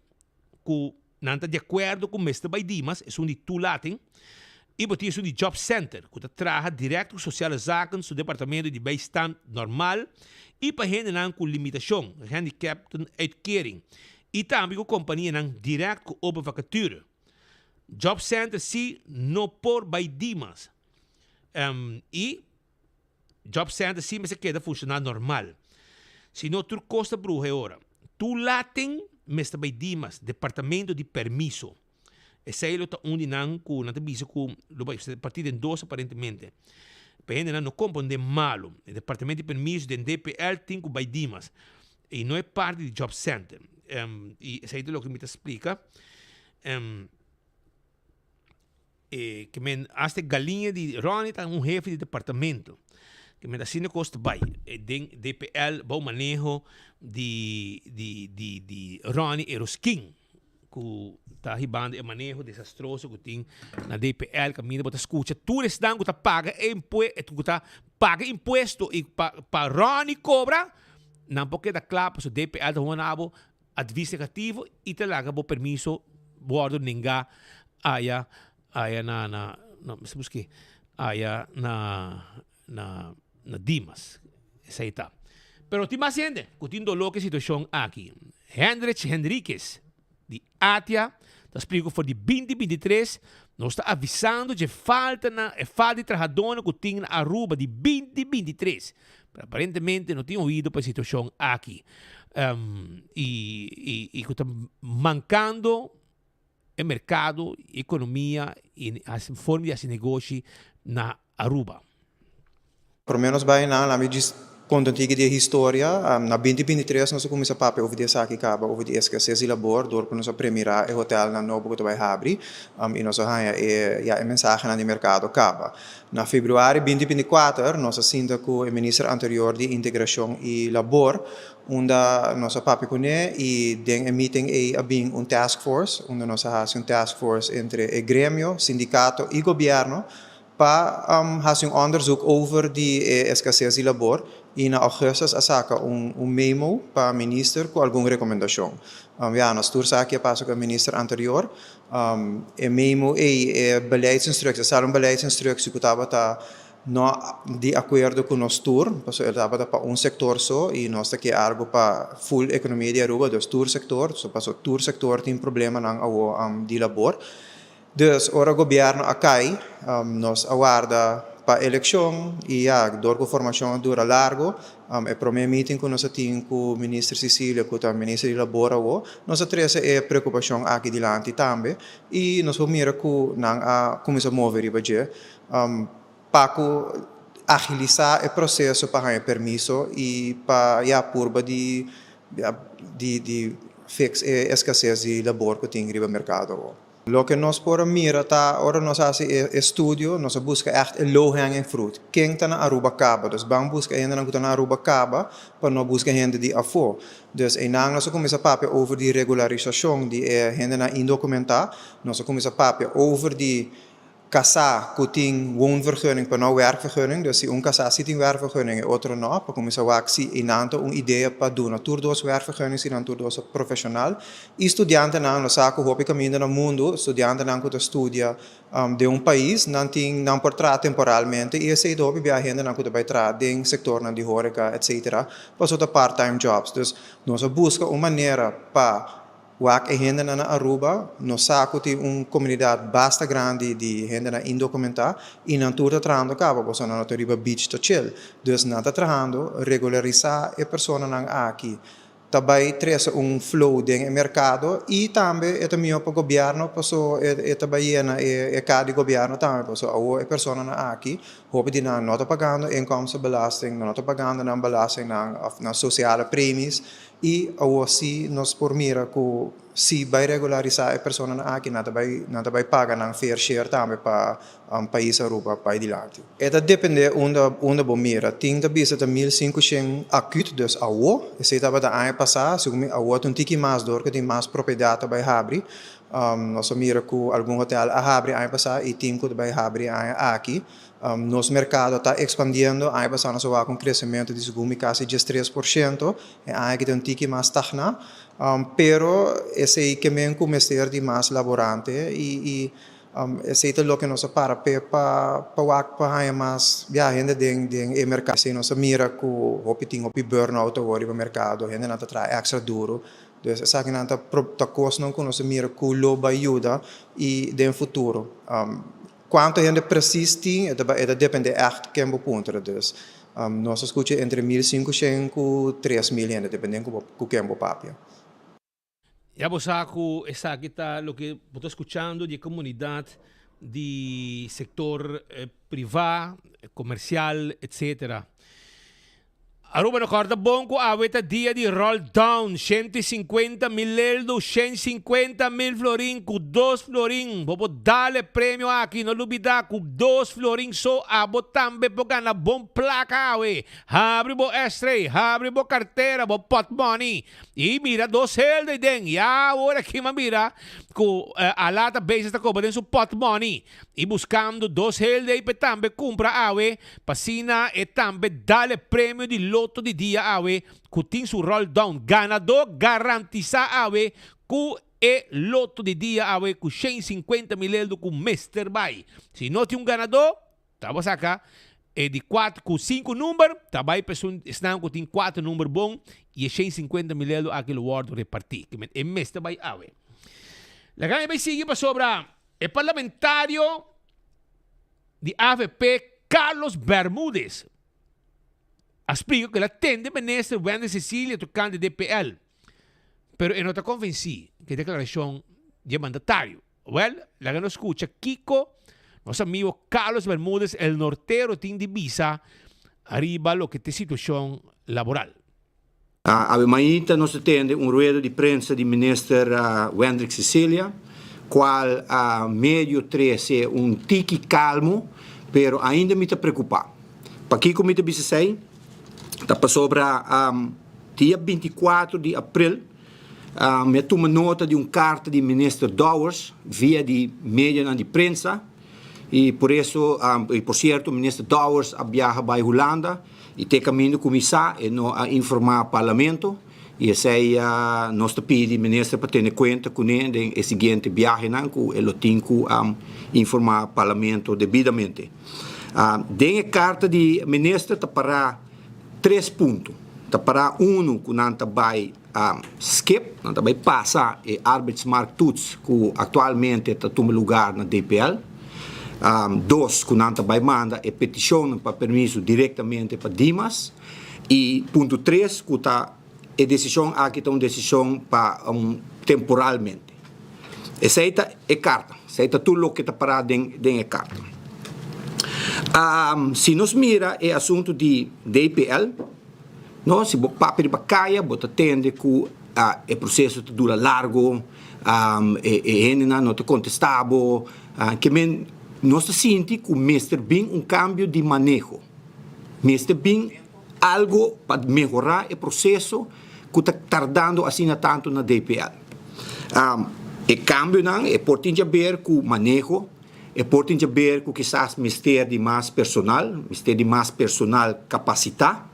ku nan ta di akuerdo ku mester bai Dimas, esun di toelating, i bo tin esun di Job Center ku ta traha dirèkt ku Sociale Zaken su departamento di bijstand normal i pa hendenan ku limitashon, gehandicapten uitkering, i tambe ku kompanianan dirèkt ku open vacature. Job Center si no por bai Dimas. I. Job Center si mester keda funciona normal. Si no tur cos ta bruha e ora. Toelating mester bay Dimas, departamento di permiso. Esey lo ta un di nan cu nan ta bisa cu lo bay ser parti den dos aparentemente. Pa hendenan no comprende malo. E departamento di permiso den DPL tin cu bay Dimas. Y no e parti di Job Center. Y esey ta loke mi ta splica. E ke men hasta e galiña di Ronnie ta un hefe di departamento. Ke men asina kos ta bai. E den DPL bou maneho di di di di Ronnie Eroskin ku ta hibando e maneho desastroso ku tin na DPL kaminda bo ta skucha tur esnan ku ta paga e impue ku ta paga impuesto i pa pa Ronnie kobra nan por keda kla pasobra DPL ta hona bo Advis negativo y ta laga bo permiso wordo nenga aya aya na na no mester buske aya na na na Dimas esey ta. Pero tin mas hende cu tin dolor cu e situacion aki. Hendrich Henriquez di Atia ta splica cu for di 2023 nos ta avisando dje falta na e falta di trahadornan cu tin na Aruba di 2023 Pero aparentemente no tin oido pa e situacion aki. Y, y, y cu ta mancando e mercado, e economia y forma di haci negoshi na Aruba. Prome nos bai nan, laat mi djis konta un tiki di e historia. Na 2023 nos a kuminsá papia over di esaki kaba, over di eskases di labor, dor ku nos a premirá e hotelnan nobo ku ta bai habri i nos a haña e, ya, e mensahenan di merkado kaba. Na februari 2024 nos a sinta ku e minister anterior di Integrashon i Labor unda nos a papia kuné i den e meeting ei a bin un task force unda nos a hasi un task force entre e gremio, sindikato i gobièrnu. Pa hasi un onderzoek over di e escases di labor y na augustus a saca un un memo pa minister cu algun recomendacion. Ya, nos tur sa ki a pasa cu e minister anterior. E memo ey, e beleidsinstructie, a sali un beleidsinstructie cu tabata no di acuerdo cu nos tur, pasobra e tabata pa un sector so y nos ta kier algo pa full economia di Aruba, dus tur sector, pasobra tur sector tin problemanan awo di labor. Dus ora gobierno a cay, nos a warda pa eleccion y ya, door cu formacion a dura largo, e prome meeting cu nos a tin cu Minister Cecilia cu ta Minister di Labor awo, nos a trece e preocupacion aki dilanti tambe y nos por mira cu nan a cuminsa move riba dje pa cu agilisa e proceso pa haña permiso y pa ya purba di di fix e escasez di labor cu tin riba mercado awo. Loke nos por a mira ta ora nos a hasi e estudio, nos a buska ègt e low hanging fruit. Ken ta na Aruba kaba? Dus ban buska e hendenan ku ta na Aruba kaba pa no buska hende di afó. Dus einan nos a kuminsá papia over di regularisashon di e hendenan indokumentá. Nos a kuminsá papia over di Kasá ku tin woonvergunning pero no werkvergunning, dus si un kasá si tin werkvergunning e otro no, pa kuminsá wak si einan ta un idea pa duna tur dos werkvergunning si nan tur dos ta profeshonal. I studiantenan, nos sa ku hopi kaminda na mundu studiantenan ku ta studia den un pais nan tin nan por traha temporalmente i esei ta hopi bia hendenan ku ta bai traha den sektornan di horeka etcetera pasobra ta part time jobs. Dus nos a buska un manera pa Wak e hendenan na Aruba, nos sa ku tin un komunidat basta grandi di hendenan indokumentá i nan tur ta trahando kaba, pasobra nan no ta riba beach ta chill. Dus nan ta trahando, regularisá e personanan aki ta bai trese un flow den e merkado i tambe e ta mihó pa gobièrnu paso e ta bai yena e ka di gobièrnu tambe paso awor e personanan aki hopi di nan no ta pagando inkomstenbelasting, nan no ta pagando nan belastingnan òf nan sosiale premies I awor si nos por mira ku si bai regularisá e personanan aki nan ta bai nan ta bai paga nan fair share tambe pa pais Aruba bai dilanti. E ta dependé unda unda bo mira. Tin ta bisa ta 1500 akut, dus awor, esei tabata aña pasá, segun mi awor ta un tiki mas dor ku tin mas propiedat ta bai habri. Nos a mira ku algun hotel a habri aña pasá i tin ku ta bai habri aña aki. Nos merkado ta ekspandiendo, aña pasá nos a wak un kresementu di segun mi kasi 13%, e aña aki ta un tiki mas stagná, pero esei ke men ku mester di mas laborante i i esei ta loke nos a para p'e pa pa wak pa haña mas ya hende den den e merkado. Esei nos a mira ku hopi tin hopi burnout awor riba merkado, hendenan ta traha èkstra duru, dus esakinan ta ta kosnan ku nos a mira ku lo bai yuda i den futuro. Cuanto hende precies tin, e ta e ta depende echt ken bo puntra. Dus nos a scucha entre 1500 cu 3000 hende, depende cu bo cu ken bo papia. Ya bo sa cu esaki ta loke bo ta scuchando di e comunidad di sector priva, comercial, etc. Aruba no corda bon cu awe ta dia di roll down, 150 mil eldo, 150 mil florin cu dos florin. Bo por dal e premio aki, no lubida cu dos florin so abo tambe por gana bon placa awe. Habri bo S-tray, habri bo cartera, bo potmoney y mira dos eldo eyden. Ya awor aki m'a mira cu Ala ta bezig ta coba den su potmoney. I buskando dos hel dei p'e tambe kumpra awe, p'asina e tambe dal e premio di loto di dia awe ku tin su roll down. Ganadó garantisá awe ku e loto di dia awe ku 150 mil eldo ku mester bai. Si no tin un ganadó, ta bo saka e di kuater ku sinku number, ta bai pa esun esnan ku tin kuater number bon i e 150 mil eldo aki lo wòrdu repartí. E mester bai awe. Laga mi bai sigui pasobra. E parlamentario di avp Carlos Bermudez a splica cu el a tende minister Wendy Cecilia tocante DPL, pero e no ta convenci cu e declaracion di e mandatario. Wel, laga nos scucha kico nos amigo Carlos Bermudez, el nortero, tin di bisa ariba loke ta e situacion laboral. Awe mainta nos a tende un rueda di prensa di Minister Wendrick Cecilia, cual a medio trece un tiki calmo, pero ainda mi ta preocupa. Pakico mi ta bisa esey? Ta pasobra dia 24 di april mi a tuma nota di un carta di Minister Dowers via di medionan di prensa. Y por eso, y por cierto, Minister Dowers a biaha bay Hulanda y te caminda cu mi sa e no a informa Parlamento y esey nos ta pidi Minister pa tene cuenta cune den e siguiente biahenan cu e lo tin cu informa Parlamento debidamente. Den e carta di Minister ta para tres punto. Ta para uno cu nan ta bay skip, nan ta bay pasa e arbeidsmarkttoets cu actualmente ta tuma lugar na DPL. Dos, cu nan ta bay manda e peticionnan pa permiso directamente pa Dimas. Y punto tres, cu ta e decision aki ta un decision pa un temporalmente. Esey ta e carta, esey ta tur loke ta para den den e carta. Si nos mira e asunto di DPL, No, si bo papia riba kaya bo ta tende ku e proseso ta dura largo, e hendenan no ta kontestá bo. Ke men nos ta sinti ku mester bin un kambio di maneho. Mester bin algo pa mehorá e proseso ku ta tardando asina tantu na DPL. E kambionan e por tin djaber ku maneho, E por tin djaber ku kisas mester di mas personal, mester di mas personal kapasitá,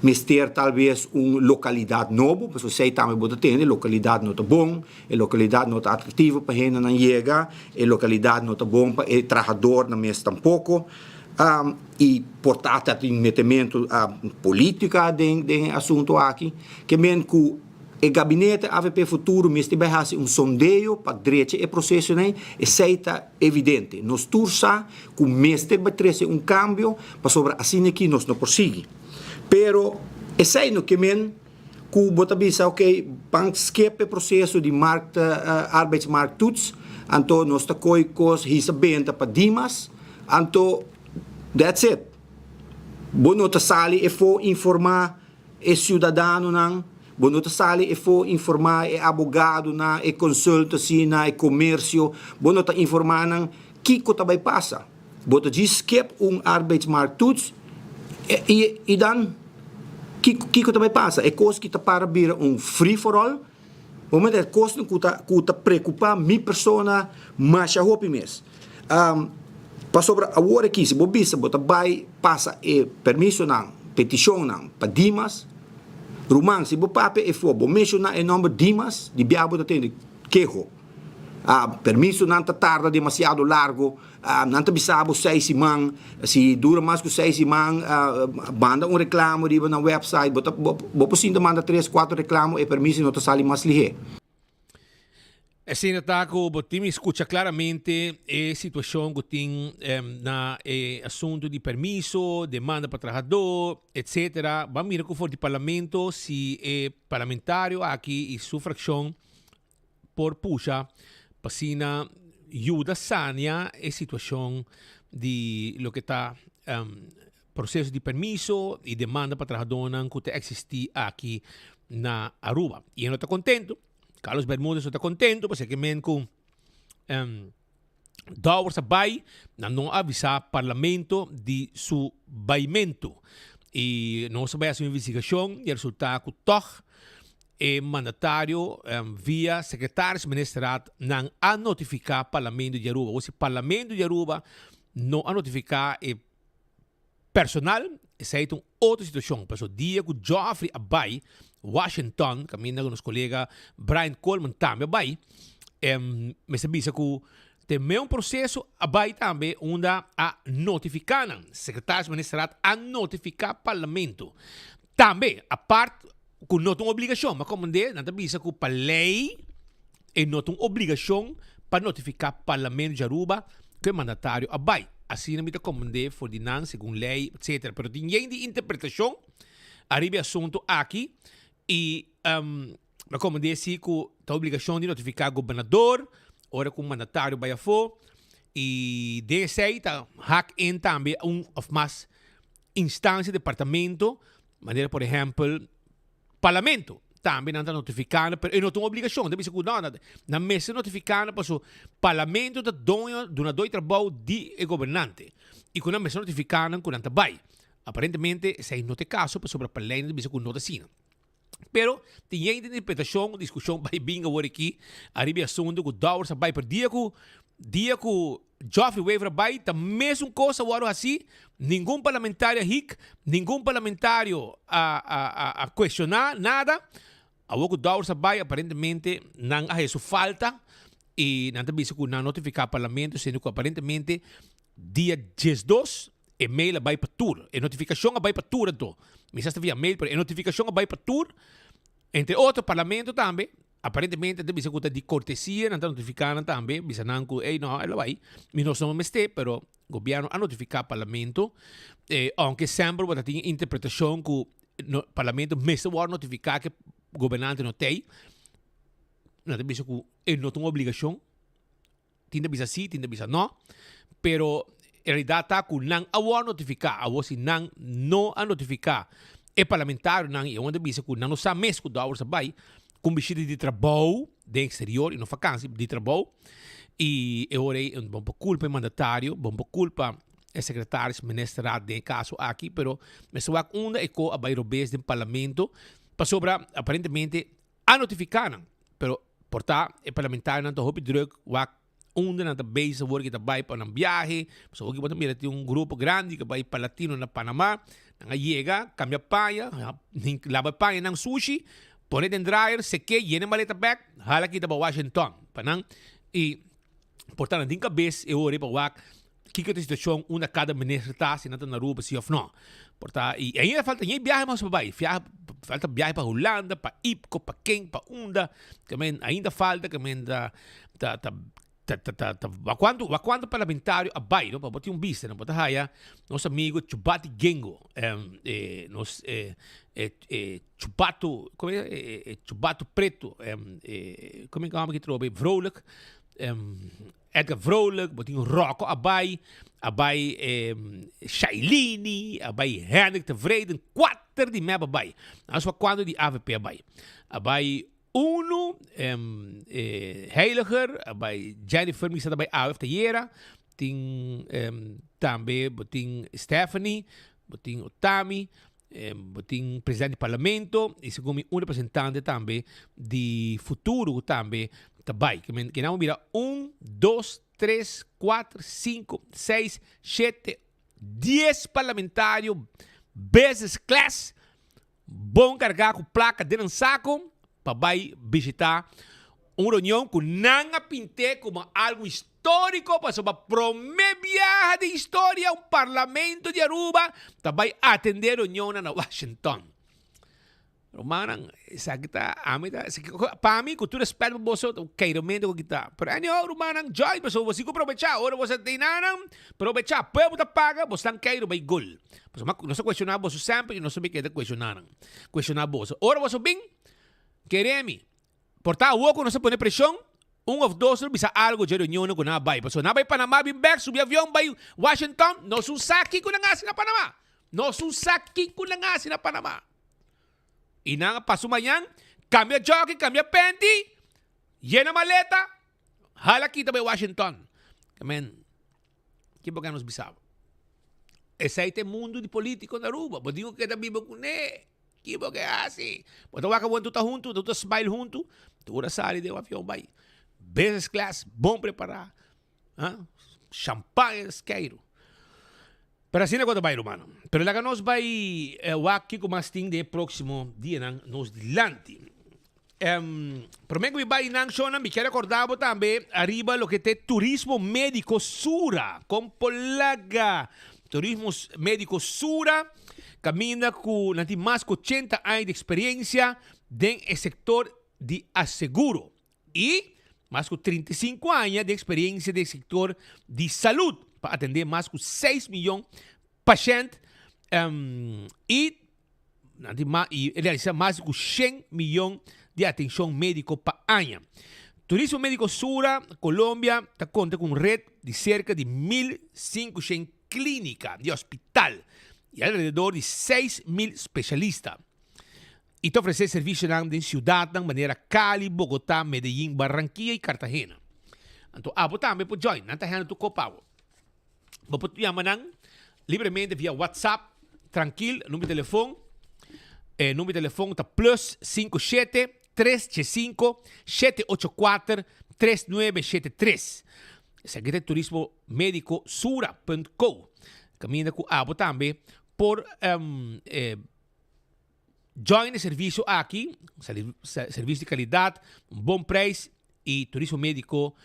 mester talbes un lokalidat nobo, pasobra esei tambe bo ta tende, lokalidat no ta bon, e lokalidat no ta atraktivo pa hendenan yega, e lokalidat no ta bon pa e trahadornan mes tampoko, i por ta ta tin metementu polítika den den e asuntu aki, ke men ku. E gabinete avp Futuro mester bai hasi un sondeo pa drecha e procesonan, esey ta evidente. Nos tur sa cu mester bai trece un cambio pasobra asina aki nos no por sigui. Pero esey no ke men cu bo ta bisa ok ban skip e proceso di markt arbeidsmarkttoets anto nos ta coy cos hisa benta pa Dimas anto that's it. Bo no ta sali efo informa. E siudadanonan, bo no ta sali efo informá e abogadonan, e consultancynan, e comercio, bo no ta informá nan kiko ta bai pasa. Bo ta djis skep un arbeidsmarkttoets i i dan kiko kiko ta bai pasa? E kos ki ta para bira un free for all, bo mester e kosnan ku ta ku ta preokupá mi persona masha hopi mes. Pasobra awor aki si bo bisa bo ta bai pasa e permisonan, peticionnan pa Dimas, ruman si bo papia efo bo menciona e nomber Dimas di bia bo ta tende keho. Permisonan ta tarda demasiado largo, nan ta bisa bo seis siman, si dura mas ku seis siman manda un reclamo riba nan website, bo ta bo por sinta manda tres cuatro reclamo e permiso no ta sali mas lihe. Asina ta ku bo tin mi skucha klaramente e situashon ku tin na e asuntu di permiso, demanda pa trahadó, etsetera. Ban mira ku for di parlamento si e parlamentario aki i su frakshon por pusha pa asina yuda sania e situashon di loke ta proseso di permiso i demanda pa trahadónan ku ta eksistí aki na Aruba. I e no ta kontentu. Carlos Bermudez no ta contento pasobra ke men ku um, Dowers a bai, nan no a avisa parlamento di su baimento. I nos a bai hasi un investigacion i a resulta ku tog e mandatario um, via secretaris ministerraad nan a notifica parlamento di Aruba. Awor si parlamento di Aruba no a notifica e Personal, esei ta un otro situacion, paso dia cu Geoffrey a bay Washington, caminda cu nos colega Brian Coleman tambe a bay, mester bisa cu te meun proceso a bay tambe unda a notifica nan, Secretaris Ministerraad a notifica Parlamento. Tambe, apart cu no ta un obligacion, ma comprende, nan ta bisa cu pa ley e no ta un obligacion pa notifica Parlamento di Aruba cu e mandatario a bay. Asina mi ta comprende for di nan segun ley, etcetera. Pero tin yen di interpretacion ariba e asunto aki y mi a comprende si cu ta obligacion di notifica gobernador ora cu un mandatario bay afo y den esey ta hak in tambe un of mas instancia, departamento, Manera por ehempel Parlamento tambe nan ta notifica nan, pero e no ta un obligacion, ta bisa cu no, nan mester notifica nan paso Parlamento ta doño, dunador di trabou di e gobernante y cu nan mester notifica nan cu nan ta bay. Aparentemente esey no ta e caso pasobra pa ley nan ta bisa cu no ta asina. Pero tin yen di interpretacion, discusion bay binga awor aki ariba e asunto cu Dowers a bay, pero dia cu. Dia ku Geoffrey Wever a bai ta mesun kos a wòrdu hasí, ningun parlamentario a hik, ningun parlamentario a a a a kuestioná nada. Awor ku Dowers a bai aparentemente nan a haya su falta i nan ta bisa ku nan a notifiká parlamento siendo ku aparentemente dia 12 e mail a bai pa tur, e notifikashon a bai pa tur anto. Mi sa si ta via mail pero e notifikashon a bai pa tur, entre otro parlamento tambe. Aparentemente ta bisa ku ta di kortesia nan ta notifiká nan tambe, bisa nan ku ey no el a bai, mi nos no mester, pero gobièrnu a notifiká parlamento, ounke semper bo ta tin interpretashon ku no parlamento mester wòrdu notifiká ku e gobernante no t'ey, nan ta bisa ku e no ta un obligashon. Tin ta bisa sí, tin ta bisa no. Pero e realidat ta ku nan a wòrdu notifiká. Awor si nan no a notifiká e parlamentarionan i awor ta bisa ku nan no sa mes ku Dowers a bai ku un bishita di trabou den eksterior i no fakansi, di trabou. I e ora ei bon por kulpa e mandatario, bon por kulpa e sekretaris, ministerraad den e kaso aki, pero mester wak unda e ko a bai robes den parlamento pasobra aparentemente A notifiká nan, pero por ta e parlamentarionan ta hopi druk wak unda nan ta bezig awor ki ta bai pa nan biahe, pasobra awor ki bo ta mira tin un grupo grandi ku bai pa Latino na Panama, nan a yega, kambia paña, laba e pañanan sushi, pone den dryer, sek'é, yena e maleta bèk, hala kita pa Washington pa nan i por ta nan tin kabes e ora ei pa wak Kiko ta e situacion unda cada minister ta, si nan ta na Aruba si of no. Por ta, y ainda falta ñe biahe mas pa bay. Fiahe, falta biahe pa Hulanda, pa Ipco, pa ken, pa unda. Ke men, ainda falta ke men ta, ta, ta, ta, ta, ta, ta, wa cuanto, wa cuanto parlamentario a bay, no? Pa bo tin un bista, no? Bo ta haya nos amigo Chubati Gengo, em, eh, nos, eh, eh, eh, Chubato, como e, eh, eh, Chubato Preto, em, eh, como e homber ki trobe, Vrolijk, em, Edgar Vrolijk, bo tin Rocco a bai, a bai Shailini, a bai Hendrik Tevreden, kuater di mep a bai. Nos wak kuantu di avp a bai. A bai unu, Heiliger, a bai Jennifer, mi sa ta bai avp tayera, tin tambe bo tin Stephanie, bo tin Otami, Bo tin presidente di parlamento y segun mi un representante tambe di futuro cu tambe ta bay. Ke men ke nan mira un, dos, tres, cuatro, cinco, seis, shete, dies parlamentario business class bon carga cu placa den nan saco pa bai bishita un reunion cu nan a pint'é como algo historico pasobra prome biaha den historia un parlamento di Aruba ta bai atende reunionnan na Washington. Rumannan, esaki ta, ami ta, pa mi cu tur respet pa boso, ta un keiromento cu kita. Pero anyhow, rumannan, join pasobra bo si cu probecha. Ora boso ta teinanan, probecha. Pueblo ta paga, boso tan keiro bai gol. Pasobra nos a cuestiona boso semper y nos ta bay keda cuestiona nan. Cuestiona boso. Ora boso bin, Kere mi, por ta awor ku nos a pone preshon, un of dos lo bisa algo dje reunionnan ku nan a bai. Pasobra nan a bai Panama bin bek, subi avion bai Washington, nos un sa kiko nan hasi na Panama. Nos un sa kiko nan hasi na Panama. I nan a pasa un mañan, kambia jockey, kambia panty, yena maleta, hala kita bai Washington. Amen. Ki bo nos bisa bo? Esei ta e mundu di politico na Aruba. Bo tin ku keda biba kuné. Ki bo ke hasi? Bo ta wak awor tur ta huntu, tur ta smile huntu. Tur a sali den un avion bai. Business class, bon prepará. Ha? Champagne skeiru. Pero asina ku ta bai, rumannan. Pero laga nos bai wak kiko mas tin den e próksimo dianan nos dilanti. Um, promé ku mi bai nan shownan, mi kier rekorda bo tambe ariba loke ta e Turismo Médiko Sura. Kon por laga Turismo Médiko Sura kaminda ku nan tin mas ku ochenta aña di eksperensia den e sektor di aseguro i mas ku 35 aña di eksperensia den e sektor di salud pa atendé mas ku seis miyon pashènt um, i Nan tin mas y realisa mas di cu shen miyon di atencion medico pa aña. Turismo Medico Sura, Colombia, ta conta cu un red di cerca di 1500 clinica di hospital y alrededor di 6000 specialista. Y ta ofrece servicionan den ciudadnan manera Cali, Bogota, Medellin, Barranquilla y Cartagena. Anto abo tambe por join, nan ta hende tur copa abo. Bo por yama nan libremente via WhatsApp, trankil, number di telefon. E number di telefon ta plus 57 305 784 3973. Esaki ta e turismo medico sura punt co. Caminda cu abo tambe por join e servicio aki, servicio di calidad, un bon prijs y turismo medico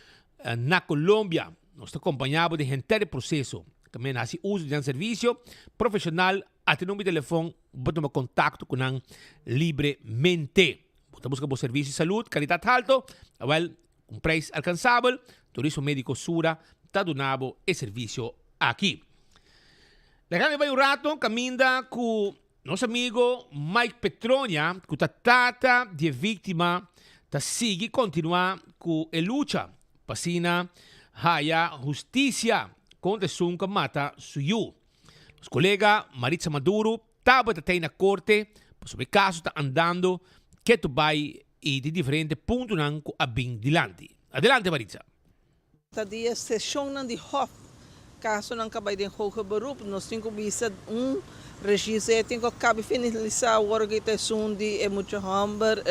na Colombia. Nos ta acompaña bo den henter e proceso. Caminda haci uso di nan servicio profesional, ate number di telefon bo tuma contacto cu nan libremente. Bo ta busca bo servicio di salud, calidad halto? Awel, Un prijs alkansabel, Turismo Medico Sura ta duna bo e servisio aki. Laga mi bai un rato kaminda ku nos amigo Mike Petronia ku ta tata di e víktima ta sigui kontinuá ku e lucha pa asina haya hustisia kontra esun ku a mata su yu. Nos kolega Maritza Maduro tabata tei na korte pasobra e kaso ta andando ketu bai i di diferente puntonan ku a bin dilanti. Adelante Maritza. Ta di e seshonnan di Hof, kasonan ka bai den hoger beroep, nos tin ku bisa un regise tin ku kabi finalisá awor ku ta esun di e mucha hòmber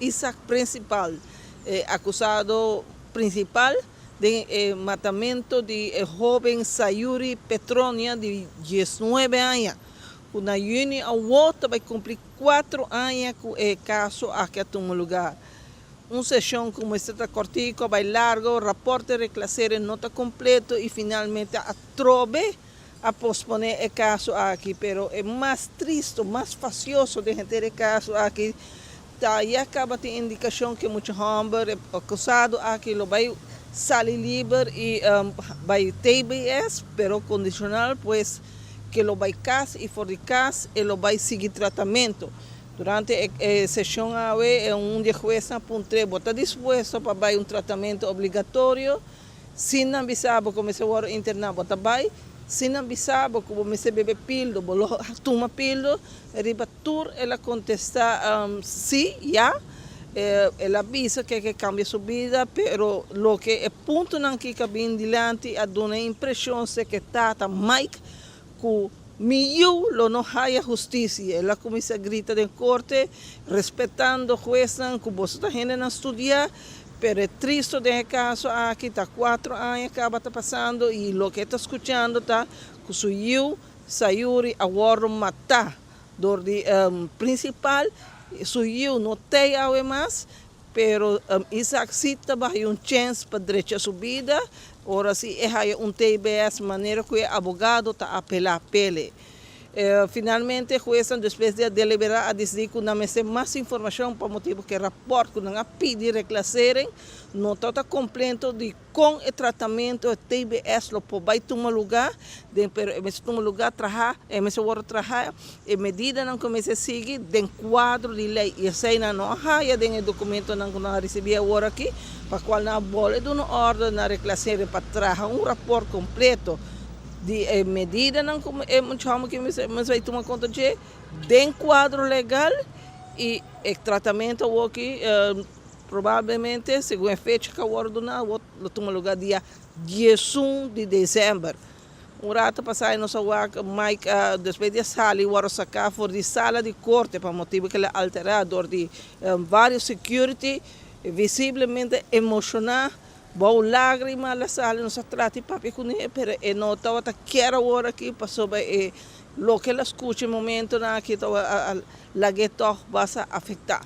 Isaac Principal, e akusado prinsipal den e matamento di e hóben Sayuri Petronia di diesnuebe aña, ku na yüni awor ta bai kumpli Cuatro aña cu e caso aki a tuma lugar. Un sesion cu mester ta cortico a bay largo, rapport di reclasere no ta completo y finalmente atrobe a pospone e caso aki. Pero e mas tristo, mas facioso den henter e caso aki ta ya caba tin indicacion cu e mucha homber, e acusado aki lo bay sali liber y bay tbs, pero condicional pues. ke lo bai kas i for di kas e lo bai sigui tratamentu. Durante e seshon awe e un di e huesnan a puntr'é, Bo ta dispuesto pa bai un tratamentu obligatorio? Si nan bisa bo ku mester wòrdu interná, bo ta bai? Si nan bisa bo ku bo mester bebe pildo, bo lo tuma pildo? Riba tur el a kontestá, Sí, ya. El a bisa ke ke kambia su bida, pero loke e puntonan ki ka bin dilanti a duna e impreshon se ke tata Mike ku mi yu lo no haya hustisia. El a kuminsá grita den korte, respetando huesnan ku boso ta hendenan studiá, pero e tristo den e kaso aki ta kuatro aña kaba ta pasando i loke e ta skuchando ta ku su yu Sayuri a wòrdu matá dor di prinsipal, su yiu no tei awe mas, pero Isaac si ta baha un chens pa drecha su bida, ora si e haya un tbs manera ku e abogado ta apelá p'ele. Finalmente huesnan despues di a deliberá a disidí ku nan mester mas informashon pa motibu ku e rapòrt ku nan a pidi reklasering no tabata komplento di Kon e tratamentu e TBS lo por bai tuma lugá den pero e mester tuma lugá trahá e mester wòrdu trahá e medidanan ku mester sigui den kuadro di lei i eseinan no a haya den e dokumentonan ku nan a risibí awor aki pa kual nan a bolbe duna òrdu na Reclassering pa traha un rapòrt kompleto di e medidanan ku e mucha hòmber ki mester bai tuma konta dje den kuadro legal i e tratamentu awor aki. Probablemente, segun e fecha ku a wòrdu duná, lo tuma lugá dia diesun di desèmber. Un rato pasá nos a wak Mike despues di a sali wòrdu saká for di sala di korte pa motibu ku el a alterá dor di vários security, visiblemente emoshoná, bou lágrima el a sali. Nos a trata di papia kuné pero e no tabata kier awor aki pasobra e loke el a skucha e momentonan aki tabata a lag'é tòg basta afektá.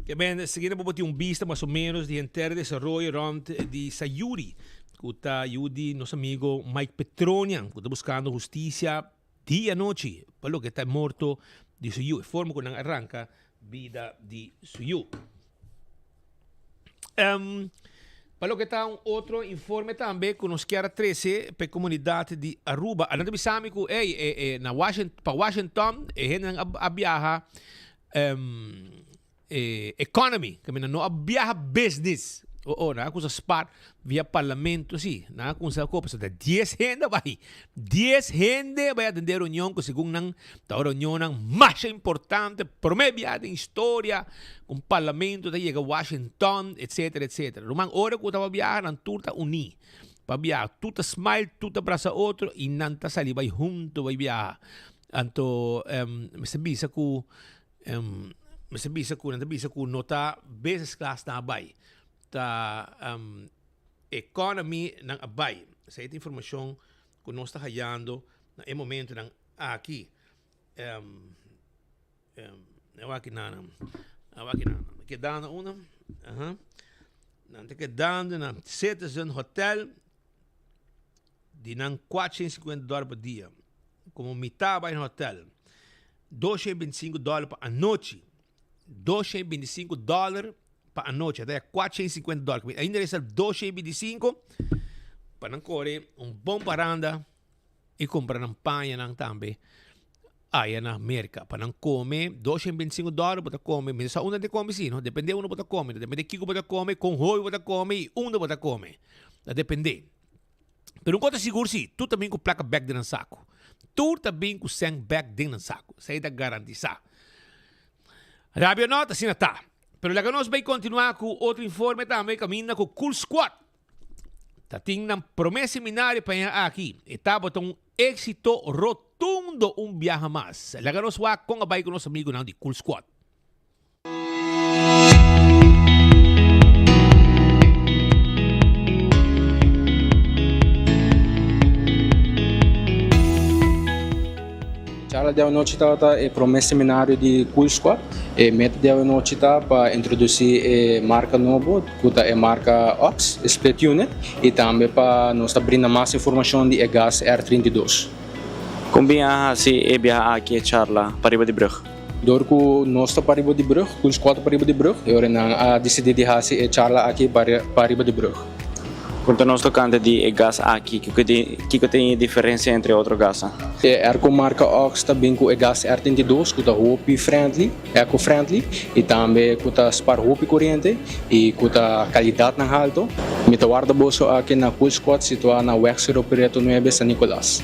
Ke men siguiente bo por tin un bista mas o menos di henter desaroyo rond di Sayuri ku ta yu di nos amigo Mike Petronian ku ta buskando hustisia dia i anochi pa loke ta e morto di su yu, e forma ku nan a ranka bida di su yu. Pa loke ta un otro informe tambe ku nos kier a trese pa e komunidat di Aruba. Nan ta bisa mi ku ey e na Washington pa Washington e hendenan a biaha e economy, kaminda no a biaha business. Oh oh, nan a kusa spar via parlamento si. Nan a kusa kopa, so ta dies hende a bai. Dies hende a bai atende reunion ku segun nan ta un reunionnan masha importante, prome biaha den historia ku un parlamento ta yega Washington, etcetera, etcetera. Ruman, ora ku tabata biaha nan tur ta uní pa biaha. Tur ta smile, tur ta brasa otro i nan ta sali bai hunto bai biaha. Anto mester bisa ku mester bisa ku nan ta bisa ku no ta business class nan a bai ta. economy nan a bai. Esei ta informacion cu nos ta hayando na e momentonan aki. Awaki nan, awaki nan. Kedando unda? Aha. Nan ta kedando na Citizen Hotel di nan 450 dòler pa dia. Komo mitá bai na hotel. 225 dòler pa anochi. 225 dòler pa anochi. Ata ya 450 dòler. Ainda resta 225 pa nan kore un bon paranda i kumpra nan pañanan tambe aya na Merka. Pa nan kome 225 dòler bo ta kome. Mi no sa unda nan ta kome si no. Depende unda bo ta kome. Depende kiko bo ta kome, kon hopi bo ta kome i unda bo ta kome. Ta depende. Pero un kos ta sigur si, tur ta bin ku plaka bèk den nan saku. Tur ta bin ku sèn bèk den nan saku. Esei ta garantisá. Rabia o nò, ta asina ta. Pero laga nos bai kontinuá ku otro informe tambe kaminda ku Cool Squad ta tin nan promé seminario pa aña aki. E tabata un éksito rotundo un biaha mas. Laga nos wak kon a bai ku nos amigunan di Cool Squad. Charla di awanochi tabata e prome seminario di Cool Squad. E meta di awanochi ta pa introduci e marca nobo cu ta e marca Ox, e split unit, y tambe pa nos ta brinda mas informacion di e gas R 32. Con bin a haci e biaha aki e charla pariba di brug? Dor ku nos ta pariba di brug, ku squad ta pariba di brug, e ora nan a disidí di hasi e charla aki pariba di brug. Konta nos tokante di e gas aki, kiko tin e diferensia entre e otro gasnan? E airco marka Ox ta bin ku e gas R 32 ku ta hopi friendly, eco friendly, i tambe ku ta spar hopi koriente i ku ta kalidatnan halto. Mi ta warda boso aki na Cool Squad situá na Weg Cerro Prieto nuebe, San Nicolas.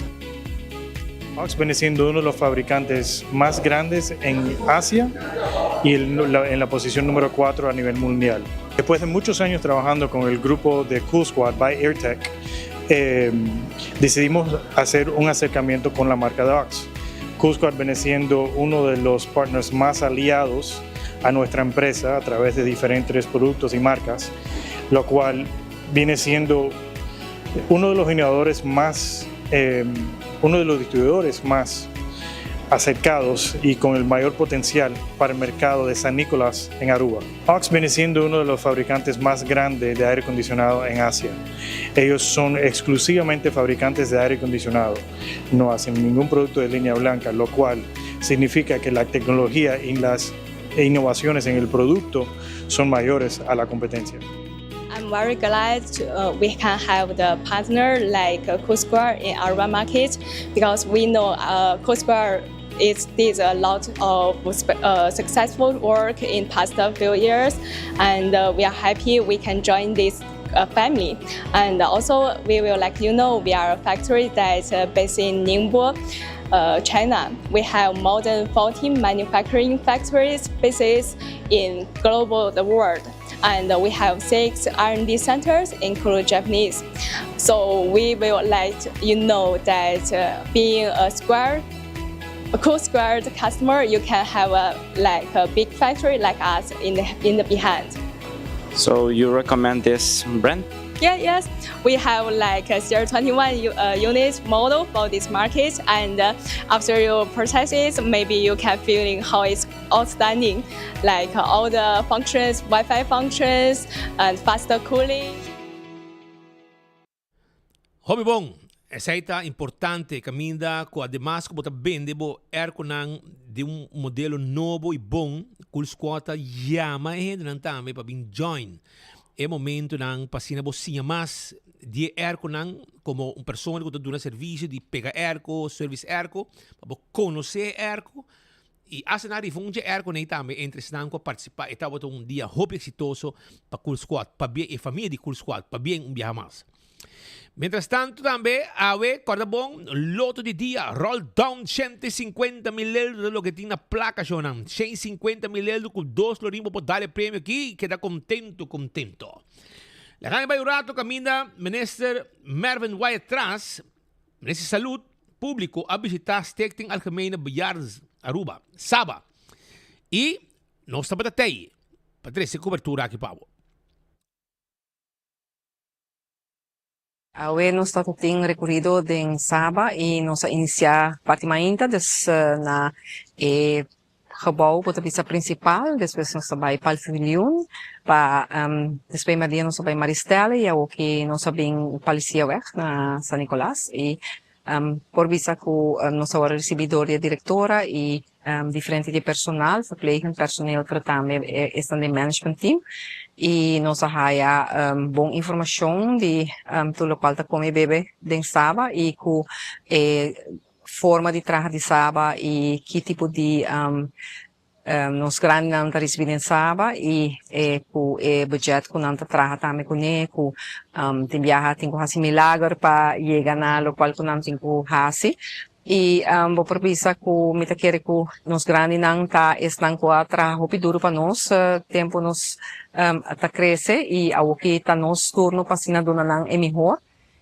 Ox viene siendo uno de los fabricantes más grandes en Asia y en la posición número 4 a nivel mundial. Después de muchos años trabajando con el grupo de Cool Squad by AirTech, eh, decidimos hacer un acercamiento con la marca de Ox. Cool Squad viene siendo uno de los partners más aliados a nuestra empresa a través de diferentes productos y marcas, lo cual viene siendo uno de los innovadores más, eh, uno de los distribuidores más acercados y con el mayor potencial para el mercado de San Nicolás en Aruba. Ox viene siendo uno de los fabricantes más grandes de aire acondicionado en Asia. Ellos son exclusivamente fabricantes de aire acondicionado, no hacen ningún producto de línea blanca, lo cual significa que la tecnología y las innovaciones en el producto son mayores a la competencia. I'm very glad to, uh, we can have the partner like uh, Cool in our market because we know uh, Cool it did a lot of uh, successful work in past few years, and uh, we are happy we can join this uh, family. And also, we will let you know we are a factory that uh, based in Ningbo. Uh, China. We have more than 14 manufacturing factories bases in global the world. And we have six R&D centers, including Japanese. So we will let you know that uh, being a square a cool squared customer, you can have a like a big factory like us in the in the behind. So you recommend this brand? Yeah, yes. We have like a CR21 uh, unit model for this market, and uh, after you purchase it, maybe you can feeling how it's outstanding, like uh, all the functions, Wi-Fi functions, and faster cooling. Hopi bon! Esei ta importante kaminda ku ademas ku bo ta bende bo airconan di un modelo nobo i bon, Cool Squad ta yama e hendenan tambe pa bin join e momentonan pa asina bo siña mas di e airconan komo un persona ku ta duna servisio di pega airco, service airco, pa bo konosé e airco I hasta nan rifa un dje airco nei tambe entre esnan cu a participa. E tabata un dia hopi exitoso pa Cool Squad, pabia e famia di Cool Squad, pabien un biaha mas. Mientras tanto tambe awe, corda bon, loto di dia, roll down 150 mil euro ta loke tin na placa shownan. 150 mil euro cu dos florin bo por dal e premio aki y keda contento, contento. Laga mi bay un rato caminda Minister Mervin Wyatt-Ras, Minister di Salud Publico a bishita Stichting Algemene Bejaarden Aruba, Saba, y nos tabata tey pa trece cobertura aki pa bo. Awe nos ta tin rekorido den Saba i nos a inisiá parti mainta des na e gebou ku ta bisa prinsipal, despues nos ta bai Palfiliun pa despues merdia nos a bai Maristella i awoki nos a bin Palisiaweg na San Nicolas i por bisa ku nos a wòrdu risibí dor di e direktora i diferente di personal, verplegend personeel pero tambe esnan den management team y nos a haya bon informacion di tur locual ta come y bebe den Saba y cu e forma di traha di Saba y ki tipo di nos grandinan ta ricibi den Saba y e cu e budget cu nan ta traha tambe cune cu tin biaha tin cu haci milager pa yega na locual cu nan tin cu haci. I bo por bisa ku mi ta kere ku nos grandinan ta esnan ku a traha hopi duru pa nos tempu nos ta krese i awoki ta nos turno pa asina duna nan e mihor.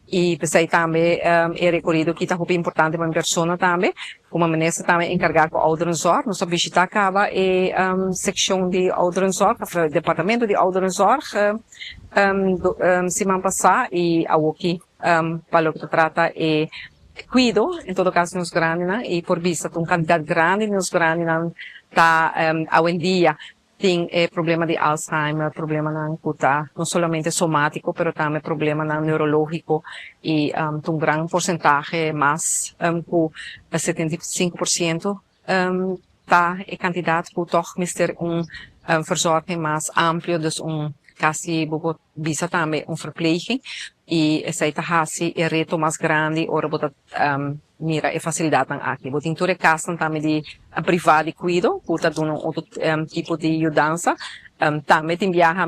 I p'esei tambe e rekorido aki ta hopi importante pa mi persona tambe. Komo minister tambe enkargá ku ouderenzorg, nos a bishitá kaba e sekshon di ouderenzorg òf e departamento di ouderenzorg siman pasá i awoki pa loke ta trata e Cuido, en todo caso nos grandinan y por bisa ta un cantidad grandi di nos grandinan ta awendia tin e problema di Alzheimer, problemanan cu ta no solamente somatico pero tambe problemanan neurologico y ta un gran porcentahe mas cu 75% ta e cantidad cu toch mester un verzorging mas amplio, dus un casi bo por bisa tambe un verpleging y esey ta haci e reto mas grandi ora bo ta mira e facilidadnan aki. Bo tin tur e casnan tambe di priva di cuido cu ta duna un otro tipo di yudansa. Tambe tin biaha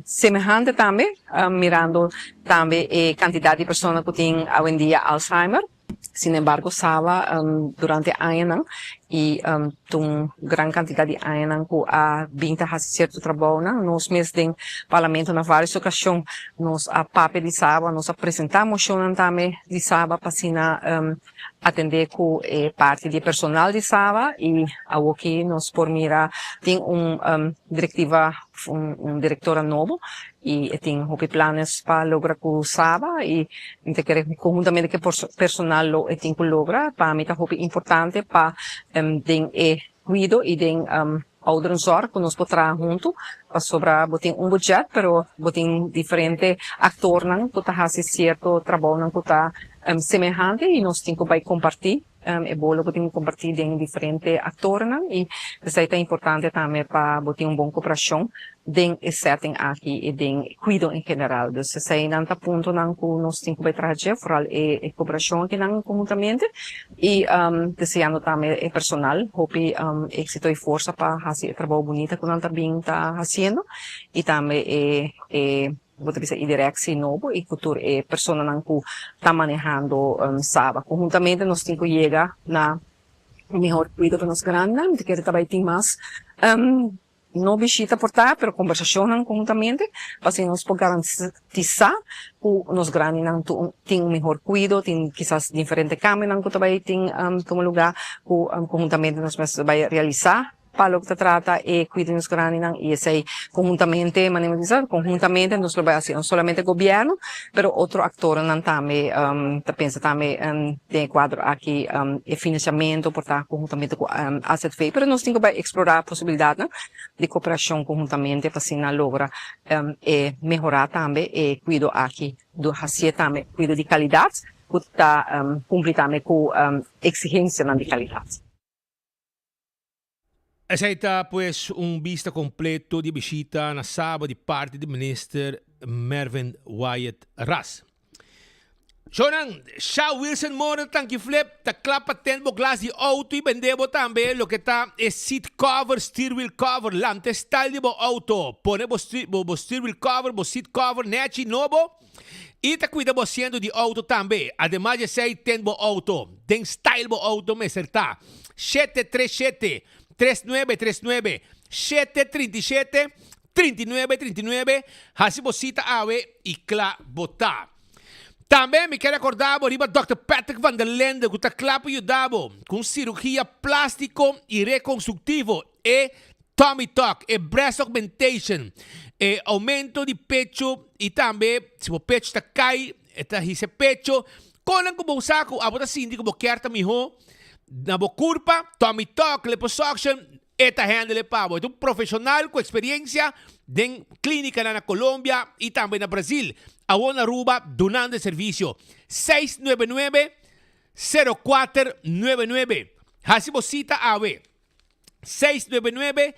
semehante tambe mirando tambe e cantidad di persona cu tin awendia Alzheimer. Sin embargo Saba durante añanan y ta un gran cantidad di añanan cu a bin ta haci cierto trabounan. Nos mes den Parlamento na varios ocasion nos a papia di Saba, nos a presenta mocionnan tambe di Saba pa asina atende cu e parti di e personal di Saba y awoki nos por mira tin un directiva, un directora nobo y e tin hopi planes pa logra cu Saba y mi ta kere conhuntamente cu e personal lo e tin cu logra. Pa mi ta hopi importante pa den e cuido y den ouderenzorg cu nos por traha hunto pasobra bo tin un budget pero bo tin diferente actornan cu ta haci cierto trabounan cu ta semehante y nos tin cu bay comparti. E bolo bo tin ku kompartí den diferente aktornan i esei ta importante tambe pa bo tin un bon koperashon den e setting aki i den kuido en general. Dus eseinan ta puntonan ku nos tin ku bai traha dje, foral e koperashon akinan konhuntamente i deseando tambe e personal hopi éksito i forsa pa hasi e trabou bunita ku nan ta bin ta hasiendo i tambe e Bo ta bisa e directie nobo y cu tur e personanan cu ta manehando Saba. Conhuntamente nos tin cu yega na un mihor cuido pa nos grandinan. Mi ta kere ta bay tin mas, no bishita por ta, pero conversacionnan conhuntamente pa asina nos por garantisa cu nos grandinan tin un mihor cuido, tin kisas diferente cambionan cu ta bay tin tuma lugar cu conhuntamente nos mester bay realisa. Pa loke ta trata e cuido di nos grandinan y esey conhuntamente, manera mi bisa, conhuntamente nos lo bay haci, no solamente gobierno, pero otro actornan tambe ta pensa tambe den e cuadro aki e financiamento por ta conhuntamente cu AZV, pero nos tin cu bay explora posibilidadnan di cooperacion conhuntamente pa asina logra e mehora tambe e cuido aki, hacié tambe cuido di calidad cu ta cumpli tambe cu exigencianan di calidad. Esei ta pues un bista completo di e bishita na Saba di parti di Minister Mervin Wyatt Ras. Shownan, Sha Wilson Moore Tanki Flip ta kla pa tent bo glas di auto y bende bo tambe loke ta e seat cover, steer wheel cover, lanta e style di bo auto, pone bo bo steer wheel cover, bo seat cover nechi nobo y ta cuida bo asiento di auto tambe. Ademas di esey tent bo auto den style bo auto mester ta. Shete tres shete, tres nuebe tres nuebe, shete 37, 39 39, hasi bo sita awe i kla bo ta. Tambe mi ke rekorda bo riba Dòkter Patrick van der Linde ku ta kla pa yuda bo ku un sirugia plástiko i rekonstruktivo, e tummy tuck, e breast augmentation, e oumento di pecho i tambe si bo pecho ta kai. E ta hisa e pecho. Konan ku bo sa ku abo ta sinti ku bo kier ta mihó na bo kurpa, tummy tuck, liposuction, e ta handle e pa bo. E ta un profeshonal ku eksperiencia den klínikanan na Colombia i tambe na Brazil. Awor na Aruba dunando e servisio. 699 0499. Hasi bo sita awe. 699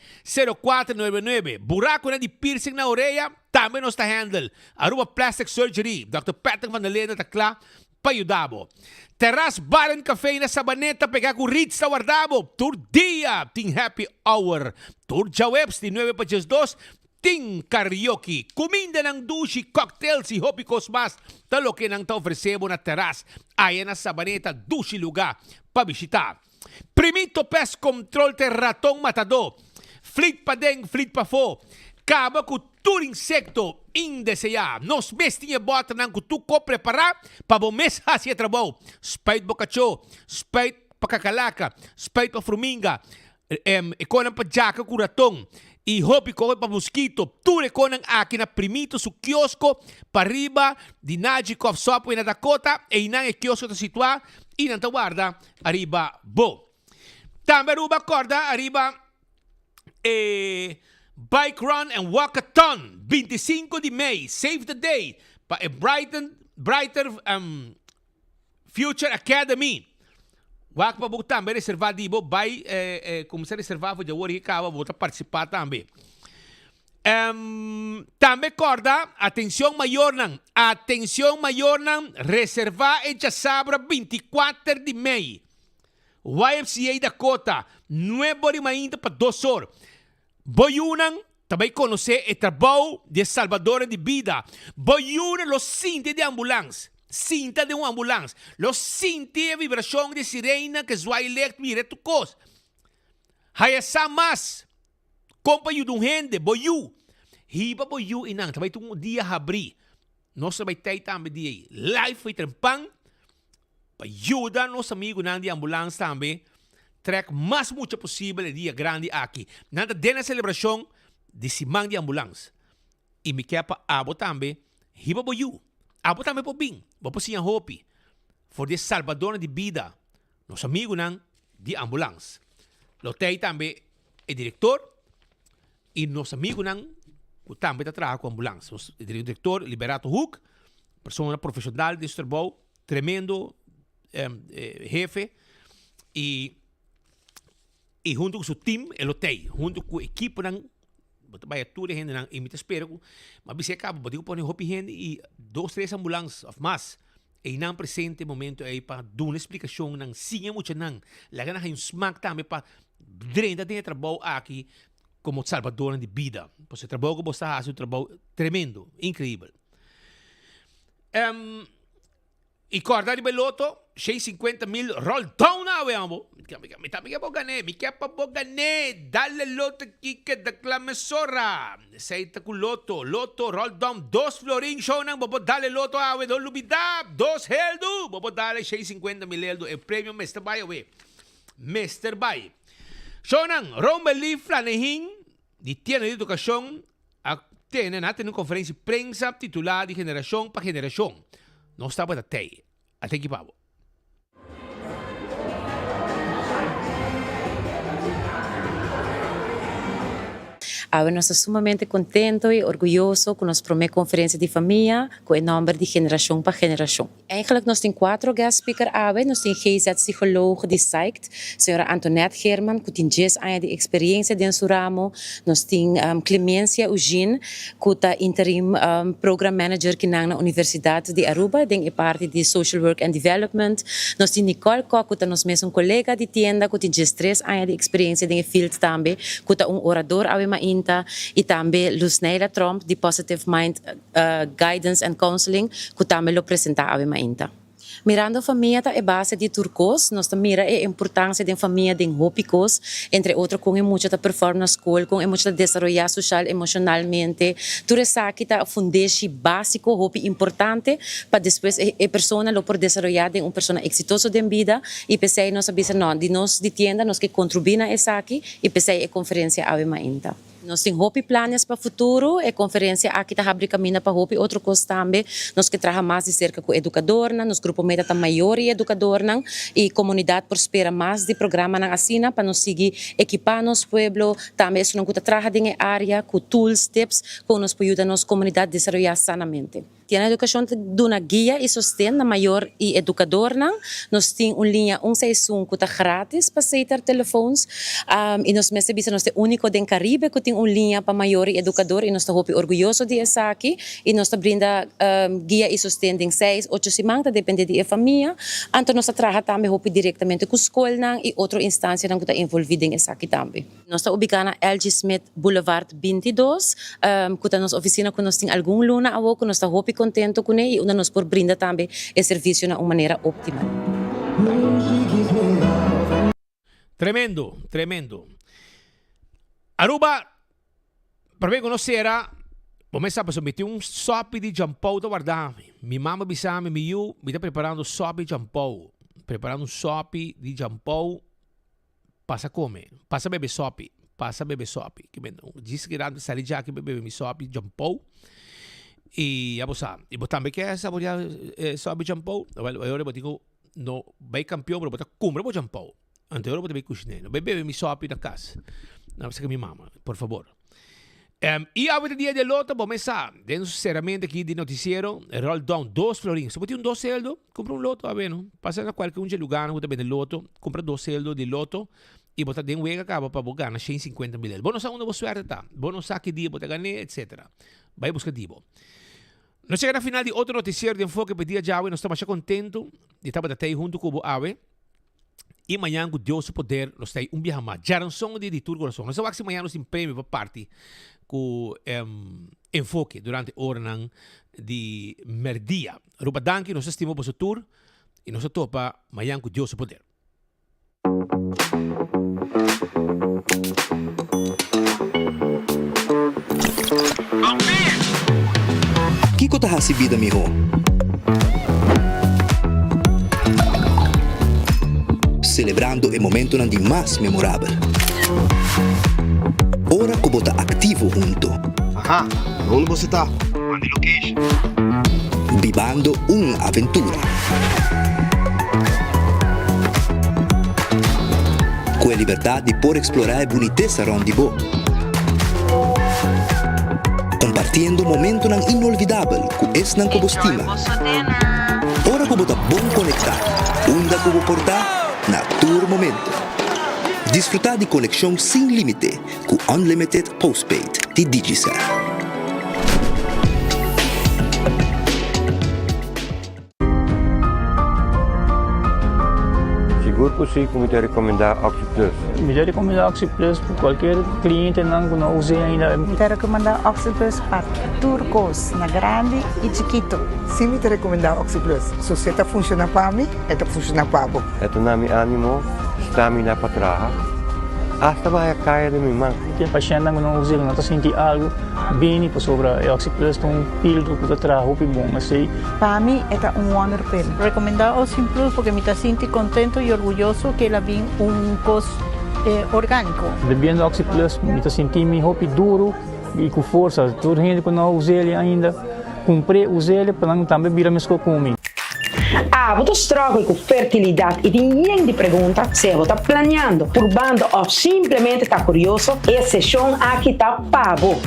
0499. Buraconan di piercing na orea tambe nos ta handle. Aruba Plastic Surgery, Dòkter Patrick van der Linden ta kla pa yuda bo. Terras Bar and Café na Sabaneta pega ku Ritz ta warda bo. Tur dia tin happy hour. Tur djaweps di nuebe pa 12 tin karaoke, kumindanan dushi, cocktails i hopi kos mas ta loke nan ta ofresé bo na Terras aya na Sabaneta, dushi lugá pa bishitá. Primito Pest Control ta e raton matadó. Flit paden, flit pafó. Kaba ku tur insekto indeseá. Nos mes tin e bòternan ku tur ko prepará pa bo mes hasi e trabou. Spuit bo kachó, spuit pa kakalaka, spuit pa fruminga, e konan pa djaka ku raton i hopi koe pa muskito. Tur e konan aki na Primito su kiosko pariba di Najikoff Subway na Dakota. Einan e kiosko ta situá i nan ta warda Ariba bo. Tambe Aruba corda ariba e Bike Run and Walkathon 25 di mei, save the date, pa e Brighton Brighter um, Future Academy. Wak pa bo tambe reserva di bo bai eh, eh, kumsa reserva for di awor i kaba bo ta participa tambe. Um, tambe corda, atencion mayornan, atencion mayornan, reserva e djasabra 24 di mei. YMCA Dakota, nuebe ora y mainta pa dos or. Bo yunan ta bay conoce e trabou di e salbadornan di bida. Bo yunan lo sinti di ambulans, sinta den un ambulans, lo sinti e vibracion di e sirena ke zwaai licht, mira tur cos. Haya sa mas. Kon pa yuda un hende, bo yu. Hiba bo yu i nan ta bai tin un dia habrí. Nos ta bai tei tambe dia ei. Live foi trempan pa yuda nos amigunan di ambulans tambe trek mas mucha posibel e dia grandi aki. Nan ta den e selebrashon di siman di ambulans. I mi ke pa abo tambe hiba bo yu. Abo tambe por bin. Bo por siña hopi for di e salbadornan di bida. Nos amigunan di ambulans. Lo tei tambe e director y nos amigunan cu tambe ta traha cu ambulans. Nos director Liberato Hoek, persona profesional den su trabou, tremendo hefe y y hunto cu su team e lo tei, hunto cu ekiponan Bo ta bai tur e hendenan i mi ta spera ku mi a bisa e kaba bo tin ku pone hopi hende i dos tres ambulans òf mas einan presente e momento ei pa duna splikashonnan siña muchanan laga nan haña un smak tambe pa drenta den e trabou aki komo salbadornan di bida pasobra e trabou ku bo sta hasi un trabou tremendo inkreibel. I kòrda riba e loto, shei sinkuenta mil roll down awe amo. Mi tambe ke bo gané, mi ke pa bo gané. Dale loto kike da kla mesora. Esei ta ku loto, loto roll down dos florin shownan bo por dale loto awe, no lubidá dos heldu bo por dale shei sinkuenta mil heldu, e premio mester bai awe, mester bai. Shownan, Romely Flanehin di Tienda di Edukashon a tene nan a tene un konferensia di prensa titulá Di Generashon pa Generashon. Nos tabata tei. A teki pa bo. Awe nos ta sumamente kontento i orguyoso ku nos promé konferensia di famia ku e nòmber di Generashon pa Generashon. Eigenlijk nos tin cuatro guest speaker awe, nos tin GZ psycholoog di Psyct, señora Antoinette Geerman cu tin djes aña di experiencia den su ramo, nos tin Clemencia Eugene cu ta interim program manager kinan na Universidad di Aruba den e parti di Social Work and Development, nos tin Nicole Kok cu ta nos mesun colega di tienda cu tin djestres aña di experiencia den e field tambe cu ta un orador awe mainta y tambe Luzneila Tromp di Positive Mind Guidance and Counseling ku tambe lo presentá awe mainta. Mirando famia ta e base di tur kos, nos ta mira e importansia den famia den hopi kos, entre otro kon e mucha ta perform na skol, kon e mucha ta desaroyá soshal emoshonalmente, tur esaki ta fundeshi básiko hopi importante pa despues e persona lo por desaroyá den un persona eksitoso den bida i p'esei nos a bisa no, di nos di tienda nos ke kontribuí na esaki i p'esei e konferensia awe mainta. Nos tin hopi planes pa futuro. E konferensia aki ta habri kaminda pa hopi otro kos tambe. Nos ke traha mas di serka ku edukadornan. Nos grupo meta ta mayor i edukadornan i komunidat por spera mas di programanan asina pa nos sigui ekipá nos pueblo, tambe esunnan ku ta traha den e área ku tools, tips kon nos por yuda nos komunidat desaroyá sanamente. Tienda Edukashon ta duna guia i sosten na mayor i edukadornan. Nos tin un liña un seis un ku ta gratis pa Setar Telefoons i nos mester bisa nos ta e úniko den Karibe ku tin un liña pa mayor i edukador i nos ta hopi orguyoso di esaki i nos ta brinda guia i sosten den seis, ocho siman ta depende di e famia. Anto nos ta traha tambe hopi direktamente ku skolnan i otro instansianan ku ta envolví den esaki tambe. Nos ta ubiká na LG Smith Boulevard 22, ku ta nos ofisina ku nos tin algun luna awor ku nos ta hopi kontentu kuné i unda nos por brinda tambe e servisio na un manera optimal. Tremendo, tremendo. Aruba, prome ku nos sera, bo mes sa pasobra mi tin un sopi di jampou ta warda mi. Mi mama bisa mi, mi yu, mi ta preparando sopi jampou. Preparando un sopi di jampou. Pasa come, pasa bebe sopi, pasa bebe sopi. Ke men djis ki rando sali djaki pa bebe mi sopi djampou. I ya bo sa, i bo tambe ke saborea e sopi djampou, wel e ora bo tin ku no bai kampion pero bo ta kumpra bo djampou. Anto e ora bo ta bai kushiné. No bai bebe mi sopi na kas. Na bisa ku mi mama, por fabor. I awe ta dia di loto, bo mes sa, den su seramente aki di noticiero, roll down dos florin. Si bo tin un dos seldo, kumpra un loto awe no. Pasa na kualke un dje lugarnan ku ta bende loto, kumpra dos seldo di loto i bo ta den wega kaba pa bo gana shen sinkuenta mil el. Bo no sa unda bo suerte ta, bo no sa ki dia bo ta gan'é, etcetera. Bai buska di bo. Nos chega na final di otro noticiero di Enfoke pa e dia djawe. Nos ta masha kontentu di tabata tei huntu ku bo awe. I mañan ku Dios su poder nos ta ei un biaha mas. Djaranson di di tur kurason. Nos ta wak si mañan nos tin premio pa parti ku Enfoke durante oranan di merdia. Aruba danki, nos ta stima boso tur i nos ta topa mañan ku Dios su poder. Kiko ta hasi bida mihó? Selebrando e momentonan di mas memorabel. Ora ku bo ta aktivo hunto. Aha, unda bo ta? Manda e location. Bibando un aventura. Ku e libertat di por eksplorá e bunitesa rònt di bo. Kompartiendo momentonan inolvidabel ku esnan ku bo stima. Ora ku bo ta bon konektá, unda ku bo por ta, na tur momento. Disfrutá di konekshon sin límite ku Unlimited Postpaid di Digicel. Sigur ku si ku mi ta rekomendá OxyPlus. Mi ta rekomendá OxyPlus pa kualker klientenan ku no us'é ainda. Mi ta rekomendá OxyPlus pa tur kos, na grandi i chikitu. Si mi ta rekomendá OxyPlus. So si e ta funshoná pa mi, e ta funshoná pa bo. E ta na mi ánimo, stamina pa traha, asta baha kaya den mi man. Tin pashèntnan ku no us'é, ku no ta sinti algu. Bini pasobra e OxyPlus ta un filtro ku ta traha hopi bon. Esei. Pa mi e ta un wonderpil. Recomenda Ocean Plus porque mi ta sinti contento y orguyoso que el a bin un cos organico. Bebiendo Oxy Plus mi ta sinti mi hopi duro y cu forsa. Tur hende cu no a us'el ainda, cumpr'e, us'el pa nan tambe bira mesco cu mi. Abo ta struggle cu fertilidad y tin yen di pregunta? Sea bo ta planeando, purbando of simplemente ta curioso, e sesion aki ta pa bo!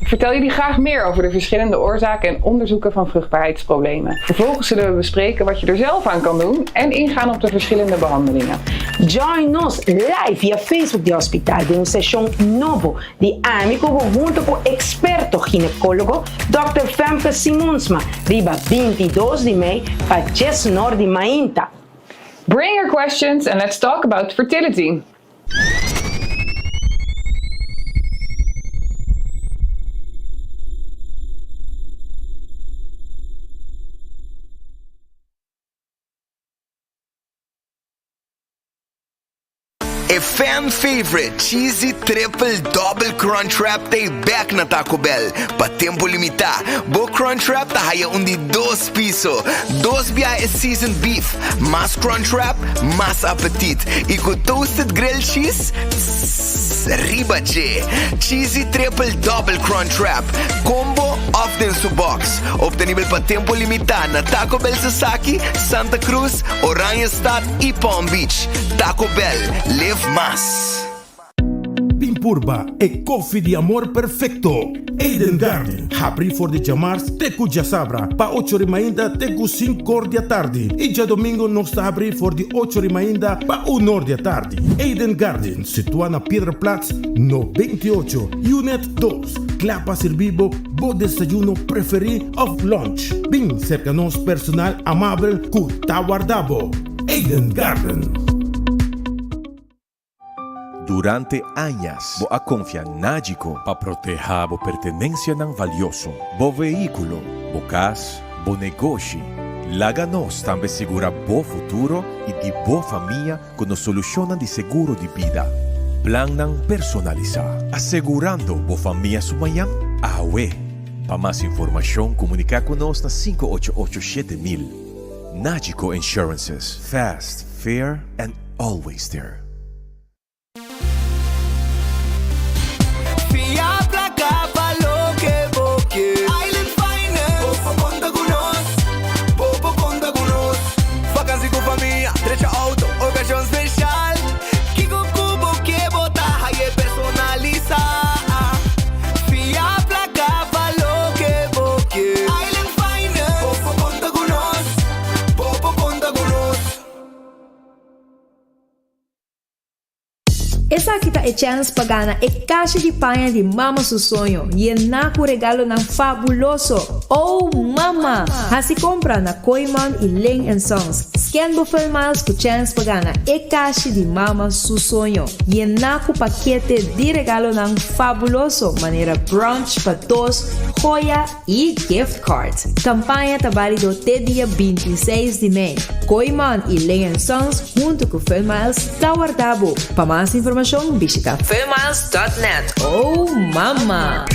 Ik vertel jullie graag meer over de verschillende oorzaken en onderzoeken van vruchtbaarheidsproblemen. Vervolgens zullen we bespreken wat je er zelf aan kan doen en ingaan op de verschillende behandelingen. Join nos live via Facebook di Hospital den un seshon nobo di Ami ku Bo hunto ku eksperto ginekólogo Dòkter Femke Simonsma riba 22 di mei pa djesnor di mainta. Bring your questions and let's talk about fertility! E fan favorite Cheesy Triple Double Crunchwrap ta e bek na Taco Bell. Pa tempo limita, bo Crunchwrap ta haya un di dos piso. Dos biaha e seasoned beef, mas Crunchwrap, mas apetit. Y cu toasted grilled cheese, tss, riba dje. Cheesy Triple Double Crunchwrap, combo of den su box. Obtenibel pa tempo limita na Taco Bell Sasaki, Santa Cruz, Oranjestad y Palm Beach. Taco Bell, live mas. Bin purba e koffie di amor perfecto! Eden Garden, habri for di djamars te ku djasabra pa ocho ri mainta te ku sinkor di atardi i djadomingo nos ta habri for di ocho ri mainta pa unor di atardi. Eden Garden, situa na Piedraplaats no 28, Unit dos, kla pa sirbi bo bo desayuno preferí òf lunch. Bin serka nos personal amabel ku ta warda bo. Eden Garden. Durante añas bo a konfia Nagico pa protehá bo pertenensianan valioso, bo vehíkulo, bo kas, bo negoshi. Laga nos tambe sigurá bo futuro i di bo famia ku nos solushonnan di seguro di bida. Plannan personalisá, asegurando bo famia su mañan awe. Pa mas informashon komuniká ku nos na 588 7000. Nagico Insurances, fast, fair and always there. Fia placa pa loke bo ke. Island Finance. Bo por conta cu nos. Bo por conta cu nos. Vakantie cu famia, drecha auto, ocasion special. Kico cu bo ke bo ta haye personalisa. Fia placa pa loke bo ke. Island Finance. Bo por conta cu nos. Bo por conta cu nos. Esaki ta e chèns pa gana e kashi di paña di Mama su soño, yená ku regalonan fabuloso! Oh Mama! Hasi kompra na Kooyman i Ling and Sons. Scan bo Funmiles ku chèns pa gana e kashi di Mama su soño, yená ku pakete di regalonan fabuloso manera brunch pa dos, joya i gift cards. Kampaña ta bálido te dia 26 di mei. Kooyman i Ling and Sons huntu ku Funmiles ta warda bo. Pa mas informashon bishita funmiles dot net. Oh mama!